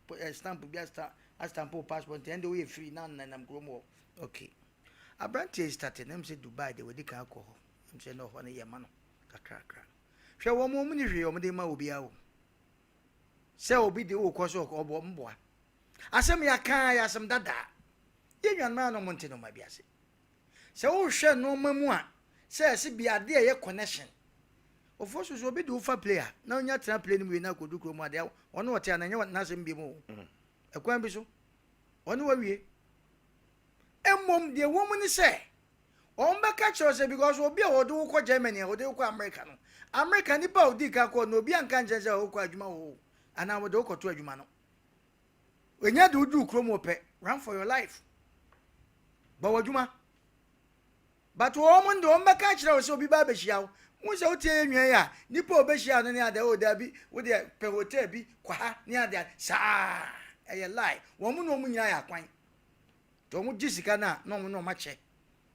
ɛ stamp bi asta astamp wo passport nti ɛnde woyɛ free na nenam kurom hɔ okay aberanteɛ yi starte na sɛ Dubai de wadi kan akɔ hɔ m sɛ na ɔhɔ no yɛ ma no kakrakra hwɛ wɔn wɔn ni hwee wɔn de ma obiara o Sɛ obi de wo kɔ so ɔbɔ mboa. Asɛm yɛaka ara yɛ asɛm dada. Yɛn nuanom a na wɔnte nneɛma bi ase. Sɛ wohwɛ nneɛma mu a, sɛ ɛse bi ade a ɛyɛ connection. Ofo so sɛ obi de wo fa play a, na onya tena play no mu wie na akodu kurom a, deɛ ɔne ɔte a na ɛnyɛ n'asɛm biom o. Ɛkwan bi so, ɔne wawie. Mmom deɛ ɛwɔ mu ne sɛ, Wɔn bɛka kyerɛ wo sɛ because obi a wɔde wo kɔ Germany a wɔde wo kɔ America no, America nipa a odi kan kɔ no obi anka nkyɛn sɛ wokɔ adwuma wɔ hɔ anaa wɔde wo kɔto adwuma no. Enya de woduru kurom wɔ pɛ, run for your life. Bɔ w'adwuma. But wɔn de wɔn bɛka kyerɛ wo sɛ obi ba abɛhyia wo. Wo sɛ wotie yɛ nua yi a, nipa a obehyia no ne ade, oh dabi, wo deɛ pɛ hotel bi kɔ ha ne ade saa. Ɛyɛ lie. Wɔn ne wɔn nyinaa yɛ akwan. Nti wɔn gye sika no a na wɔn ne wɔn akyɛ.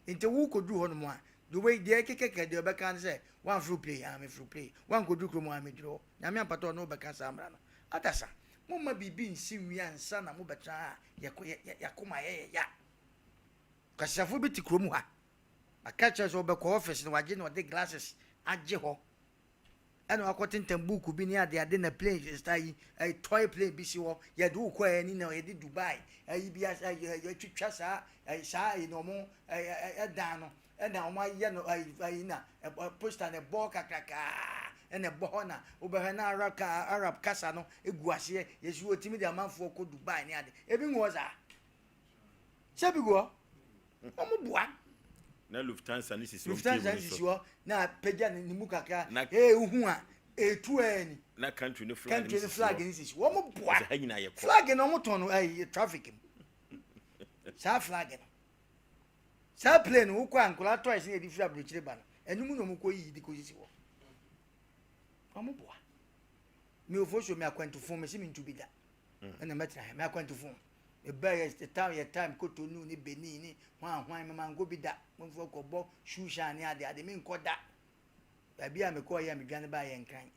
Nti wo kɔduru hɔ nom a, deɛ wei deɛ ɛkekɛkɛ deɛ ɔbɛka ne sɛ woamforo plane, ah meforo plane, woankɔduru kurom ah meduru hɔ. Nyame ampata ɔne wo bɛka saa mmara no. Adasa, momma biribi nsi nwie ansa na mobɛtena ha a yɛkɔ yɛ yɛ yɛakoma ayɛ yɛ ya. Kwasiafoɔ bi te kurom ha, maka kyerɛ sɛ ɔbɛkɔ office no wagye na ɔde glasses agye hɔ. Ɛna wakɔtentam buuku bi ne adeade na plane star yi ɛyi toy plane bi si hɔ yɛde wo kɔ ɛni na yɛde Dubai ɛyi bi atwitwa saa ɛyi saa ɛyi na wɔn ɛdan no ɛna wɔn ayɛ no ɛyi ɛyi na poster na ɛbɔ kakrakaa ɛna ɛbɔ hɔ na wobɛhwɛ na Arab ka Arab kasa no egu aseɛ yɛsi wɔtumi de amanfoɔ kɔ Dubai ne ade ebi ngu hɔ saa sɛ bi gu hɔ. Wɔn boa. Na Lufthansa ne sisi wɔn table Lufthansa sisi hɔ na apagya ne mu kakra. Na ee wohu a etu ɛni. Na country no flag country no flag ne sisi wɔn boa. Sɛ ha nyinaa yɛ kɔ. Flag na wɔn tɔn no ɛyi traffic mu. Saa flag no. Saa plane no wokɔ a nkɔla toys ne yɛde firi aburokyire ba no ɛno mu na wɔn kɔ yiyi de kɔ sisi hɔ. Wɔn boa. Mi ofo so mi akwantufo mi si mi ntu bi da. Ɛna mɛtena ha mi akwantufo. Mebaa yɛ town yɛ time Cotonou ne Benin ne hwan hwan mema nkɔ bi da. Momfoɔ kɔbɔ shoe shine ne ade ade menkɔ da. Baabi a mekɔɔ yɛ a medwane baa yɛ Nkran.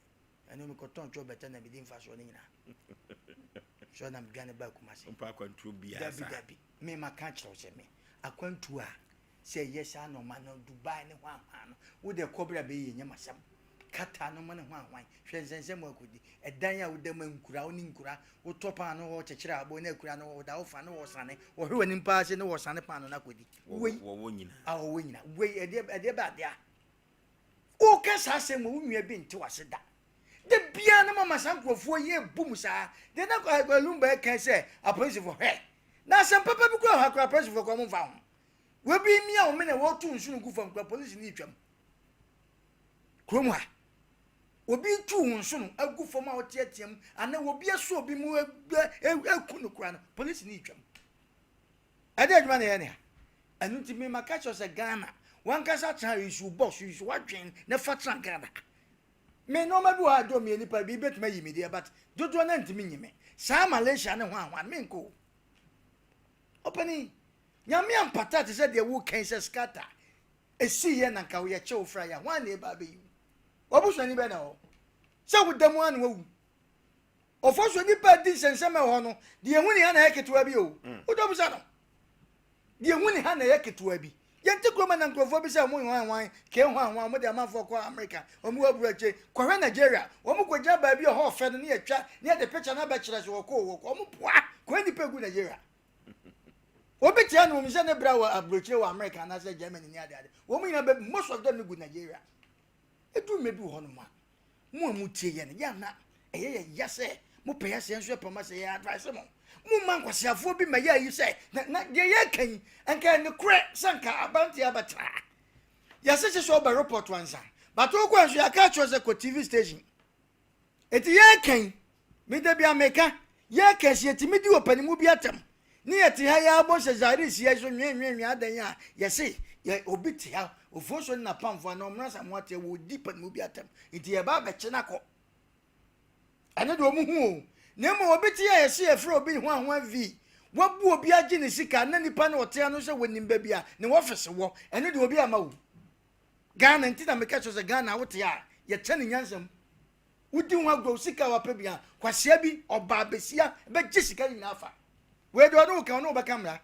Ɛno mekɔtɔn twɔ bɛtɛ na medi mfasoɔ no nyinaa. So na medwane baa Kumasi. Wompa akwantuo biara saa? Dabi dabi. Me maka akyerɛ wo sɛ me akwantuo a sɛ ɛyɛ saa nɔɔma no Dubai ne hwan hwan no wo deɛ kɔ bra bɛyɛ nyɛ masɛm. Qatar no mo ne hwan hwan hwɛ nsɛnsɛm mu akodi ɛdan a woda mu nkura wo ne nkura wotɔ paano hɔ kyekyere abo na akura no wɔda wo fa ne wɔsane wɔhwɛ w'anim paa se ne wɔsane paano no akodi wei wɔwɔ nyina a wɔwɔ nyina wei ɛdeɛ ɛdeɛ bɛ adeɛ a woka saa asɛm wɔ wo nua bi nte wase da da biara no mama saa nkurɔfoɔ yi ebu mu saa deɛ na Lumba ɛka sɛ apolisifoɔ hwɛ na asɛm papa bi kura hɔ akora apolisifoɔ kora mo mfa ho wɔbi mia wɔn mene wɔto nsu no gu fam kora polisi ne twam Kurom ha, obi retu wo nsono agu fam a woteatea mu anaa obi asɔ obi mu aku no koraa no, polisi ne retwam. Ɛde adwuma na ɛyɛ ne ha. Ɛno nti me maka kyerɛ sɛ Ghana, wankasa tena nsu bɔ so nsu wadwen na fa tena Ghana. Me nneɛma bi wɔ ha dɔ mmienu nipa bi betumi ayi me deɛ but dodoɔ no ntumi nyi me. Saa Malaysia ne hwan hwan menkɔ o. Ɔpanin, nyame ampata te sɛ deɛ wokan sɛ scatter Esii yɛ na nka woyɛ kyew fra yɛ a, hwan na eba abeyi wo? W'abusuani bɛn na ɛwɔ hɔ? Sɛ woda mu ara na wawu. Ɔfɔ so nipa a di nsɛnsɛm ɛwɔ hɔ no, deɛ ehu ne ha na ɛyɛ ketewa bi o. Mm. Wodɔ bisa no. Deɛ ehu ne ha na ɛyɛ ketewa bi. Yɛn ti kurom na nkurɔfoɔ bi sɛ wɔn hwan hwan, kee hwan hwan, wɔn de amanfoɔ kɔ Amerika, wɔn wɔ aburu akyire. Kɔhwɛ Nigeria, wɔn kɔgyina baabi a ɛhɔ ɔfɛ no ne yɛtwa ne yɛde picture no abɛkyerɛ so wɔkɔ wɔkɔ, wɔn boa kɔhwɛ nipa egu Nigeria. Obi tia no wɔn sɛ ne bra wɔ aburokyire wɔ America anaasɛ Germany ne ade ade. Wɔn nyinaa bɛ most of them no gu Nigeria. Edu mmerɛ bi wɔ hɔ nom a mo a mo tie yɛ no yɛ ana ɛyɛ yɛ ya sɛ mo pɛ yɛ sɛ nso yɛ pɛ mo sɛ yɛ advice mo. Mo mma nkwaseafoɔ bi ma yɛ ayi sɛ na na deɛ yɛ ka yi nka yɛ ne korɛ sɛ nka abanteɛ abɛtra. Yɛsese sɛ ɔbɛ report ansa. But wokɔ nso yɛaka akyerɛ sɛ kɔ TV station. Enti yɛreka yi, me da bi a meka, yɛreka sɛ yɛtumi di ɔpanimu bi atɛm, ne yɛte ha yi ara bɔ sɛ Zaire si yɛn so nwenwenwen adɛn a yɛse yɛ obi te ha, Ofosuo ne n'apamfo anaa Ɔmena Asamoah te ha wɔredi panimu bi atɛm, nti yɛba abɛkye no akɔ. Ɛno deɛ wɔn hu o. Na mmom obi te a yɛse yɛfrɛ obi hwanhwan vi, wabu obi agye ne sika na nipa no ɔte ano sɛ wɔnim baabi a ne wɔfese wɔ, ɛno deɛ obi ama wo. Ghana nti na meka kyerɛ sɛ Ghana wote a yɛkyɛ ne nyansa mu. Wodi ho agorɔ sika a wapɛ bi a kwasia bi ɔbaa besia bɛgye sika no nyinaa afa. Wei deɛ ɔne wo ka ɔne wo bɛka mmara.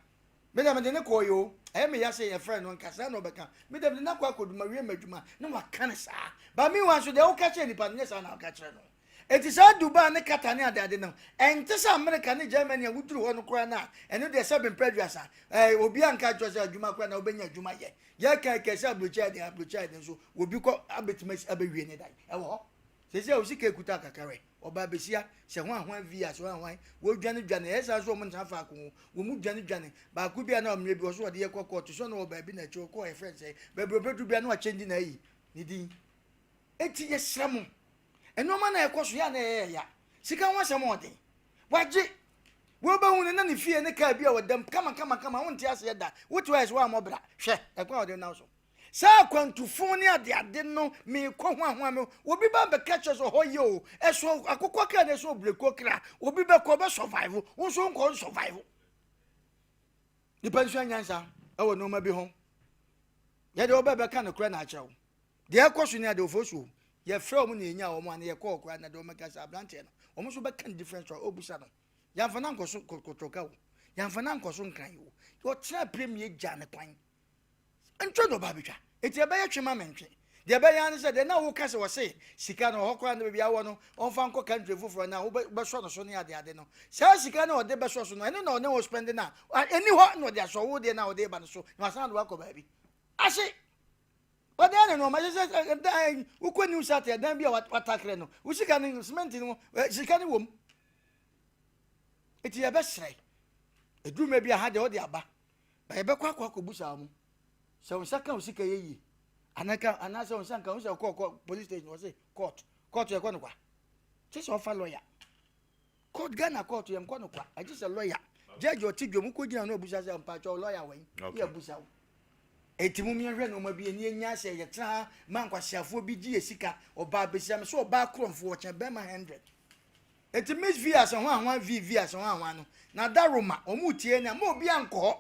Me deɛ mede ne kɔɔ yɛ o, ɛyɛ me ya sɛ yɛfrɛ no nka saa na ɔbɛka. Me deɛ mede no akɔ akɔdu mawie m'adwuma na waka no saa. But meanwhile nso deɛ woka kyerɛ nipa no nyɛ saa na woka kyerɛ no. Enti saa Dubai ne Qatar ne adeade no, ɛnte sɛ Amerika ne Germany a woduru hɔ no koraa no a, ɛno deɛ sɛbe mpɛ aduasa, ɛɛ, obiara nka nkyerɛ sɛ adwuma koraa na wobɛnya adwuma yɛ. Yɛka ɛka sɛ aburokyi ayɛ den, aburokyi ayɛ den nso, obi kɔ abɛtumi asi abɛwie ne dan. Ɛwɔ hɔ. Seesei a wo sika ekuta kakra wɛ, ɔbaa besia, sɛ hwan hwan vi a, sɛ hwan hwan, wɔdwane dwane, ɛyɛ saa nso wɔn ntena faako o, wɔn dwane dwane. Baako bi a na mmerɛ bi ɔso ɔde yɛ kɔ kɔɔto, sɛ ɔno wɔ baabi na akyire ɔkɔɔ yɛfrɛ no sɛ, baabi ɔbɛduru bi a na wakyɛngye n'ayi, ne din. Enti yɛsrɛ mo, nneɛma na ɛkɔ so yɛ a na ɛyɛ ya. Sika ho asɛm ɔden. Wagye. Wobɛhu no na ne fie ne kaa bi a ɔdam kama kama kama wonte aseɛ da. Wote hɔ ayɛ sɛ woammɔ bra. Hwɛ ɛkwan a ɔde nam so. Saa akwantufo ne adeade no meekɔ ho ahoa me. Obi ba bɛka kyerɛ sɛ ɔhɔ yɛ o. Ɛso akokɔ kra na ɛso obreko kra. Obi bɛkɔ ɔbɛ survive. Wo nso nkɔ nsurvive. Nipa nsua nyansa ɛwɔ nneɛma bi ho. Yɛde ɔbɛ bɛka nokorɛ na akyerɛ wo. Deɛ ɛkɔ so ni adewofoɔ so o, yɛfrɛ wɔn na yɛnya wɔn a na yɛkɔ hɔ koraa na deɛ wɔbɛka sɛ aberanteɛ no, wɔn nso bɛka no different story, ɔbusa no. Yɛamfa no ankɔ so kotoka o, yɛamfa no ankɔ so nkran o, ɔtena pire mu yɛgya ne kwan. Ntwe na ɔba abɛtwa. Enti ɛbɛyɛ twe ma mentwe. Deɛ ɛbɛyɛ ara ne sɛ deɛ na woka sɛ wɔse sika no ɔhɔ koraa na baabi awɔ no ɔmfa nkɔ country foforɔ na wobɛsɔ no so ne adeade no. Saa sika no a ɔde bɛsɔ so no, ɛno na ɔne wo spend no a, ɛni hɔ na ɔde asɔ wo deɛ no a ɔde ba no so na wasan de wakɔ baabi. Ahye! Ɔdan ne nneɛma sɛ sɛ ɛdan wokɔ new site ɛdan bi a watakere no wo sika no cement no sika no wom eti yɛbɛsrɛ eduru mɛ bi a ha deɛ ɔde aba ba yɛbɛkɔ akɔ akɔbu saa mo sɛ wɔn nsa ka wo sika yɛ yie anaka anaasɛ wɔn nsa nka wɔn sɛ kɔ kɔ police station wɔn sɛ court court yɛ kɔ no kwa kyɛ sɛ ɔfa lawyer. Court Ghana court yɛn kɔ no kwa agye sɛ lawyer judge ɔte dwom kɔ gyina no abusa sɛ mpakyɛw lawyer wɛn yɛ abusa wo eti mo yɛn hwɛ nneɛma bi ani enya sɛ yɛtena ha ma nkwasiafoɔ bi gye yɛ sika ɔbaa besia me so ɔbaa korɔmfoɔ ɔkyɛn bɛrima hundred eti miss v asɛ ho ahoa v v asɛ ho ahoa no na da roma wɔn tie na mo obi ankɔ hɔ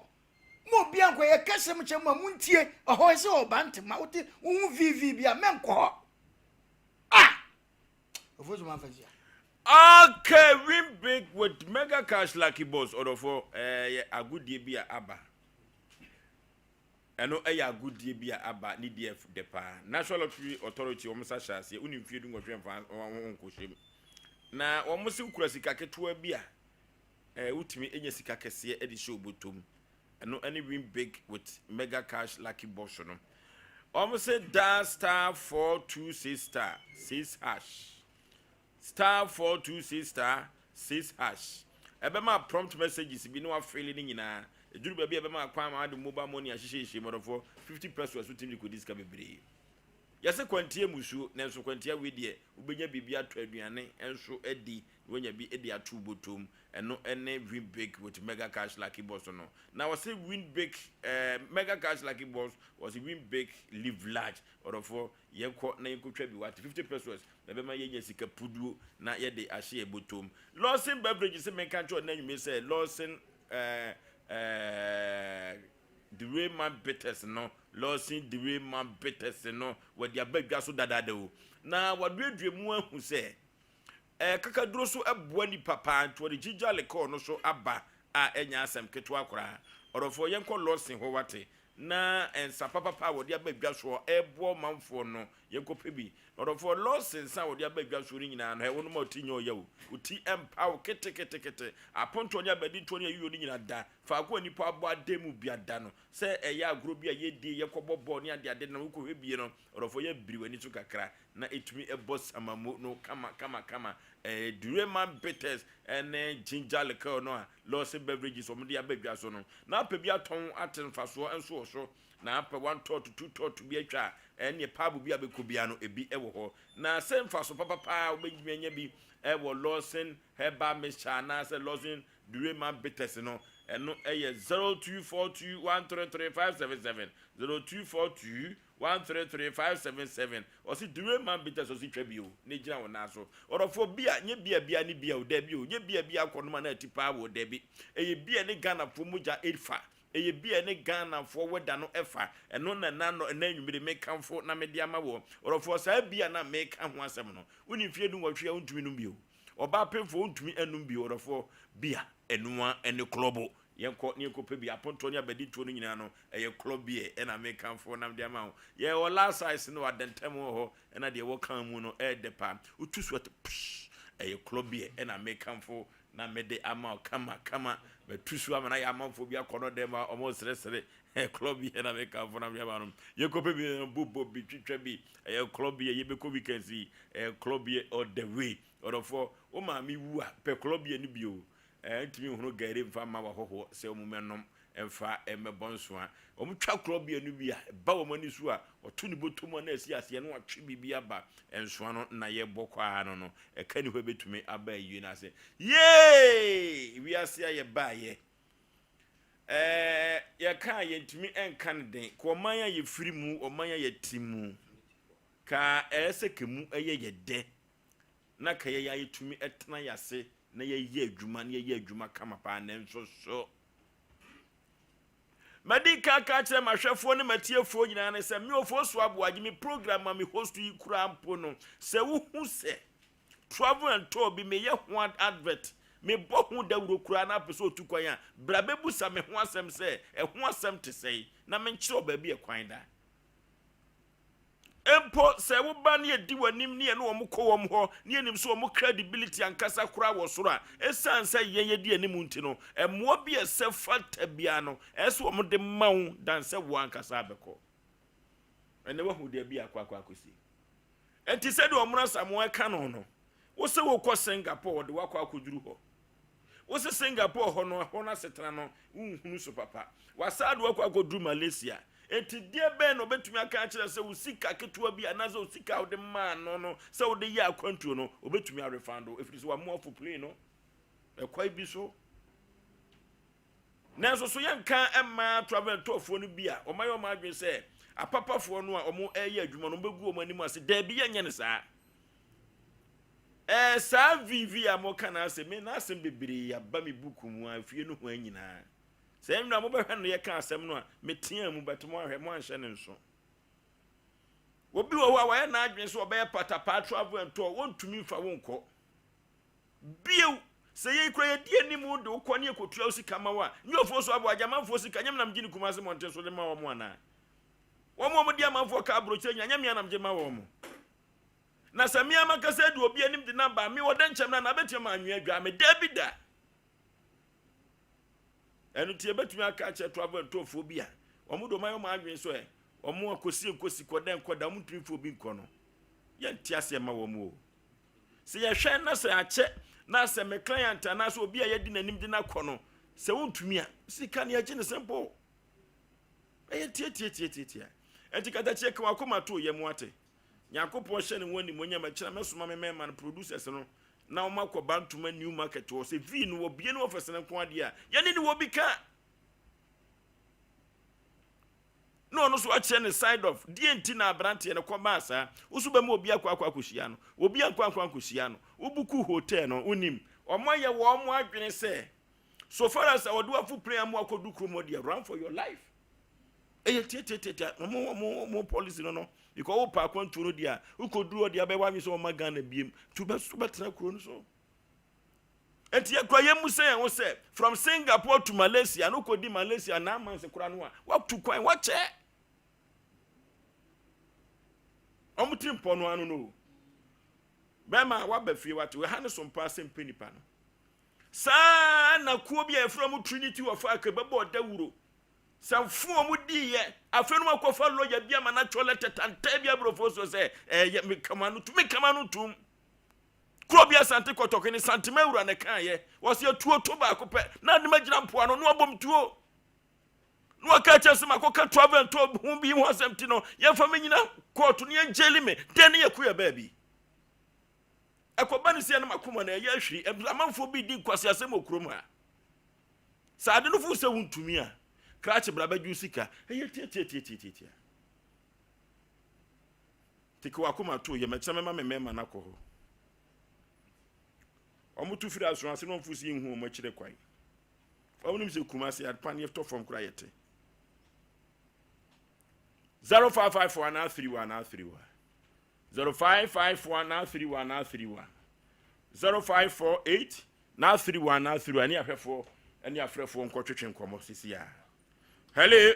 mo obi ankɔ yɛ kɛsɛm kyɛ mo a mo ntie ɔhɔ sɛ ɔba ntoma wote wohu v v bi a mɛnkɔ hɔ ah Okay, win big with mega cash lucky boss ɔdɔfo ɛyɛ eh, agodie bi a aba ɛno ɛyɛ agodie bi a aba ne deɛ dɛ paa National Lottery Authority wɔn nsa hyɛ aseɛ wone mfie du nwɔtwe mfa wɔn nkɔhyɛ mu na wɔn se wokura sika ketewa bi a ɛɛ wotumi nya sika kɛseɛ de hyɛ obotom Ɛno ne win big with mega cash lucky box no. Wɔn se dial star 426 star 6 hash. Star 426 star 6 hash. Ɛbɛma prompt messages bi na wafele ne nyinaa. Ɛduru baabi a ɛbɛma kwan ma ade mobile money ahyehyɛhyɛ mu ɔdɔfoɔ 50 pesos wotumi de kɔdi sika bebree. Yɛse kwantia mmusuo nanso kwantia wei deɛ wobɛnya biribi atɔ aduane nso adi na woanya bi de ato wo bɔtɔm. Ɛno ne win big with mega cash lucky box no. Na wɔse win big eh, mega cash lucky box, wɔse win big live large. Ɔdɔfoɔ yɛnkɔ na yɛnkɔtwa bi wate 50 pesos na ɛbɛma yɛanya sika puduo na yɛde ahyɛ yɛn bɔtɔm. Lawson Beverage se menka nkyerɛ wo nnɛ anwummere sɛ Lawson eh, eh, Deweyman Bitters no, Lawson Deweyman Bitters no, wɔde aba dwa so dadaada o. Na wɔaduadua mu ahu sɛ ɛɛ kakaduro so boa nipa paa nti wɔde ginger liqueur no so aba a ɛnyɛ asɛm ketewa koraa. Ɔdɔfoɔ yɛnkɔ Lawson hɔ wate na nsa papapa a wɔde aba dwa soɔ ɛreboa ɔmanfoɔ no yɛnkɔpɛ bi. Ɔdɔfoɔ Lawson nsa a wɔde aba dwa soɔ no nyinaa no ɛ wonom a wo ti nyɛ ɔya o, wo ti mpa wo ketekete. Apontoɔ ne abadintoɔ ne ayuo no nyinaa da Faako a nnipa abɔ adan mu bi ada no, sɛ ɛyɛ agorɔ bi a yɛdie, yɛkɔbɔ bɔɔl ne adeade no, wokɔhwɛ bie no, ɔdɔfoɔ yɛbiri w'ani so kakra na ɛtumi bɔ samamo no kama kama kama. Ɛɛ Dureman Bitters ne Ginger Liqueur no a Lawson Beverages wɔn de aba dwa so no, na apɛ bi atɔn ate mfasoɔ nso wɔ so. Na apɛ one tot, two tot bi atwa a, ɛneɛ paabo bi a bɛkɔ biara no, ebi wɔ hɔ. Na sɛ mfaso papapa a wobɛtumi anya bi wɔ Lawson Herbal Mixture anaasɛ Lawson Durema bitters no Ɛno yɛ 0242 133 577, 0242 133 577. Ɔse Dure man bitters ɔse twa bi o na gyina wo nan so. Ɔdɔfoɔ bia nyɛ bia bia ne bia o dabi o nyɛ bia bia akɔ nom a na ati paa wɔ dabi. Ɛyɛ bia ne Ghanafoɔ mogya fa. Ɛyɛ bia ne Ghanafoɔ wɛda no fa. Ɛno na ɛna nɔ ɛna anwummere mekamfo na mede ama woɔ. Ɔdɔfoɔ saa bia no a meka ho asɛm no wonni mfeɛ dunwɔtwe a wontumi nom bi o. Ɔbaa pemfoɔ wontumi nnom bi o. Ɔdɔfoɔ bia ɛnoa ne klɔbo. Yɛnkɔ ne yɛnkɔpɛ bi. Apontoɔ ne abadintoɔ no nyinaa no ɛyɛ klɔb beer ɛna mekamfo na mede ama wo. Yɛwɔ last size no wɔ adɛntɛm wɔ hɔ ɛna deɛ ɛwɔ kan mu no ɛyɛ dɛ paa. Wotu so ɛte psh ɛyɛ klɔb beer ɛna mekamfo na mede ama wo kama kama. Matu so ama no ayɛ amanfoɔ bi akɔnɔ dɛm a wɔn seresere. Ɛyɛ klɔb beer na mekamfo na mede ama no. Yɛnkɔpɛ bi bobɔ bi twitwa bi. Ɛyɛ klɔb beer yɛbɛkɔ weekends yi. Ɛyɛ klɔb beer all the way. Ɔdɔfoɔ wo maame wu a pɛ klɔb beer no bi o. Ɛntumi nhono gari mfa mma w'ahɔhoɔ sɛ wɔn mmɛnom mfa mmɛbɔ nsoa. Wɔtwa korɔbea no bi a, ɛba wɔn ani so a, wɔto ne bɔtɔ mu a na asi aseɛ na wɔatwe biribi aba. Nsoa no na yɛbɔ kɔ ara no no, ɛka ni hɔ ɛbɛtumi aba ayie no ase. Yee! Wiase a yɛbaeɛ. Ɛɛ, yɛka a yɛntumi nka no den. Ka ɔman a yɛfiri mu, ɔman a yɛte mu, ka ɛyɛ sɛ ka mu ɛyɛ yɛ dɛ. Na ka yɛn a yɛtumi tena yɛn ase na yɛyɛ adwuma na yɛyɛ adwuma kama paa nanso so madi kan aka akyerɛ m'ahwɛfoɔ ne m'atiefoɔ nyinaa ne sɛ me Ofosu Aboagye me program a me host yi koraa mpo no sɛ wohu sɛ travel and tour bi meyɛ ho advert mebɔ ho dawuro koraa na apɛ sɛ otu kwan a bra bɛbusa me ho asɛm sɛ ɛho asɛm te sɛe na menkyerɛ baabi ɛkwan da. Mpo sɛ wo ba ne yɛdi w'anim ne yɛne wɔn kɔ wɔn hɔ ne yɛnim sɛ wɔn credibility ankasa koraa wɔ soro a, ɛsiane sɛ yɛn yɛdi anim nti no, mmoa bi a ɛsɛ fata biara no, ɛsɛ sɛ wɔde ma wo dan sɛ wo ankasa abɛkɔ. Ɛnɛ woahu deɛ bi akɔ akɔ akɔsi. Enti sɛdeɛ Ɔmono Asamoah ka no no, wo se wokɔ Singapore, wɔde wo akɔ akɔduru hɔ. Wo se Singapore hɔ no, ɛhɔ no asetena no, wonhunu so papa. Wasan de wo akɔ akɔduru Malaysia. Enti deɛ bɛn na ɔbɛtumi aka akyerɛ sɛ wo sika ketewa bi anaasɛ wo sika a wode maa no no sɛ wode yɛ akwantuo no, ɔbɛtumi arefund wo, ɛfiri sɛ wamoa fo plane no ɛkwan bi so. Nanso so yɛnka mma travel and tourfoɔ no bi a wɔayɛ wɔn adwene sɛ apapafoɔ no a wɔreyɛ adwuma no wɔbɛgu wɔn anim ase? Daabi, yɛnyɛ no saa. Ɛɛ saa VV a moka n'asɛm, me n'asɛm bebree aba me buku mu a efie no ho nyinaa. Sɛ nnura mobɛhwɛ no yɛka asɛm no a, meteaa mu but mo ahwɛ mo anhyɛ ne nso. Obi wɔ hɔ a wayɛ n'adwene sɛ ɔbɛyɛ patapaa travel and tour, wɔntumi mfa wo nkɔ. Bio, sɛ yei koraa yɛdi anim de wo kɔ ne yɛkɔtua wo sika ma wo a, nyɛ ofuo so aboa, agye amanfoɔ sika, nyɛ me na megye no Kumase mmɔnten so de ma wɔn anaa? Wɔn a wɔde amanfoɔ ka aburokyire nyinaa, nyɛ me ara na megye ma wɔn. Na sɛ me ara m'ankasa adi obi anim de no aba a, me wɔ dɛnkyɛm no anaa? Bɛtumi ama anwea adwaa me? Dabi da! Ɛno nti yɛbɛtumi aka akyerɛ travel and tourfoɔ bi a wɔn de wɔn ayɛ wɔn adwene so ɛ, wɔn akɔsi nkosi kɔda nkɔda, wɔn ntumi mfa obi nkɔ no. Yɛnte aseɛ mma wɔn o. Sɛ yɛhwɛ na sɛ akyɛ na sɛ me client anaasɛ obi a yɛdi n'anim de no akɔ no, sɛ wontumi a, sika no yɛgye no simple. Ɛyɛ tiatiatiatiatia. Ɛnti katakyie ka wakoma to yɛ mu ate. Nyankopɔn hyɛ ne ho animuonyam ɛkyena mɛsoma me mɛma no producers no na wɔn akɔ Bantoma New Market hɔ sɛ V no wɔbie ne office no nko adeɛ a yɛne ne wɔ bi ka. Na ɔno nso akyerɛ ne side of deɛ nti na aberanteɛ no kɔbaa saa. Wo so bɛma obi akɔ akɔ akɔhyia no. Obi ankɔ ankɔ ankɔhyia no. Wobuku hotel no, wonim. Wɔn ayɛ wɔn adwene sɛ so far as a wɔde wafo plane ama wakɔdu kurom hɔ deɛ run for your life. Ɛyɛ tiatiatiatia wɔn wɔn wɔn policy no no because wopɛ akwantuo no deɛ a wokɔduru hɔ deɛ abɛyɛ w'adwene sɛ wɔma Ghana biem nti wobɛtena kuro no so. Enti yɛkura yɛn mu sɛ yɛn ho sɛ from Singapore to Malaysia no kɔdi Malaysia 9 months koraa no a watu kwan wakyɛ. Wɔn tiri mpɔ no ano no. Bɛrima waba fie wate ha ne so mpa asɛm pɛ nipa no. Saa na kuo bi a yɛfrɛ mu Trinity of Acre bɛbɔ dawuro. Sɛ fo wɔn diiɛ afei no wakɔfa lɔya bi ama no atwerɛ lɛtɛ tantaa bi aborɔfoɔ so sɛ ɛyɛ mekama no tum mekama no tum. Kuro bi Asante Kɔtɔke ne Santema awura na ɛkaeɛ. Wɔsi atuo to baako pɛ na ade ma gyina mpoano na wabom tuo. Na waka kyerɛ sɛ makɔka travel and tour ho bi ho asɛm ti no yɛmfa me nyina kɔɔto ne yɛngyeli me dɛn ne yɛko yɛ baabi. Ɛkɔba ne sɛ na makoma na ɛyɛ ahwiri. Amanfoɔ bi di nkwaseasɛm wɔ kurom ha. Sɛ ade no fo sɛ wontumi a, krakye bra bɛgye wo sika. Ɛyɛ tiatiatiatiatia. Teke w'akoma to yam, ɛkyena mɛma me mmarima no akɔ hɔ. Wɔn tu firi aso ase na wɔn fo si nhu wɔn akyire kwan. Wɔn nim sɛ Kumasi apaneɛ tɔ fam koraa yɛte. 0554 anaa 31 anaa 31. 0554 anaa 31 anaa 31. 0548 na 31 na 31 ne ahwɛfoɔ ne afrɛfoɔ nkɔtwetwe nkɔmmɔ sisi a. Hello.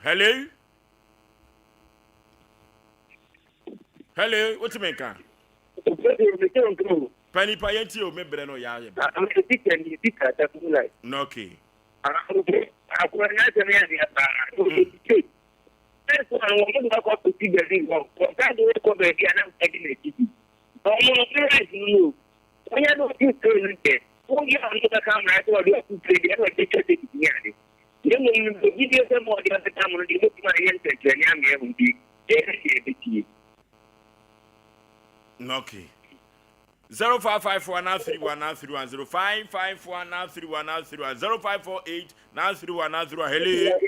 Hello. Hello, wote me nka? Pa nipa yɛn tie o me brɛ no yɛ ayɛ brɛ. No okay. Okay. 0554 931 931 0554 931 931 0548 931 931 Hello.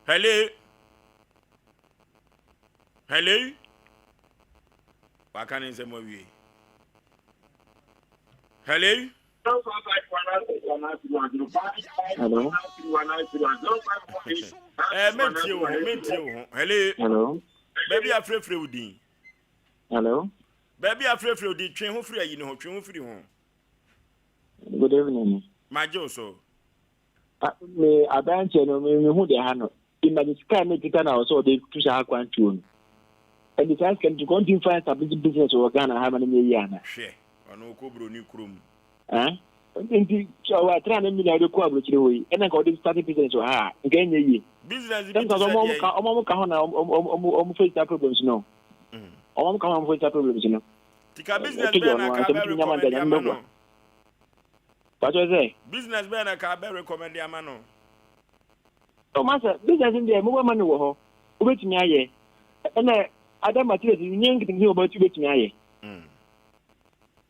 Hello. Hello. Waka ne nsɛm awie. Hello. Hello. Eh, mentie wo ho, mentie wo ho. Hello. Hello. Baabi afrɛfrɛ wo din. Hello. Baabi afrɛfrɛ wo din, twe ho firi ayi ne ho, twe ho firi ho. Good evening. Magye wo so. Ah, me aberanteɛ no me hu deɛ ha no. Imagine sika ne kita na ɔsɛ ɔde tu saa akwantuo no. Ɛnti saa sika no tu kɔnti nfa establish business wɔ Ghana ha ma no nyɛ yie ana? Hwɛ, ɔno ɔkɔ buroni kurom. Eh? Nti sɛ 300 million ɔde kɔ aburokyire hɔ yi, ɛna nka ɔde start business wɔ ha a, nka ɛnyɛ yie. Business bi te sɛ deɛ yi. Ɔmo ɔmo ka ho na ɔmo ɔmo face that problems no. Ɔmo ɔmo ka ho na ɔmo face that problems no. Tika business bɛn na ka bɛ recommend ama no? Pàtó sɛ. Business bɛn na ka bɛ recommend ama no? Ɔmo asɛ business deɛ mobile money wɔ hɔ, wobɛtumi ayɛ. Ɛna other materials nyɛ nketenkete wɔ wobɛtumi ayɛ.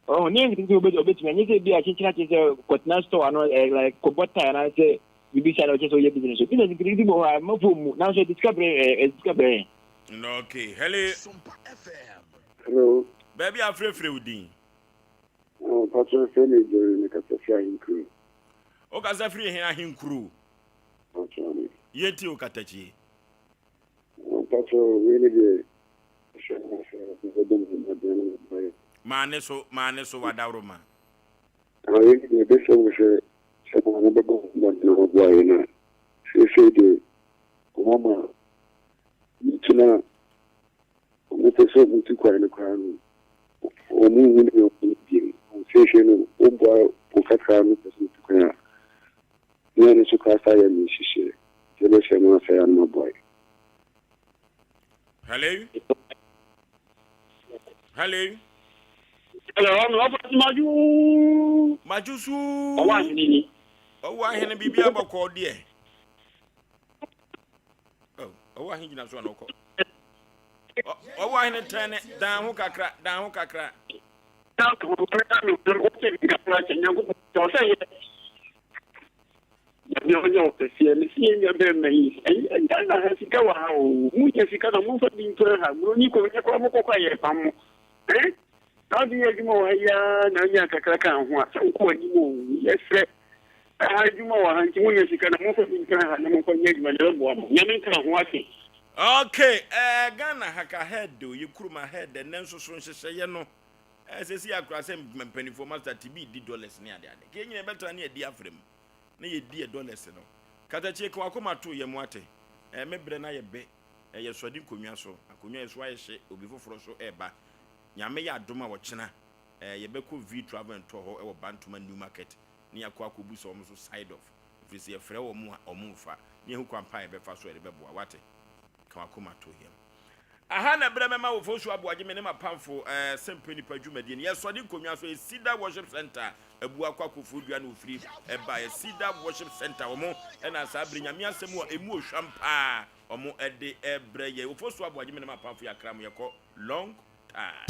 Ɔho ne nketenkete wobɛtumi obɛtumi anyɛ sɛ bi a kyekyere akyerɛ sɛ kɔtena store ano ɛ like kɔbɔ tie anaasɛ biribi saa na ɔkyerɛ sɛ ɔyɛ business. Business nketenkete bi wɔ hɔ a mmafoɔ mmu nanso ɛde sika brɛ ɛ ɛde sika brɛ yɛn. Okay, hello. Hello. Baabi a frɛfrɛ wo din. Oh, Patrɔ fɛ ne Jerry ne kasa firi Ahenkuro. O kasa firi he Ahenkuro? Patrɔ ne. Yɛntie o katakyie. Oh, Patrɔ wei ne deɛ ɛhwɛ ho sɛ bɛbɔ mu mmɔden no mmoa yɛ. Maa ne so, maa ne so wadaworo ma. Ah, wei ne deɛ ɛbɛsɛ wo sɛ sɛ maa no bɛbɔ ho mmɔden na wɔboa yɛ no a, seesei deɛ wɔn ama ne tu no a wɔpɛ sɛ wɔtu kwan no koraa no, wɔn nhu ne wɔn no bio. Seesei no, woboa wo kakra no pɛ sɛ wotu kwan a, ne ɛno nso koraa sa yɛ ne nhyehyɛɛ. Nti ɛbɛhyɛ no asɛe ano aboa yɛ. Hello. Hello. Hello, ɔno ɔfa so maju. Maju su. Ɔwɔ ahene ni. Ɔwɔ ahene biribi abɔkɔ deɛ. Ɔwɔ ahene gyina so ana ɔkɔ. Ɔwɔ ahene tɛn ne dan ho kakra dan ho kakra. Nyame ɔnyɛ wo kɛseɛ. Mese yɛn nua bɛɛma yi ɛnyɛ Ghana ha sika wɔ ha oo mo nya sika na momfa bi ntua ha muroni kɔ nyɛ koraa mokɔ kɔ a yɛpam mo eh na wode yɛ adwuma wɔ ha yi ara na wonya kakra ka ho a sɛ wokɔ w'anim oo yɛsrɛ ɛha adwuma wɔ ha nti monya sika na momfa bi ntua ha na momfa nyɛ adwuma na ɛbɛboa mo Nyame nka ho ase. Okay eh Ghana ha ka head o yɛ kurom ha head ɛnɛ nso so nhyehyɛeɛ no eh sɛsi akora sɛ mpanifoɔ master tibi di dollars ne ade ade kɛ nyina ɛbɛtra ne adi afrɛ mu na yɛdi yɛ dollars no. Katakyie ka wakoma to yɛm wate. Ɛɛ me brɛ no ayɛ bɛ. Ɛyɛ sɔde nkonwa so. Akonwa yi so ayɛ hye obi foforɔ so ɛɛba. Nyame yɛ adom a ɔkyena ɛɛ yɛbɛkɔ V travel and tour hɔ ɛwɔ Bantoma new market ne yɛakɔ akɔ busa wɔn so side of ɛfiri sɛ yɛfrɛ wɔn a wɔn mfa ne yɛhu kwan pa a yɛbɛfa so a yɛde bɛboa wate. Ka wakoma to yɛm. Aha na berɛ mɛma wo Fosu Aboagye me ne m'apamfo eh, Sɛmpɛ Nipa dwumadie no. Yɛsɔre nkonnwa so, ɛyɛ Cedar Worship Center, Abuakwa Koforidua na wɔfiri baeɛ. Cedar Worship Center, wɔn na saa berɛ Nyame asɛm a ɛmu ɔhwam paa wɔn de brɛ yɛn. Ofosu Aboagye me ne m'apamfo yɛakra mo, yɛkɔ long time.